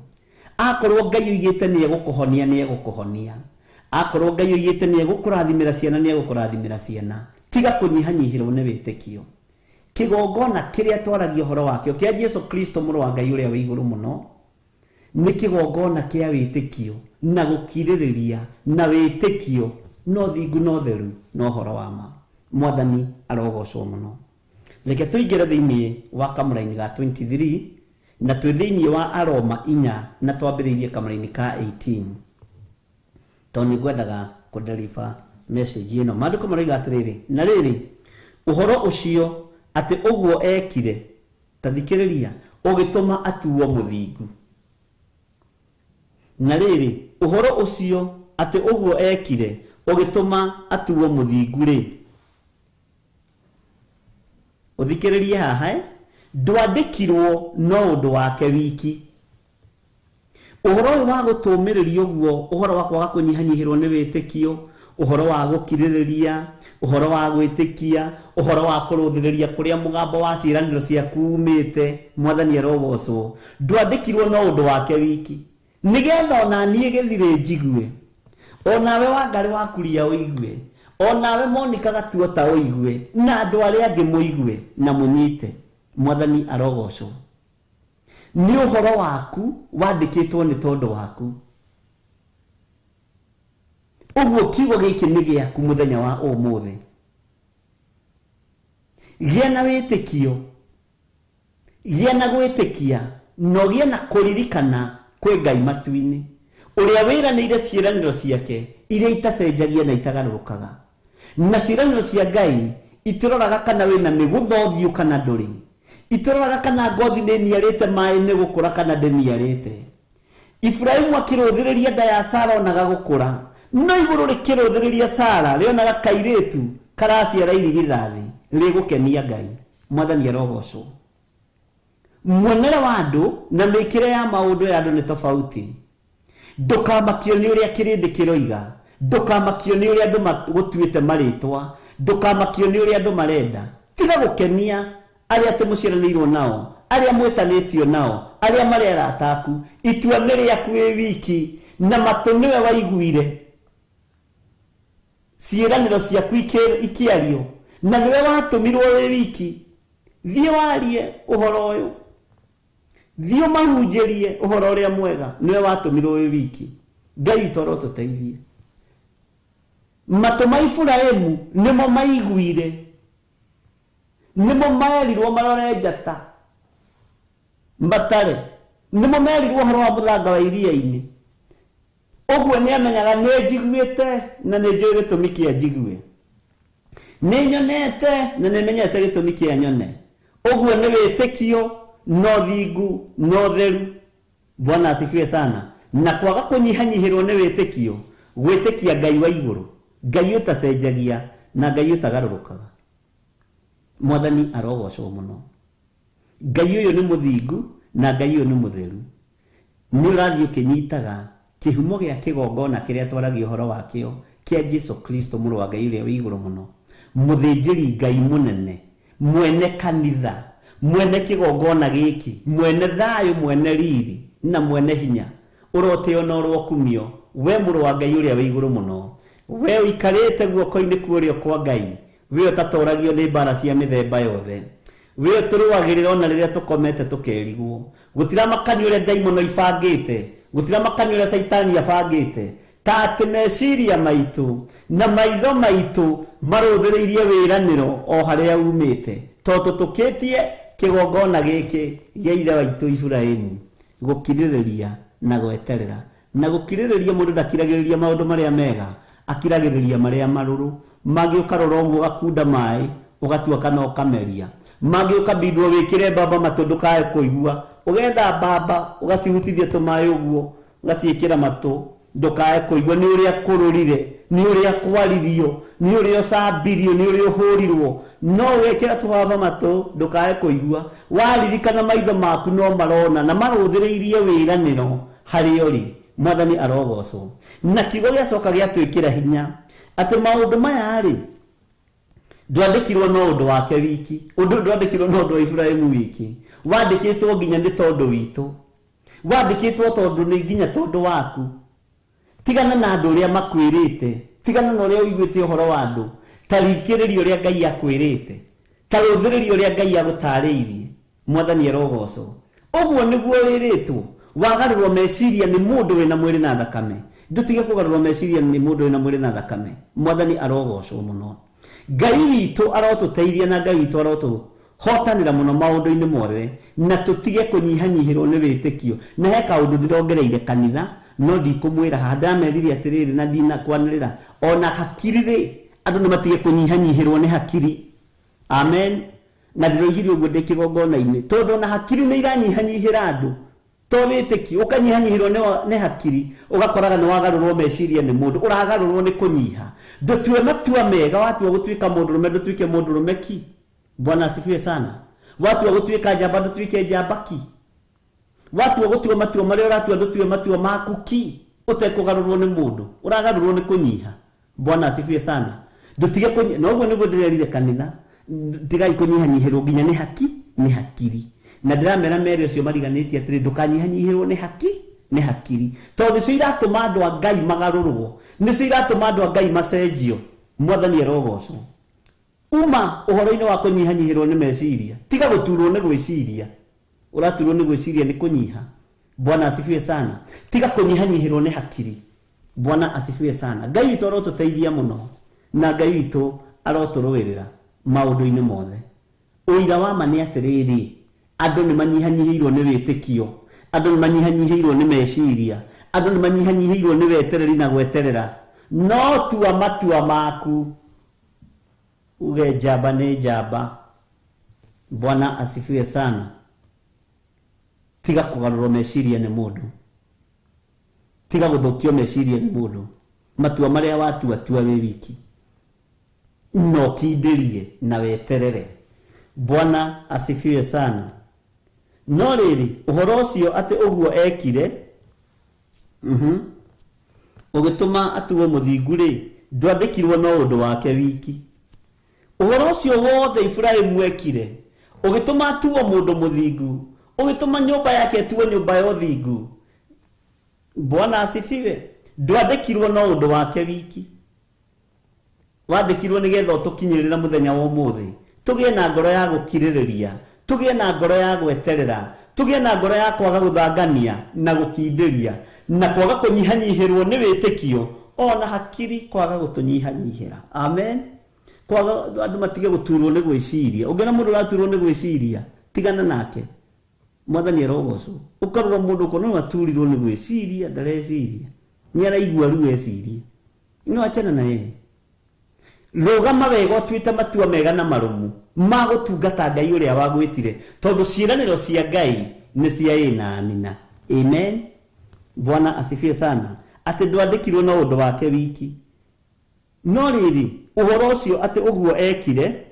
Akorwo Ngai oigĩte nĩ egũkũhonia nĩ egũkũhonia. Akorwo Ngai oigĩte nĩ egũkũrathimĩra ciana nĩ egũkũrathimĩra ciana. Tiga kũnyihanyihĩrwo nĩ wĩtĩkio. Kĩgongona kĩrĩa twaragia ũhoro wakĩo kĩa Jesu Kristo mũrũ wa Ngai ũrĩa wĩ igũrũ mũno nĩ kĩgongona kĩa wĩtĩkio na gũkirĩrĩria na wĩtĩkio no thingu no theru no ũhoro wa ma. Mwathani arogocwo mũno. Reke tũingĩre thĩinĩ wa kamũraini ga 23 na twĩ thĩinĩ wa Aroma 4 na twambĩrĩirie kamũraini ka 18 tondũ nĩ ngwendaga kũdeliver message ĩno. Maandĩko maroiga atĩrĩrĩ, na rĩrĩ ũhoro ũcio atĩ ũguo ekire, ta thikĩrĩria, ũgĩtũma atuo mũthingu. Na rĩrĩ ũhoro ũcio atĩ ũguo ekire ũgĩtũma atuo mũthingu rĩ, ũthikĩrĩrie haha, ndwandĩkirwo no ũndũ wake wiki. Ũhoro ũyũ wa gũtũmĩrĩria ũguo, ũhoro wa kwaga kũnyihanyihĩrwo nĩ wĩtĩkio, ũhoro wa gũkirĩrĩria, ũhoro wa gwĩtĩkia, ũhoro wa kũrũthĩrĩria kũrĩa mũgambo wa ciĩranĩro ciaku umĩte, Mwathani arogocwo. Ndwandĩkirwo no ũndũ wake wiki, nĩgetha ona niĩ gĩthirĩ njigue, onawe Wangarĩ wa Kuria ũigue, onawe Monica Gatuota ũigue, na andũ arĩa angĩ mũigue na mũnyite. Mwathani arogocwo. Nĩ ũhoro waku wandĩkĩtwo nĩ tondũ waku. Ũguo kiugo gĩkĩ nĩ gĩaku mũthenya wa ũmũthĩ. Gĩa na wĩtĩkio, gĩa na gwĩtĩkia, na ũgĩe na kũririkana kwĩ Ngai matu-inĩ, ũrĩa wĩranĩire ciĩranĩro ciake iria itacenjagia na itagarũrũkaga. Na ciĩranĩro cia Ngai itiroraga kana wĩna mĩgũtha ũthiũ kana ndũrĩ, itiroraga kana ngothi nĩ niarĩte maĩ nĩ gũkũra kana ndĩniarĩte. Iburahĩmu akĩrũthĩrĩria nda ya Sara onaga gũkũra, no igũrũ rĩkĩrũthĩrĩria Sara rĩonaga kairĩtu karaciara irigithathi rĩgũkenia Ngai. Mwathani arogocwo. Muonere wa andũ na mĩkĩre ya maũndũ ya andũ nĩ tofauti. Ndũkamakio nĩ ũrĩa kĩrĩndĩ kĩroiga, ndũkamakio nĩ ũrĩa andũ gũtuĩte marĩtwa, ndũkamakio nĩ ũrĩa andũ marenda. Tiga gũkenia arĩa atĩ mũciaranĩirwo nao, arĩa mwĩtanĩtio nao, arĩa marĩ arata aku. Itua nĩ rĩaku wĩ wiki, na matũ nĩwe waiguire ciĩranĩro ciaku ikĩario, na nĩwe watũmirwo wĩ wiki. Thiĩ warie ũhoro ũyũ, thiĩ ũmahunjĩrie ũhoro ũrĩa mwega, nĩwe watũmirwo wĩ wiki. Ngai witũ arotũteithie. Matũ ma Iburahĩmu nĩmo maiguire, nĩmo merirwo marore njata matare, nĩmo merirwo ũhoro wa mũthanga wa iria-inĩ. Ũguo nĩ amenyaga nĩ njiguĩte na nĩ njũĩ gĩtũmi kĩa njigue, nĩ nyonete na nĩ menyete gĩtũmi kĩa nyone. Ũguo nĩ wĩtĩkio no thingu no theru. Bwana asifiwe sana. Na kwaga kũnyihanyihĩrwo nĩ wĩtĩkio, gwĩtĩkia Ngai wa igũrũ, Ngai ũtacenjagia na Ngai ũtagarũrũkaga. Mwathani arogocwo mũno. Ngai ũyũ nĩ mũthingu na Ngai ũyũ nĩ mũtheru. Nĩ ũrathiĩ ũkĩnyitaga kĩhumo gĩa kĩgongona kĩrĩa twaragia ũhoro wakĩo kĩa Jesu Kristo mũrũ wa Ngai ũrĩa wĩ igũrũ mũno, mũthĩnjĩri Ngai mũnene, mwene kanitha, mwene kĩgongona gĩkĩ, mwene thayũ, mwene riri na mwene hinya, ũrotĩo na ũrokumio, we mũrũ wa Ngai ũrĩa wĩ igũrũ mũno, we ũikarĩte guoko-inĩ kwa ũrĩo kwa Ngai, we ũtatoragio nĩ mbara cia mĩthemba yothe, we ũtũrũagĩrĩra ona rĩrĩa tũkomete tũkerigwo. Gũtiramakania ũrĩa ndaimono ibangĩte, gũtiramakania ũrĩa caitani abangĩte, ta atĩ meciria maitũ na maitho maitũ marũthĩrĩirie wĩranĩro o harĩa umĩte, tondũ tũtũkĩtie Kĩgongona gĩkĩ gĩa ithe waitũ Iburahĩmu, gũkirĩrĩria na gweterera. Na gũkirĩrĩria, mũndũ ndakiragĩrĩria maũndũ marĩa mega, akiragĩrĩria marĩa marũrũ. Mangĩ ũkarora ũguo ũgakunda maĩ, ũgatua kana ũkameria. Mangĩ ũkabindwo wĩkĩre mbamba matũ ndũkae kũigua, ũgetha mbamba ũgacihutithia tũmaĩ ũguo, ũgaciĩkĩra matũ ndũkae kũigua. Nĩ ũrĩa kũrũrire, nĩ ũrĩa kwaririo, nĩ ũrĩa ũcambirio, nĩ ũrĩa ũhũrirwo, no wekĩra tũbaba matũ ndũkae kũigua. Waririkana maitho maku no marona na marũthĩrĩirie wĩranĩro harĩa ũrĩ. Mwathani arogocwo. Na kiugo gĩacoka gĩatwĩkĩra hinya atĩ maũndũ maya rĩ, ndwandĩkirwo no ũndũ wake wiki, ũndũ ndwandĩkirwo no ũndũ wa Iburahĩmu wiki, wandĩkĩtwo nginya nĩ tondũ witũ, wandĩkĩtwo tondũ nĩ nginya tondũ waku. Tigana na andũ ũrĩa makwĩrĩte, tigana na ũrĩa ũiguĩte ũhoro wa andũ, ta rikĩrĩria ũrĩa Ngai akwĩrĩte, ta rũthĩrĩria ũrĩa Ngai agũtarĩirie. Mwathani arogocwo. Ũguo nĩguo wĩrĩtwo, wagarũrwo meciria nĩ mũndũ wĩna mwĩrĩ na thakame. Ndũtige kũgarũrwo meciria nĩ mũndũ wĩna mwĩrĩ na thakame. Mwathani arogocwo mũno. Ngai witũ arotũteithia na Ngai witũ arotũhotanĩra mũno maũndũ-inĩ mothe, na tũtige kũnyihanyihĩrwo nĩ wĩtĩkio. Na he kaũndũ ndĩrongereire kanitha, no ndikũmwĩra haha, ndamerire atĩrĩrĩ na ndinakwanĩrĩra, ona hakiri rĩ, andũ nĩ matige kũnyihanyihĩrwo nĩ hakiri. Amen. Na ndĩroigire ũguo ndĩ kĩgongona-inĩ, tondũ ona hakiri nĩ iranyihanyihĩra andũ. To wĩtĩkio, ũkanyihanyihĩrwo nĩ hakiri, ũgakoraga nĩ wagarũrwo meciria nĩ mũndũ, ũragarũrwo nĩ kũnyiha. Ndũtue matua mega, watua gũtuĩka mũndũrũme, ndũtuĩke mũndũrũme ki. Bwana asifiwe sana. Watua gũtuĩka njamba, ndũtuĩke njamba ki. Watua gũtua matua marĩa ũratua, ndũtue matua maku ki, ũtekũgarũrwo nĩ mũndũ, ũragarũrwo nĩ kũnyiha. Bwana asifiwe sana. Ndũtige kũnyiha, na ũguo nĩguo ndĩrerire kanitha, tigai kũnyihanyihĩrwo nginya nĩ haki, nĩ hakiri. Na ndĩramera mere ũcio mariganĩtie atĩrĩ, ndũkanyihanyihĩrwo nĩ haki, nĩ hakiri, tondũ nĩcio iratũma andũ a Ngai magarũrwo, nĩcio iratũma andũ a Ngai macenjio. Mwathani arogocwo. Uma ũhoro-inĩ wa kũnyihanyihĩrwo nĩ meciria, tiga gũturwo nĩ gwĩciria. Ũraturwo nĩ gwĩciria nĩ kũnyiha. Bwana asifiwe sana. Tiga kũnyihanyihĩrwo nĩ hakiri. Bwana asifiwe sana. Ngai witũ arotũteithia mũno, na Ngai witũ arotũrũĩrĩra maũndũ-inĩ mothe. Ũira wa ma nĩ atĩrĩrĩ, andũ nĩ manyihanyihĩirwo nĩ wĩtĩkio, andũ nĩ manyihanyihĩirwo nĩ meciria, andũ nĩ manyihanyihĩirwo nĩ wetereri na gweterera. No tua matua maku, uge njamba nĩ njamba. Bwana asifiwe sana. Tiga kũgarũrwo meciria nĩ mũndũ, tiga gũthũkio meciria nĩ mũndũ. Matua marĩa watua, tua wĩ wiki, no kindĩrie na weterere. Bwana asifiwe sana. No rĩrĩ, ũhoro ũcio atĩ ũguo ekire, ũgĩtũma atuo mũthingu rĩ, ndwandĩkirwo no ũndũ wake wiki. Ũhoro ũcio wothe Iburahĩmu ekire, ũgĩtũma atuo mũndũ mũthingu, ũgĩtũma nyũmba yake ĩtuo nyũmba ya ũthingu. Bwana asifiwe. Ndwandĩkirwo no ũndũ wake wiki, wandĩkirwo nĩgetha ũtũkinyĩrĩra mũthenya wa ũmũthĩ, tũgĩe na ngoro ya gũkirĩrĩria, tũgĩe na ngoro ya gweterera, tũgĩe na ngoro ya kwaga gũthangania na gũkindĩria, na kwaga kũnyihanyihĩrwo nĩ wĩtĩkio, ona hakiri kwaga gũtũnyihanyihĩra. Amen. Kwaga andũ matige gũturwo nĩ gwĩciria. Ũngĩona mũndũ ũraturwo nĩ gwĩciria, tigana nake. Mwathani arogocwo. Ũkarora mũndũ ũkona no aturirwo nĩ gwĩciria, ndareciria, nĩ araigua ruo eciria, no achana na yeye. Rũgama wega ũtuĩte matua mega na marũmu ma gũtungata Ngai ũrĩa wagwĩtire, tondũ ciĩranĩro cia Ngai nĩ cia ĩ na amina. Amen. Bwana asifiwe sana. Atĩ ndwandĩkirwo no ũndũ wake wiki, no rĩrĩ, ũhoro ũcio atĩ ũguo ekire,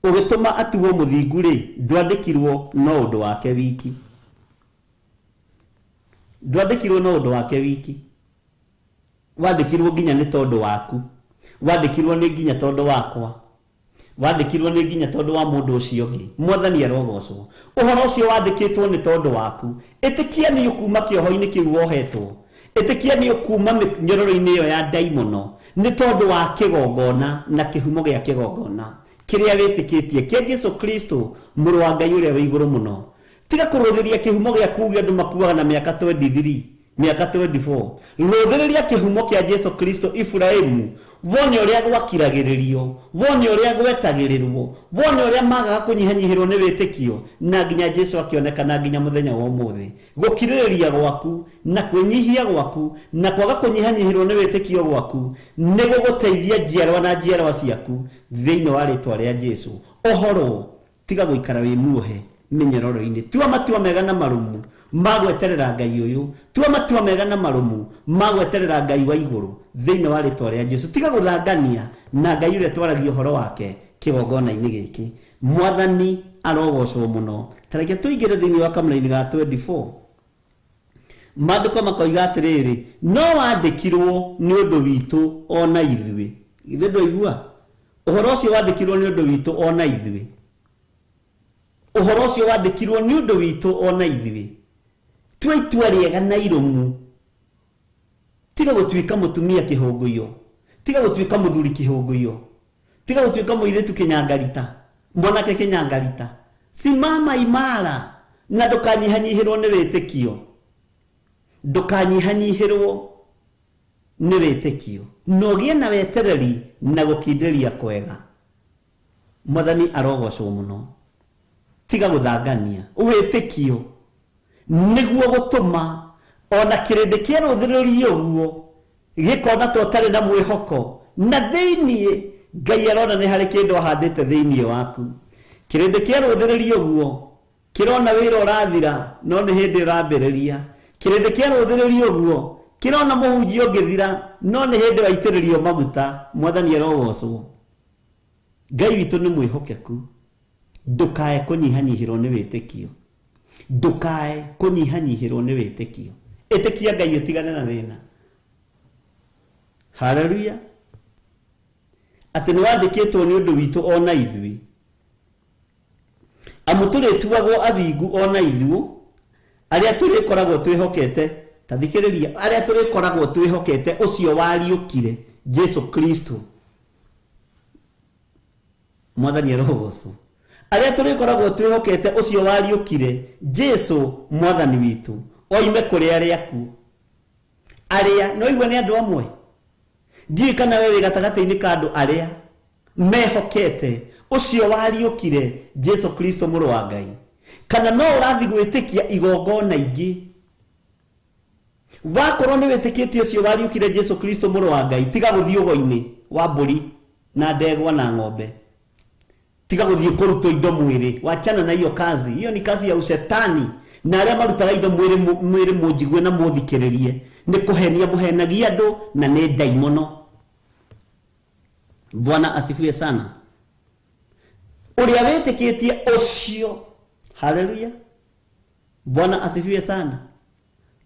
ũgĩtũma atuo mũthingu rĩ, ndwandĩkirwo no ũndũ wake wiki. Ndwandĩkirwo no ũndũ wake wiki, wandĩkirwo nginya nĩ tondũ waku, wandĩkirwo nĩ nginya tondũ wakwa, wandĩkirwo nĩ nginya tondũ wa mũndũ ũcio ũngĩ. Mwathani arogocwo. Ũhoro ũcio wandĩkĩtwo nĩ tondũ waku. Ĩtĩkia nĩ ũkuma kĩoho-inĩ kĩu wohetwo, ĩtĩkia nĩ ũkuma mĩnyororo-inĩ ĩyo ya ndaimono, nĩ tondũ wa kĩgongona na kĩhumo gĩa kĩgongona kĩrĩa wĩtĩkĩtie kĩa Jesu Kristo, mũrũ wa Ngai ũrĩa wĩ igũrũ mũno. Tiga kũrũthĩria kĩhumo gĩa kuuga andũ makuaga na mĩaka 23, mĩaka 24. Rũthĩrĩria kĩhumo kĩa Jesu Kristo. Iburahĩmu Wone ũrĩa gwakiragĩrĩrio, wone ũrĩa gwetagĩrĩrwo, wone ũrĩa magaga kũnyihanyihĩrwo nĩ wĩtĩkio, na nginya Jesu akĩonekana nginya mũthenya wa ũmũthĩ. Gũkirĩrĩria gwaku na kwĩnyihia gwaku na kwaga kũnyihanyihĩrwo nĩ wĩtĩkio gwaku nĩ gũgũteithia njiarwa na njiarwa ciaku thĩinĩ wa rĩtwa rĩa Jesu. Ũhoro tiga gũikara wĩ muohe mĩnyororo-inĩ. Tua matua mega na marũmu ma gweterera Ngai ũyũ, tua matua mega na marũmu ma gweterera Ngai wa igũrũ thĩinĩ wa rĩtwa rĩa Jesu. Tiga gũthangania na Ngai ũrĩa twaragia ũhoro wake kĩgongona-inĩ gĩkĩ. Mwathani arogocwo mũno. Ta reke tũingĩre thĩinĩ wa kamũraini ga 24. Maandĩko makoiga atĩrĩrĩ, no wandĩkirwo nĩ ũndũ witũ ona ithuĩ. Githĩ ndwaigua? Ũhoro ũcio wandĩkirwo nĩ ũndũ witũ ona ithuĩ. Ũhoro ũcio wandĩkirwo nĩ ũndũ witũ ona ithuĩ. Tua itua rĩega na irũmu. Tiga gũtuĩka mũtumia kĩhũngũiyo, tiga gũtuĩka mũthuri kĩhũngũiyo, tiga gũtuĩka mũirĩtu kĩnyangarita, mwanake kĩnyangarita. Simama imara na ndũkanyihanyihĩrwo nĩ wĩtĩkio. Ndũkanyihanyihĩrwo nĩ wĩtĩkio. Na ũgĩe na wetereri na gũkindĩria kwega. Mwathani arogocwo mũno. Tiga gũthangania wĩtĩkio nĩguo gũtũma ona kĩrĩndĩ kĩarũthĩrĩrio ũguo gĩkona ta ũtarĩ na mwĩhoko, na thĩiniĩ Ngai arona nĩ harĩ kĩndũ ahandĩte thĩiniĩ waku. Kĩrĩndĩ kĩarũthĩrĩrio ũguo kĩrona wĩra ũrathira no nĩ hĩndĩ ũrambĩrĩria. Kĩrĩndĩ kĩarũthĩrĩrio ũguo kĩrona mũhunjia ũngĩthira no nĩ hĩndĩ waitĩrĩrio maguta. Mwathani arogocwo. Ngai witũ nĩ mwĩhokeku. Ndũkae kũnyihanyihĩrwo nĩ wĩtĩkio. Ndũkae kũnyihanyihĩrwo nĩ wĩtĩkio. Ĩtĩkia Ngai ũtigane na thĩna. Haleluya. Atĩ nĩ wandĩkĩtwo nĩ ũndũ witũ ona ithuĩ. Amu tũrĩtuagwo athingu ona ithuĩ arĩa tũrĩkoragwo twĩhokete. Ta thikĩrĩria, arĩa tũrĩkoragwo twĩhokete ũcio wariũkire Jesu Kristo. Mwathani arogocwo. Arĩa tũrĩkoragwo twĩhokete ũcio wariũkire Jesu mwathani witũ oime kũrĩ arĩa akuũ. Arĩa no igua nĩ andũ amwe. Ndiũĩ kana we wĩ gatagatĩ-inĩ ka andũ arĩa mehokete ũcio wariũkire Jesu Kristo mũrũ wa Ngai, kana no ũrathiĩ gwĩtĩkia igongona ingĩ. Wakorwo nĩ wĩtĩkĩtie ũcio wariũkire Jesu Kristo mũrũ wa Ngai, tiga gũthiĩ ũgo-inĩ wa mbũri na ndegwa na ng'ombe. Tiga gũthiĩ kũrutwo indo mwĩrĩ. Wachana na hiyo kazi. Hiyo ni kazi ya ushetani. Na arĩa marutaga indo mwĩrĩ mũnjigue na mũthikĩrĩrie nĩ kũhenia mũhenagia andũ na nĩ ndaimono. Bwana asifiwe sana. Ũrĩa wĩtĩkĩtie ũcio, haleluya, Bwana asifiwe sana,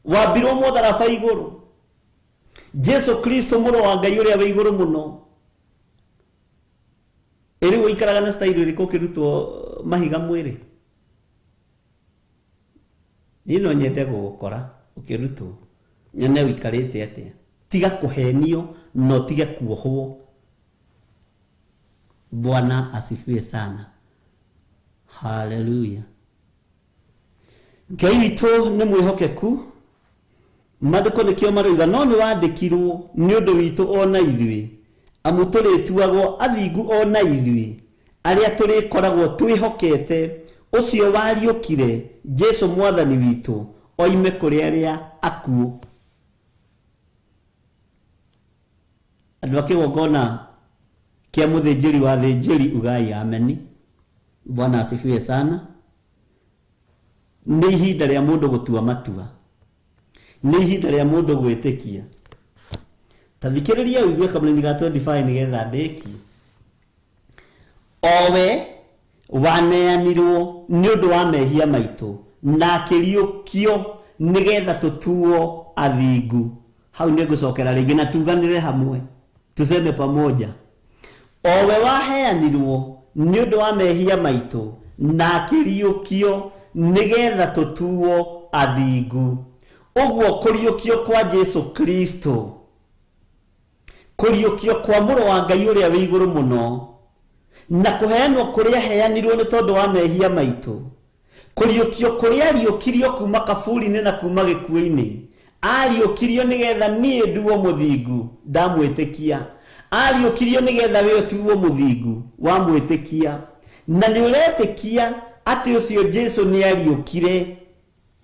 wambirwo mũtharaba igũrũ, Jesu Kristo mũrũ wa Ngai ũrĩa wĩ igũrũ mũno. Ĩrĩ ũikaraga na style ĩrĩkũ ũkĩrutwo mahiga mwĩrĩ? Niĩ no nyende gũgũkora ũkĩrutwo nyone ũikarĩte atĩa. Tiga kũhenio na ũtige kuohwo. Bwana asifiwe sana. Haleluya. Ngai witũ nĩ mwĩhokeku. Maandĩko nĩkĩo maroiga no nĩ wandĩkirwo nĩ ũndũ witũ ona ithuĩ, amu tũrĩtuagwo athingu ona ithuĩ arĩa tũrĩkoragwo twĩhokete ũcio wariũkire Jesu mwathani witũ oime kũrĩ arĩa akuũ. Andũ a kĩgongona kĩa mũthĩnjĩri wa thĩnjĩri ugai ameni. Bwana asifiwe sana. Nĩ ihinda rĩa mũndũ gũtua matua, nĩ ihinda rĩa mũndũ gwĩtĩkia. Ta thikĩrĩria ũigue kamũraini ga 25 nĩgetha ndĩkie. Owe waneanirwo nĩ ũndũ wa mehia maitũ na akĩriũkio nĩgetha tũtuo athingu. Hau nĩ ngũcokera rĩngĩ na tuganĩre hamwe, tuseme pamoja. Owe waheanirwo nĩ ũndũ wa mehia maitũ na akĩriũkio nĩgetha tũtuo athingu. Ũguo kũriũkio kwa Jesu Kristo, kũriũkio kwa mũrũ wa Ngai ũrĩa wĩ igũrũ mũno, na kũheanwo kũrĩa aheanirwo nĩ tondũ wa mehia maitũ, kũriũkio kũrĩa ariũkirio kuma kaburi-inĩ na kuma gĩkuũ-inĩ, ariũkirio nĩgetha niĩ nduo mũthingu ndamwĩtĩkia, Ariũkirio nĩgetha we ũtuo mũthingu wa mwĩtĩkia, na nĩ ũretĩkia atĩ ũcio Jesu nĩ ariũkire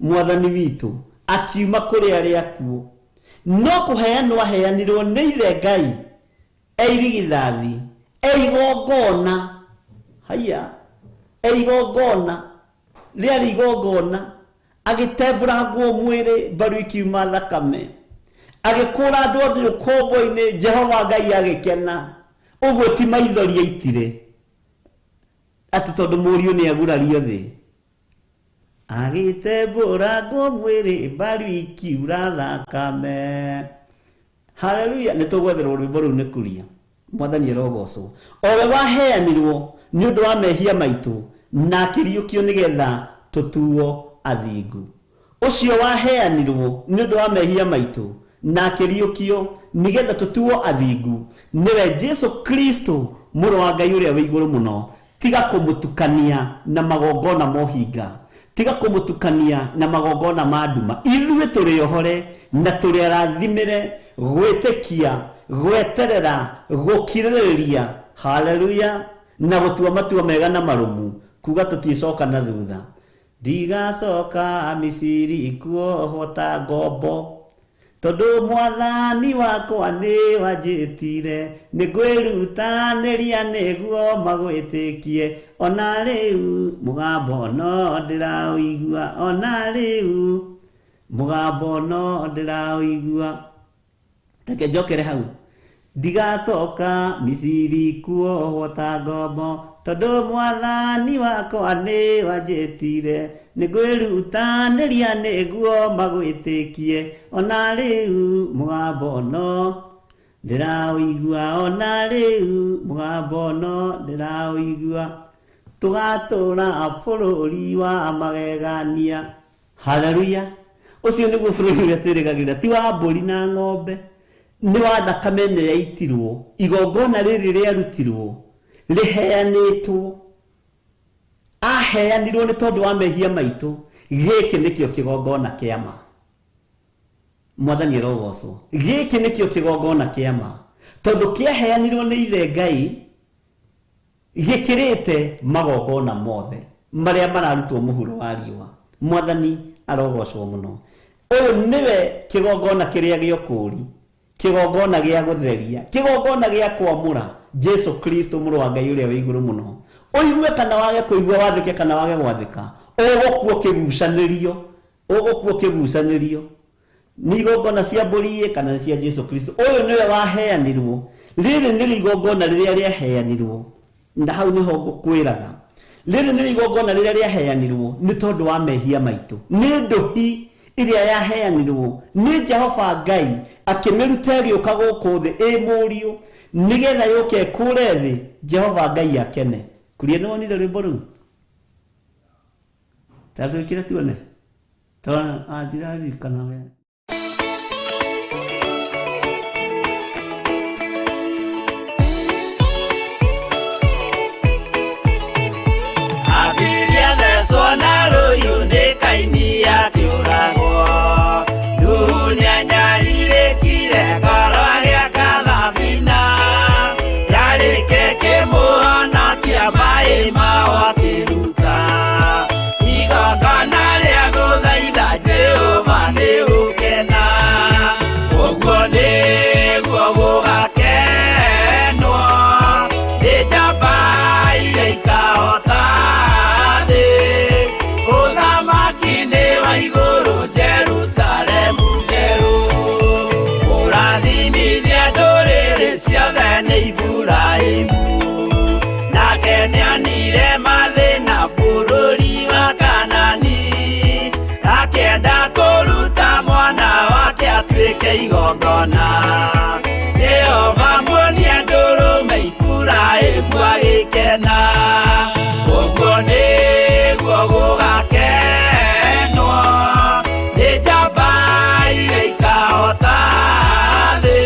mwathani witũ akiuma kũrĩ arĩa akuũ. No kũheanwo aheanirwo nĩ ithe Ngai eirigithathi eigongona, haya eigongona rĩarĩ igongona, agĩtembũrangwo mwĩrĩ mbaru ikiuma thakame, agĩkũra andũ othe ũkombo-inĩ. Jehova Ngai agĩkena. Ũguo ti maithori aitire atĩ tondũ mũriũ nĩ agurario thĩ, agĩtembũrangwo mwĩrĩ mbaru ikiura thakame. Haleluya. Nĩ tũgwetherwo rwĩmbo rũu nĩ kuria. Mwathani arogocwo. O we waheanirwo nĩ ũndũ wa mehia maitũ na akĩriũkio nĩgetha tũtuo athingu. Ũcio waheanirwo nĩ ũndũ wa mehia maitũ na akĩriũkio nĩgetha tũtuo athingu nĩwe Jesu Kristo mũrũ wa Ngai ũrĩa wĩ igũrũ mũno. Tiga kũmũtukania na magongona mohinga, tiga kũmũtukania na magongona ma nduma. Ithuĩ tũrĩ ohore na tũrĩ arathimĩre gwĩtĩkia, gweterera, gũkirĩrĩria, haleluya, na gũtua matua mega na marũmu, kuga tũticoka na thutha. Ndigacoka Misiri kuohwo ta ngombo, tondũ mwathani wakwa nĩ wanjĩtire, nĩngwĩrutanĩria nĩguo magwĩtĩkie. Ona rĩu mũgambo no ndĩraũigua, ona rĩu mũgambo no ndĩraũigua. Reke njokere hau. Ndigacoka Misiri kuohwo ta ngombo, tondũ mwathani wakwa nĩ wanjĩtire, nĩngwĩrutanĩria nĩguo magwĩtĩkie. Ona rĩu mũgambo no ndĩraũigua, ona rĩu mũgambo no ndĩraũigua. Tũgatũra bũrũri wa magegania. Haleluya. Ũcio nĩguo bũrũri ũrĩa twĩrĩgagĩrĩra, ti wa mbũri na ng'ombe, nĩ wa thakame ĩno yaitirwo. Igongona rĩrĩ rĩarutirwo rĩheanĩtwo, aheanirwo nĩ tondũ wa mehia maitũ. Gĩkĩ nĩkĩo kĩgongona kĩa ma. Mwathani arogocwo. Gĩkĩ nĩkĩo kĩgongona kĩa ma, tondũ kĩaheanirwo nĩ ithe Ngai, gĩkĩrĩte magongona mothe marĩa mararutwo mũhuro wa riũa. Mwathani arogocwo mũno. Ũyũ nĩwe kĩgongona kĩrĩa gĩa ũkũũri, kĩgongona gĩa gũtheria, kĩgongona gĩa kwamũra, Jesu Kristo mũrũ wa Ngai ũrĩa wĩ igũrũ mũno. Ũigue kana wage kũigua, wathĩke kana wage gwathĩka, ũgũkua ũkĩgucanĩrio, ũgũkua ũkĩgucanĩrio nĩ igongona cia mbũri kana cia Jesu Kristo. Ũyũ nĩwe waheanirwo. Rĩrĩ nĩrĩo igongona rĩrĩa rĩaheanirwo, na hau nĩho ngũkwĩraga. Rĩrĩ nĩrĩo igongona rĩrĩa rĩaheanirwo nĩ tondũ wa mehia maitũ. Nĩ ndũhi ĩrĩa yaheanirwo nĩ Jehova Ngai akĩmĩruta ĩgĩũka gũkũ thĩ ĩ mũriũ, nĩgetha yũke ĩkũre thĩ, Jehova Ngai akene. Kuria nĩ wonire rwĩmbo rũu? Ta twĩkĩre tuone. Tondũ ndiraririkana wega. Abiria thecwo na rũhiũ nĩ Kaini akĩũragwo. Nuhu nĩanyarirĩkire ngoro agĩaka thabina, yarĩke kĩmũhonokia maĩ mao akĩruta. Igongona rĩa gũthaitha Jehova nĩ gũkena, ũguo nĩguo gũgakenwo nĩ njamba iria ikahota thĩ. Ũthamaki nĩ wa igũrũ Jerusalemu njerũ, kũrathimithia ndũrĩrĩ ciothe nĩ Iburahĩmu. Nake nĩonire mathĩna bũrũri wa Kanani, akĩenda kũruta mwana wake atuĩke igongona. Jehova muonia ndũrũme Iburahĩmu agĩkena, ũguo nĩguo gũgakenwo nĩ njamba iria ikahota thĩ.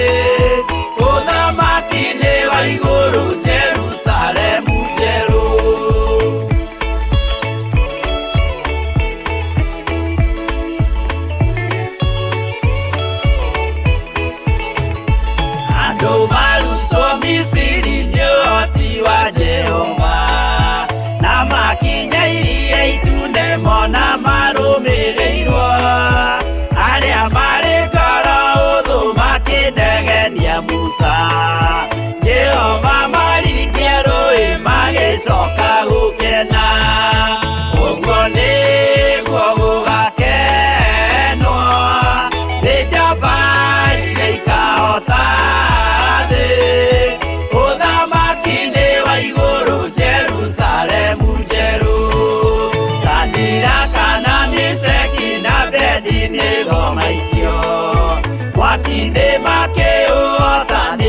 Ũthamaki nĩ wa igũrũ Jerusalemu njerũ.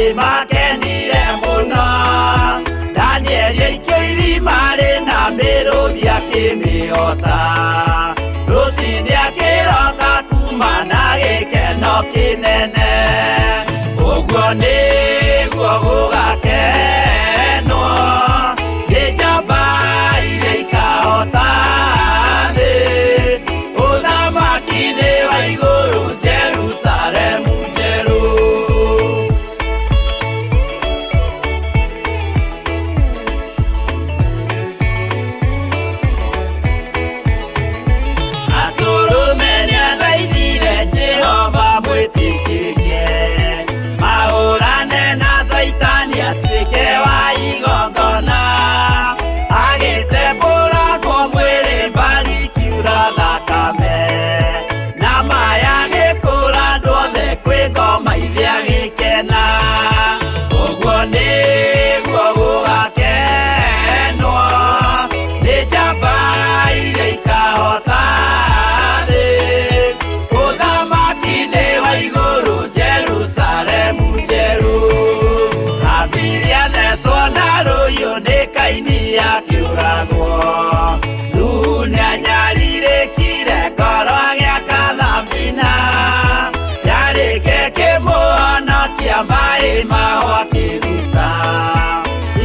Nĩ makenire mũno. Danieli aikio irima rĩna mĩrũthi akĩmĩhota. Rũcinĩ akĩroka kuma na gĩkeno kĩnene. Ũguo nĩguo gũgakenwo nĩ njamba iria ikahota thĩ. Ũthamaki-inĩ wa igũrũ Jerusalemu njerũ. Atũrũme nĩathaithire Jehova mwĩtĩkĩrie, mahũrane na Caitani atuĩke wa igongona. Agĩtembũrangwo mwĩrĩ mbari ikiura thakame, na maya agĩkũra andũ othe kwĩ ngoma ithe agĩkena. Ũguo nĩguo gũgakenwo nĩ njamba iria ikahota thĩ. Ũthamaki-inĩ wa igũrũ Jerusalemu njerũ. Habili anecwo na rũhiũ nĩ Kaini akĩũragwo. Nuhu nĩanyarirĩkire ngoro agĩaka thabina. Yarĩke kĩmũhonokia maĩ maho akĩruta.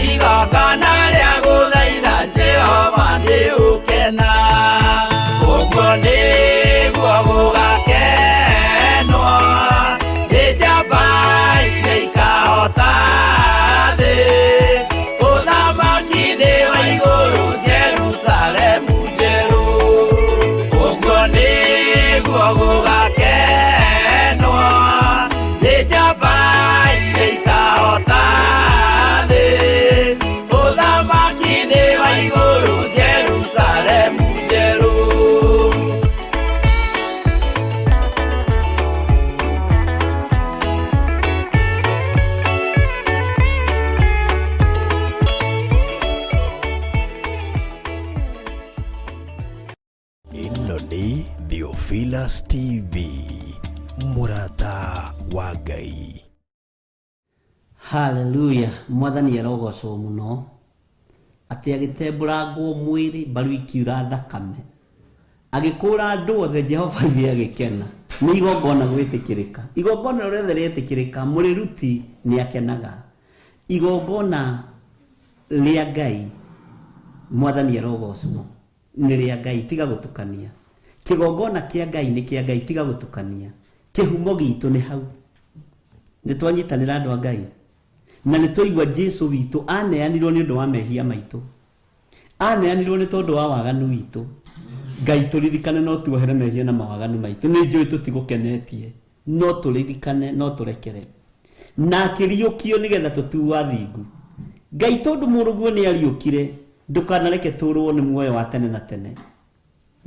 Igongona rĩa gũthaitha Jehova nĩ ũkena. Ũguo nĩguo gũgakenwo nĩ njamba iria ikahota thĩ. Ũthamaki-inĩ wa igũrũ Jerusalemu njerũ. Ũguo nĩguo gũgakenwo nĩ njamba iria ikahota thĩ. Ũthamaki-inĩ wa igũrũ Jerusalemu njerũ. Ĩno nĩ Theophilus TV, mũrata wa Ngai. Haleluya, mwathani arogocwo mũno atĩ agĩtembũrangwo mwĩrĩ mbaru ikiura thakame agĩkũra andũ othe. Jehova ithe agĩkena nĩ igongona gwĩtĩkĩrĩka. Igongona rĩothe rĩetĩkĩrĩka, mũrĩruti nĩ akenaga. Igongona rĩa Ngai, mwathani arogocwo, nĩ rĩa Ngai, tiga gũtukania. Kĩgongona kĩa Ngai nĩ kĩa Ngai, tiga gũtukania. Kĩhumo gitũ nĩ hau. Nĩ twanyitanĩra andũ a Ngai, na nĩ twaigua Jesu witũ aneanirwo nĩ ũndũ wa mehia maitũ, aneanirwo nĩ tondũ wa waganu witũ. Ngai tũririkane no tuohere mehia na mawaganu maitũ. Nĩ njũĩ tũtigũkenetie, no tũririkane, no tũrekere. Na akĩriũkio nĩgetha tũtuo athingu. Ngai tondũ mũrũguo nĩ ariũkire, ndũkanareke tũrwo nĩ muoyo wa tene na tene.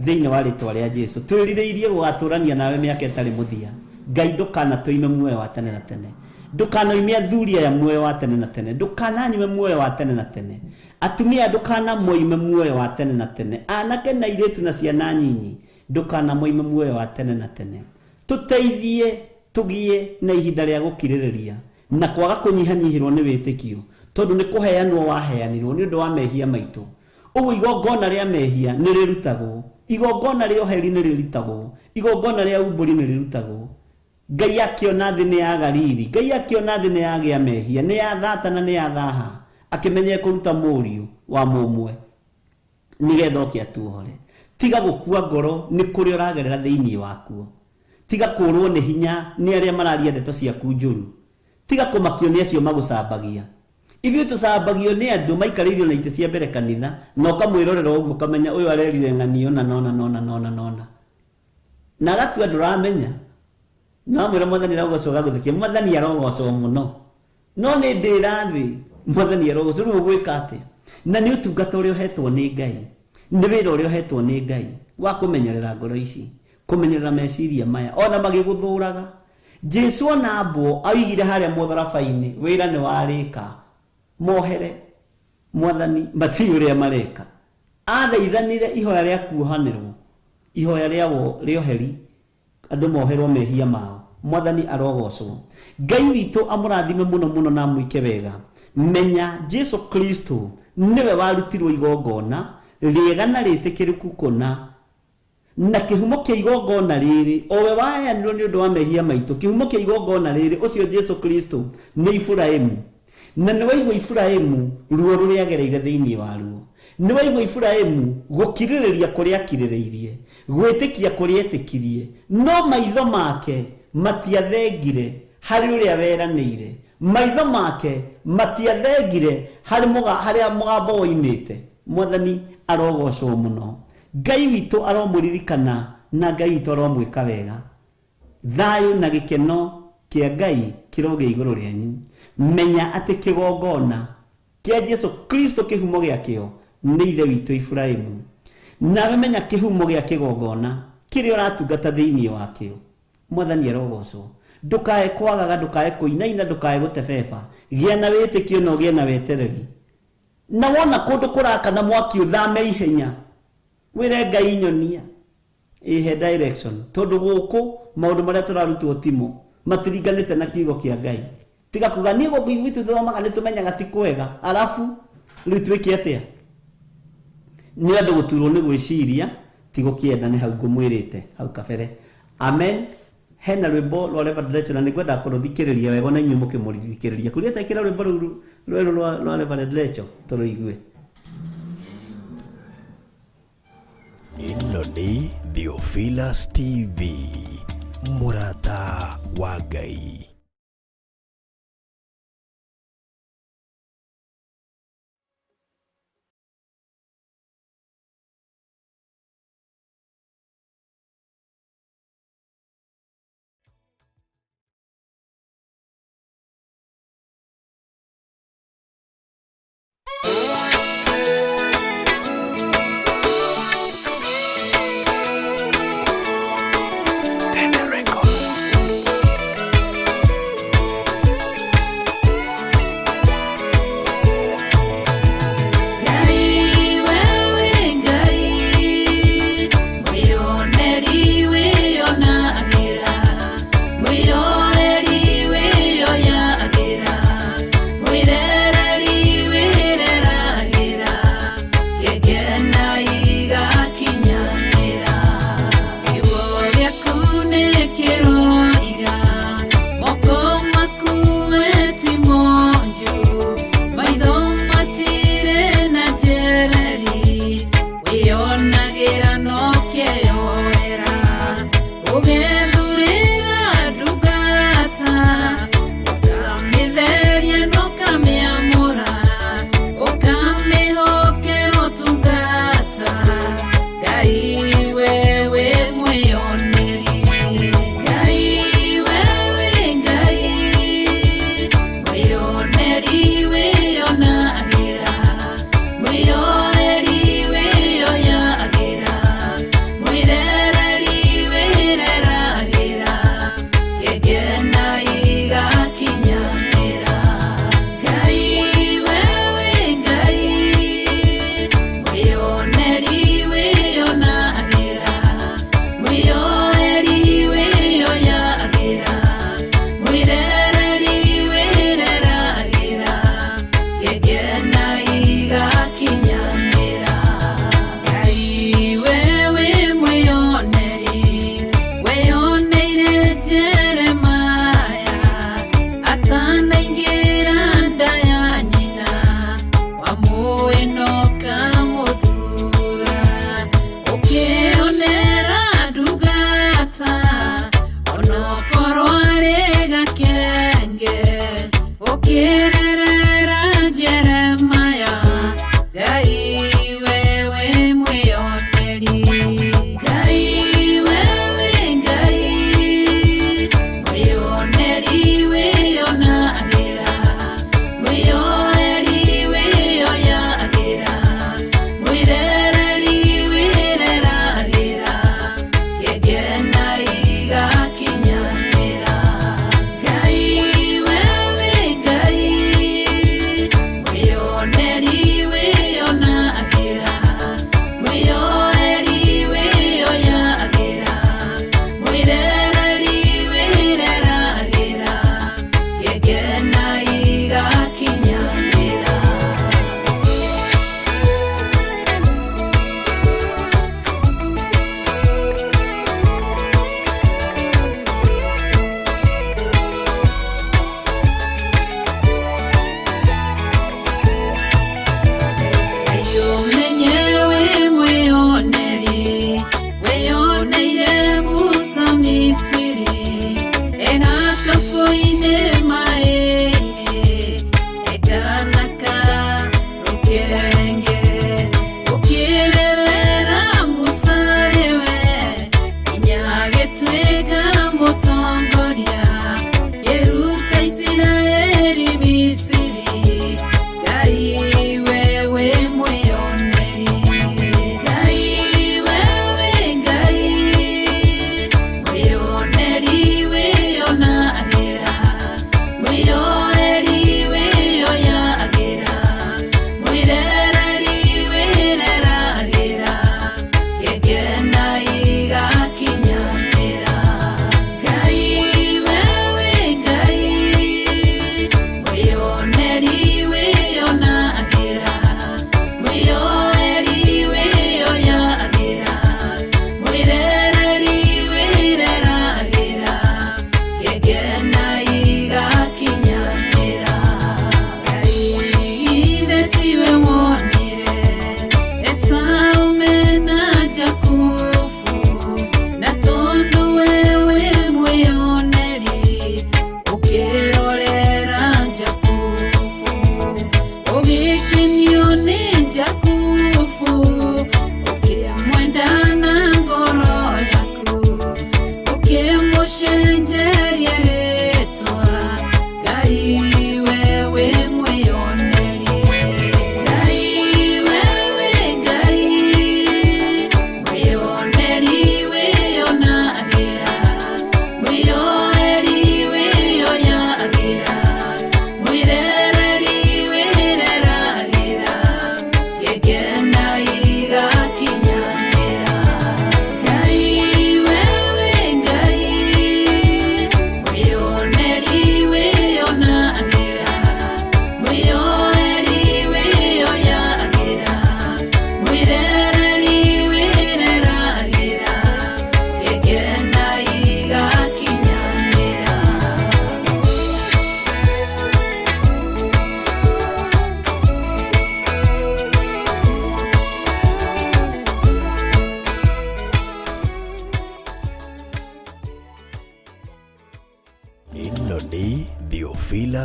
Thĩinĩ wa rĩtwa rĩa Jesu twĩrirĩirie gũgatũrania nawe mĩaka ĩtarĩ mũthia. Ngai ndũkanatũime muoyo wa tene na tene, ndũkanoime athuri aya muoyo wa tene na tene, ndũkananyue muoyo wa tene na tene, atumia ndũkanamoime muoyo wa tene na tene, anake na airĩtu na ciana nyinyi ndũkanamoime muoyo wa tene na tene. Tũteithie tũgie na ihinda rĩa gũkirĩrĩria na kwaga kũnyihanyihĩrwo nĩ wĩtĩkio, tondũ nĩ kũheanwo waheanirwo nĩ ũndũ wa mehia maitũ. Ũguo igongona rĩa mehia nĩ rĩrutagwo, igongona rĩa ũheri nĩ rĩrutagwo, igongona rĩa umbũri nĩ rĩrutagwo. Ngai akĩona thĩ nĩ yaga riri, Ngai akĩona thĩ nĩ yagĩa mehia, nĩ yathata na nĩ yathaha, akĩmenya kũruta mũriũ wa mũmwe nĩgetha oke atuohore. Tiga gũkua ngoro nĩ kũrĩa ũragerera thĩinĩ wakuo. Tiga kũrwo nĩ hinya nĩ arĩa mararia ndeto ciaku njũru. Tiga kũmakio nĩ acio magũcambagia. Ithuĩ tũcambagio nĩ andũ maikarĩirio na itĩ cia mbere kanitha, na ũkamwĩrorera ũguo ũkamenya ũyũ arerire ng'anio na nona nona nona nona, na agatua ndũramenya. Na mwĩra mwathani arogocwo agagũthekia. Mwathani arogocwo mũno, no nĩ ndĩra thĩ mwathani arogocwo. Rĩu ũgwĩka atĩa? Na nĩ ũtungata ũrĩa ũhetwo nĩ Ngai, nĩ wĩra ũrĩa ũhetwo nĩ Ngai wa kũmenyerera ngoro ici, kũmenyerera meciria maya ona magĩgũthũraga. Jesu ona ambwo aigire harĩa mũtharaba-inĩ, wĩra nĩ warĩka, mohere mwathani matiũĩ ũrĩa mareka. Athaithanire ihoya rĩa kuohanĩrwo, ihoya rĩa ũheri, andũ moherwo mehia mao. Mwathani arogocwo. Ngai witũ amũrathime mũno mũno na amwĩke wega. Menya Jesu Kristo nĩwe warutirwo igongona rĩega na rĩtĩkĩrĩku kũna, na kĩhumo kĩa igongona rĩrĩ owe waheanirwo nĩ ũndũ wa mehia maitũ. Kĩhumo kĩa igongona rĩrĩ ũcio Jesu Kristo nĩ Iburahĩmu, na nĩ waigua Iburahĩmu ruo rũrĩa agereire thĩinĩ wa ruo, nĩ waigua Iburahĩmu gũkirĩrĩria kũrĩa akirĩrĩirie, gwĩtĩkia kũrĩa etĩkirie, no maitho make matiathengire harĩ ũrĩa weranĩire, maitho make matiathengire harĩ harĩa mũgambo woimĩte. Mwathani arogocwo mũno. Ngai witũ aromũririkana na Ngai witũ aromwĩka wega. Thayũ na gĩkeno kĩa Ngai kĩrogĩa igũrũ rĩanyu. Menya atĩ kĩgongona kĩa Jesu Kristo kĩhumo gĩakĩo nĩ ithe witũ Iburahĩmu. Nawe menya kĩhumo gĩa kĩgongona kĩrĩa ũratungata thĩinĩ wakĩo. Mwathani arogocwo. Ndũkae kwagaga, ndũkae kũinaina, ndũkae gũtebeba. Gĩa na wĩtĩkio na ũgĩe na wetereri. Na wona kũndũ kũrakana mwaki ũthame ihenya, wĩre Ngai nyonia ihe direction, tondũ gũkũ maũndũ marĩa tũrarutwo timo matiringanĩte na kiugo kĩa Ngai. Tiga kuga niĩ gũkũ gwitũ tũthomaga nĩ tũmenyaga ti kwega, arabu rĩu twĩke atĩa? Nĩ andũ gũturwo nĩ gwĩciria ti gũkĩenda, nĩ hau ngũmwĩrĩte hau kabere. Amen. Hena rwĩmbo rwa Reverend Rachel na nĩngwenda kũrũthikĩrĩria wega na inyuĩ mũkĩmũthikĩrĩria. Kũrĩa tekĩra rwĩmbo rũu rwerũ rwa Reverend Rachel tũrũigue. Ĩno nĩ Theophilus TV, mũrata wa Ngai. Ngai wewe Ngai, mwĩoneri wĩonagĩra, mwĩoeri wĩoyagĩra, mwĩrereri wĩreragĩra, gĩkena igakinyanĩra. Kiugo gĩaku nĩ kĩroiga, moko maku we ti monju, maitho matirĩ na njereri, wĩonagĩra no kĩyoera, ũgethurĩra ndungata, ũkamĩtheria na ũkamĩamũra, ũkamĩhokera ũtungata. Ngai wewe mwĩoneri, Ngai wewe Ngai, mwĩoneri wĩonagĩra, mwĩoeri wĩoyagĩra, mwĩrereri wĩreragĩra, gĩkena igakinyanĩra. Ngai wewe Ngai, mwĩoneri wĩonagĩra, mwĩoeri wĩoyagĩra, mwĩrereri wĩreragĩra, gĩkena igakinyanĩra. Ngai wewe mwĩoneri, weyoneire Jeremaya atanaingĩra nda ya nyina, wamũĩ na ũkamũthura, ũkĩonera ndungata onokorwo arĩ gakenge, ũkĩrerera Jeremaya.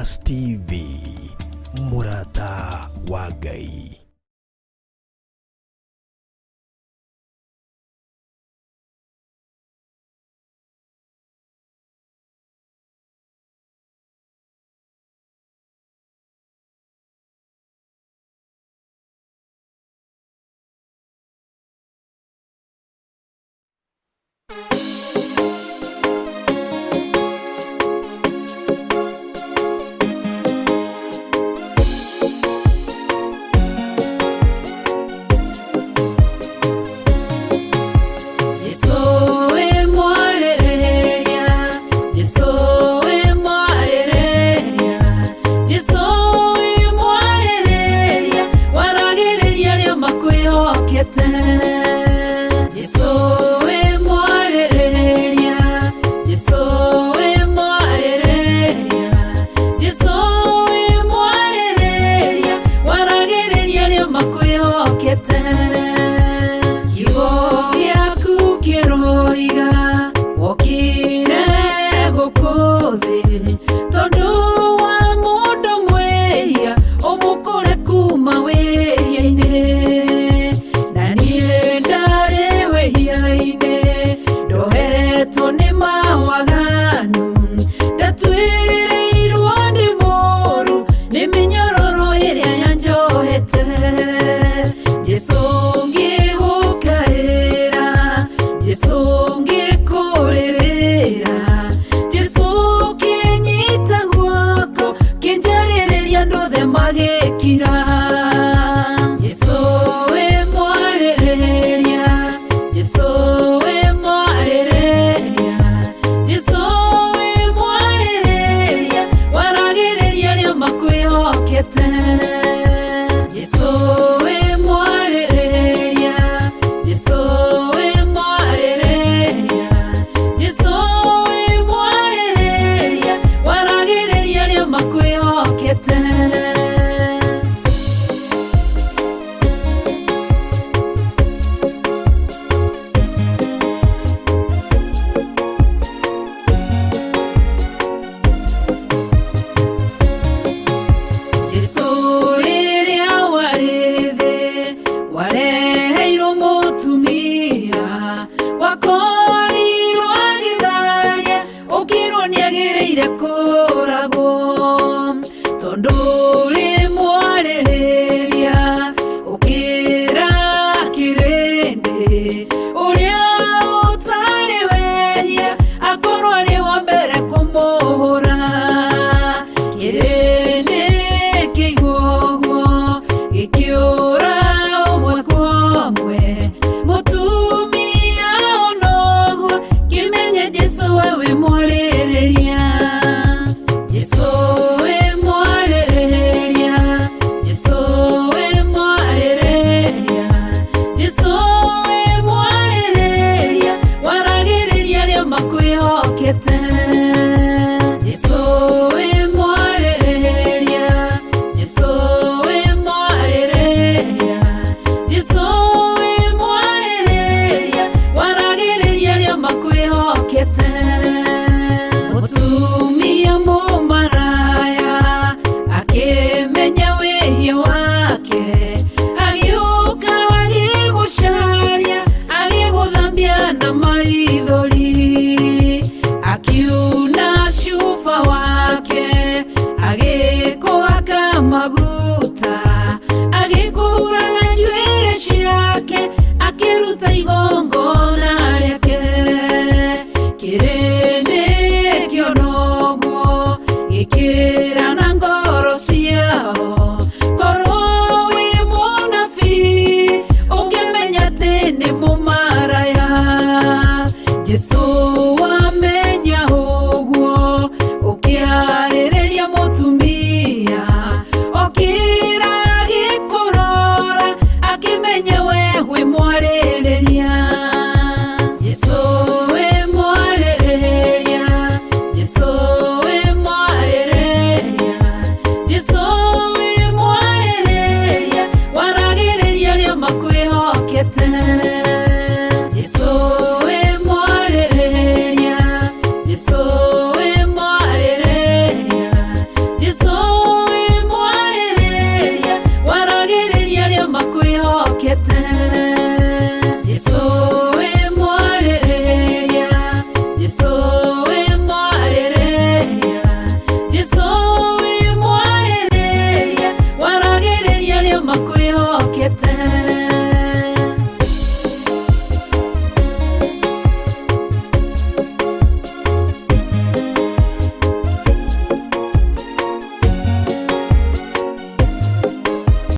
Theophilus TV, mũrata wa Ngai. Jesũ wĩ mwarĩrĩria, Jesũ wĩ mwarĩrĩria, Jesũ wĩ mwarĩrĩria, waragĩrĩria arĩa makwĩhokete. Jesũ wĩ mwarĩrĩria, Jesũ wĩ mwarĩrĩria, Jesũ wĩ mwarĩrĩria, waragĩrĩria arĩa makwĩhokete. Kiugo gĩaku kĩroiga wokire gũkũ thĩ tondũ wa mũndũ mwĩhia ũmũkũre kuma wĩhia-inĩ na niĩ ndarĩ wĩhia-inĩ ndohetwo nĩ mawaganu ndatuĩrĩirwo nĩ mũru nĩ mĩnyororo ĩrĩa yanjohete. Jesũ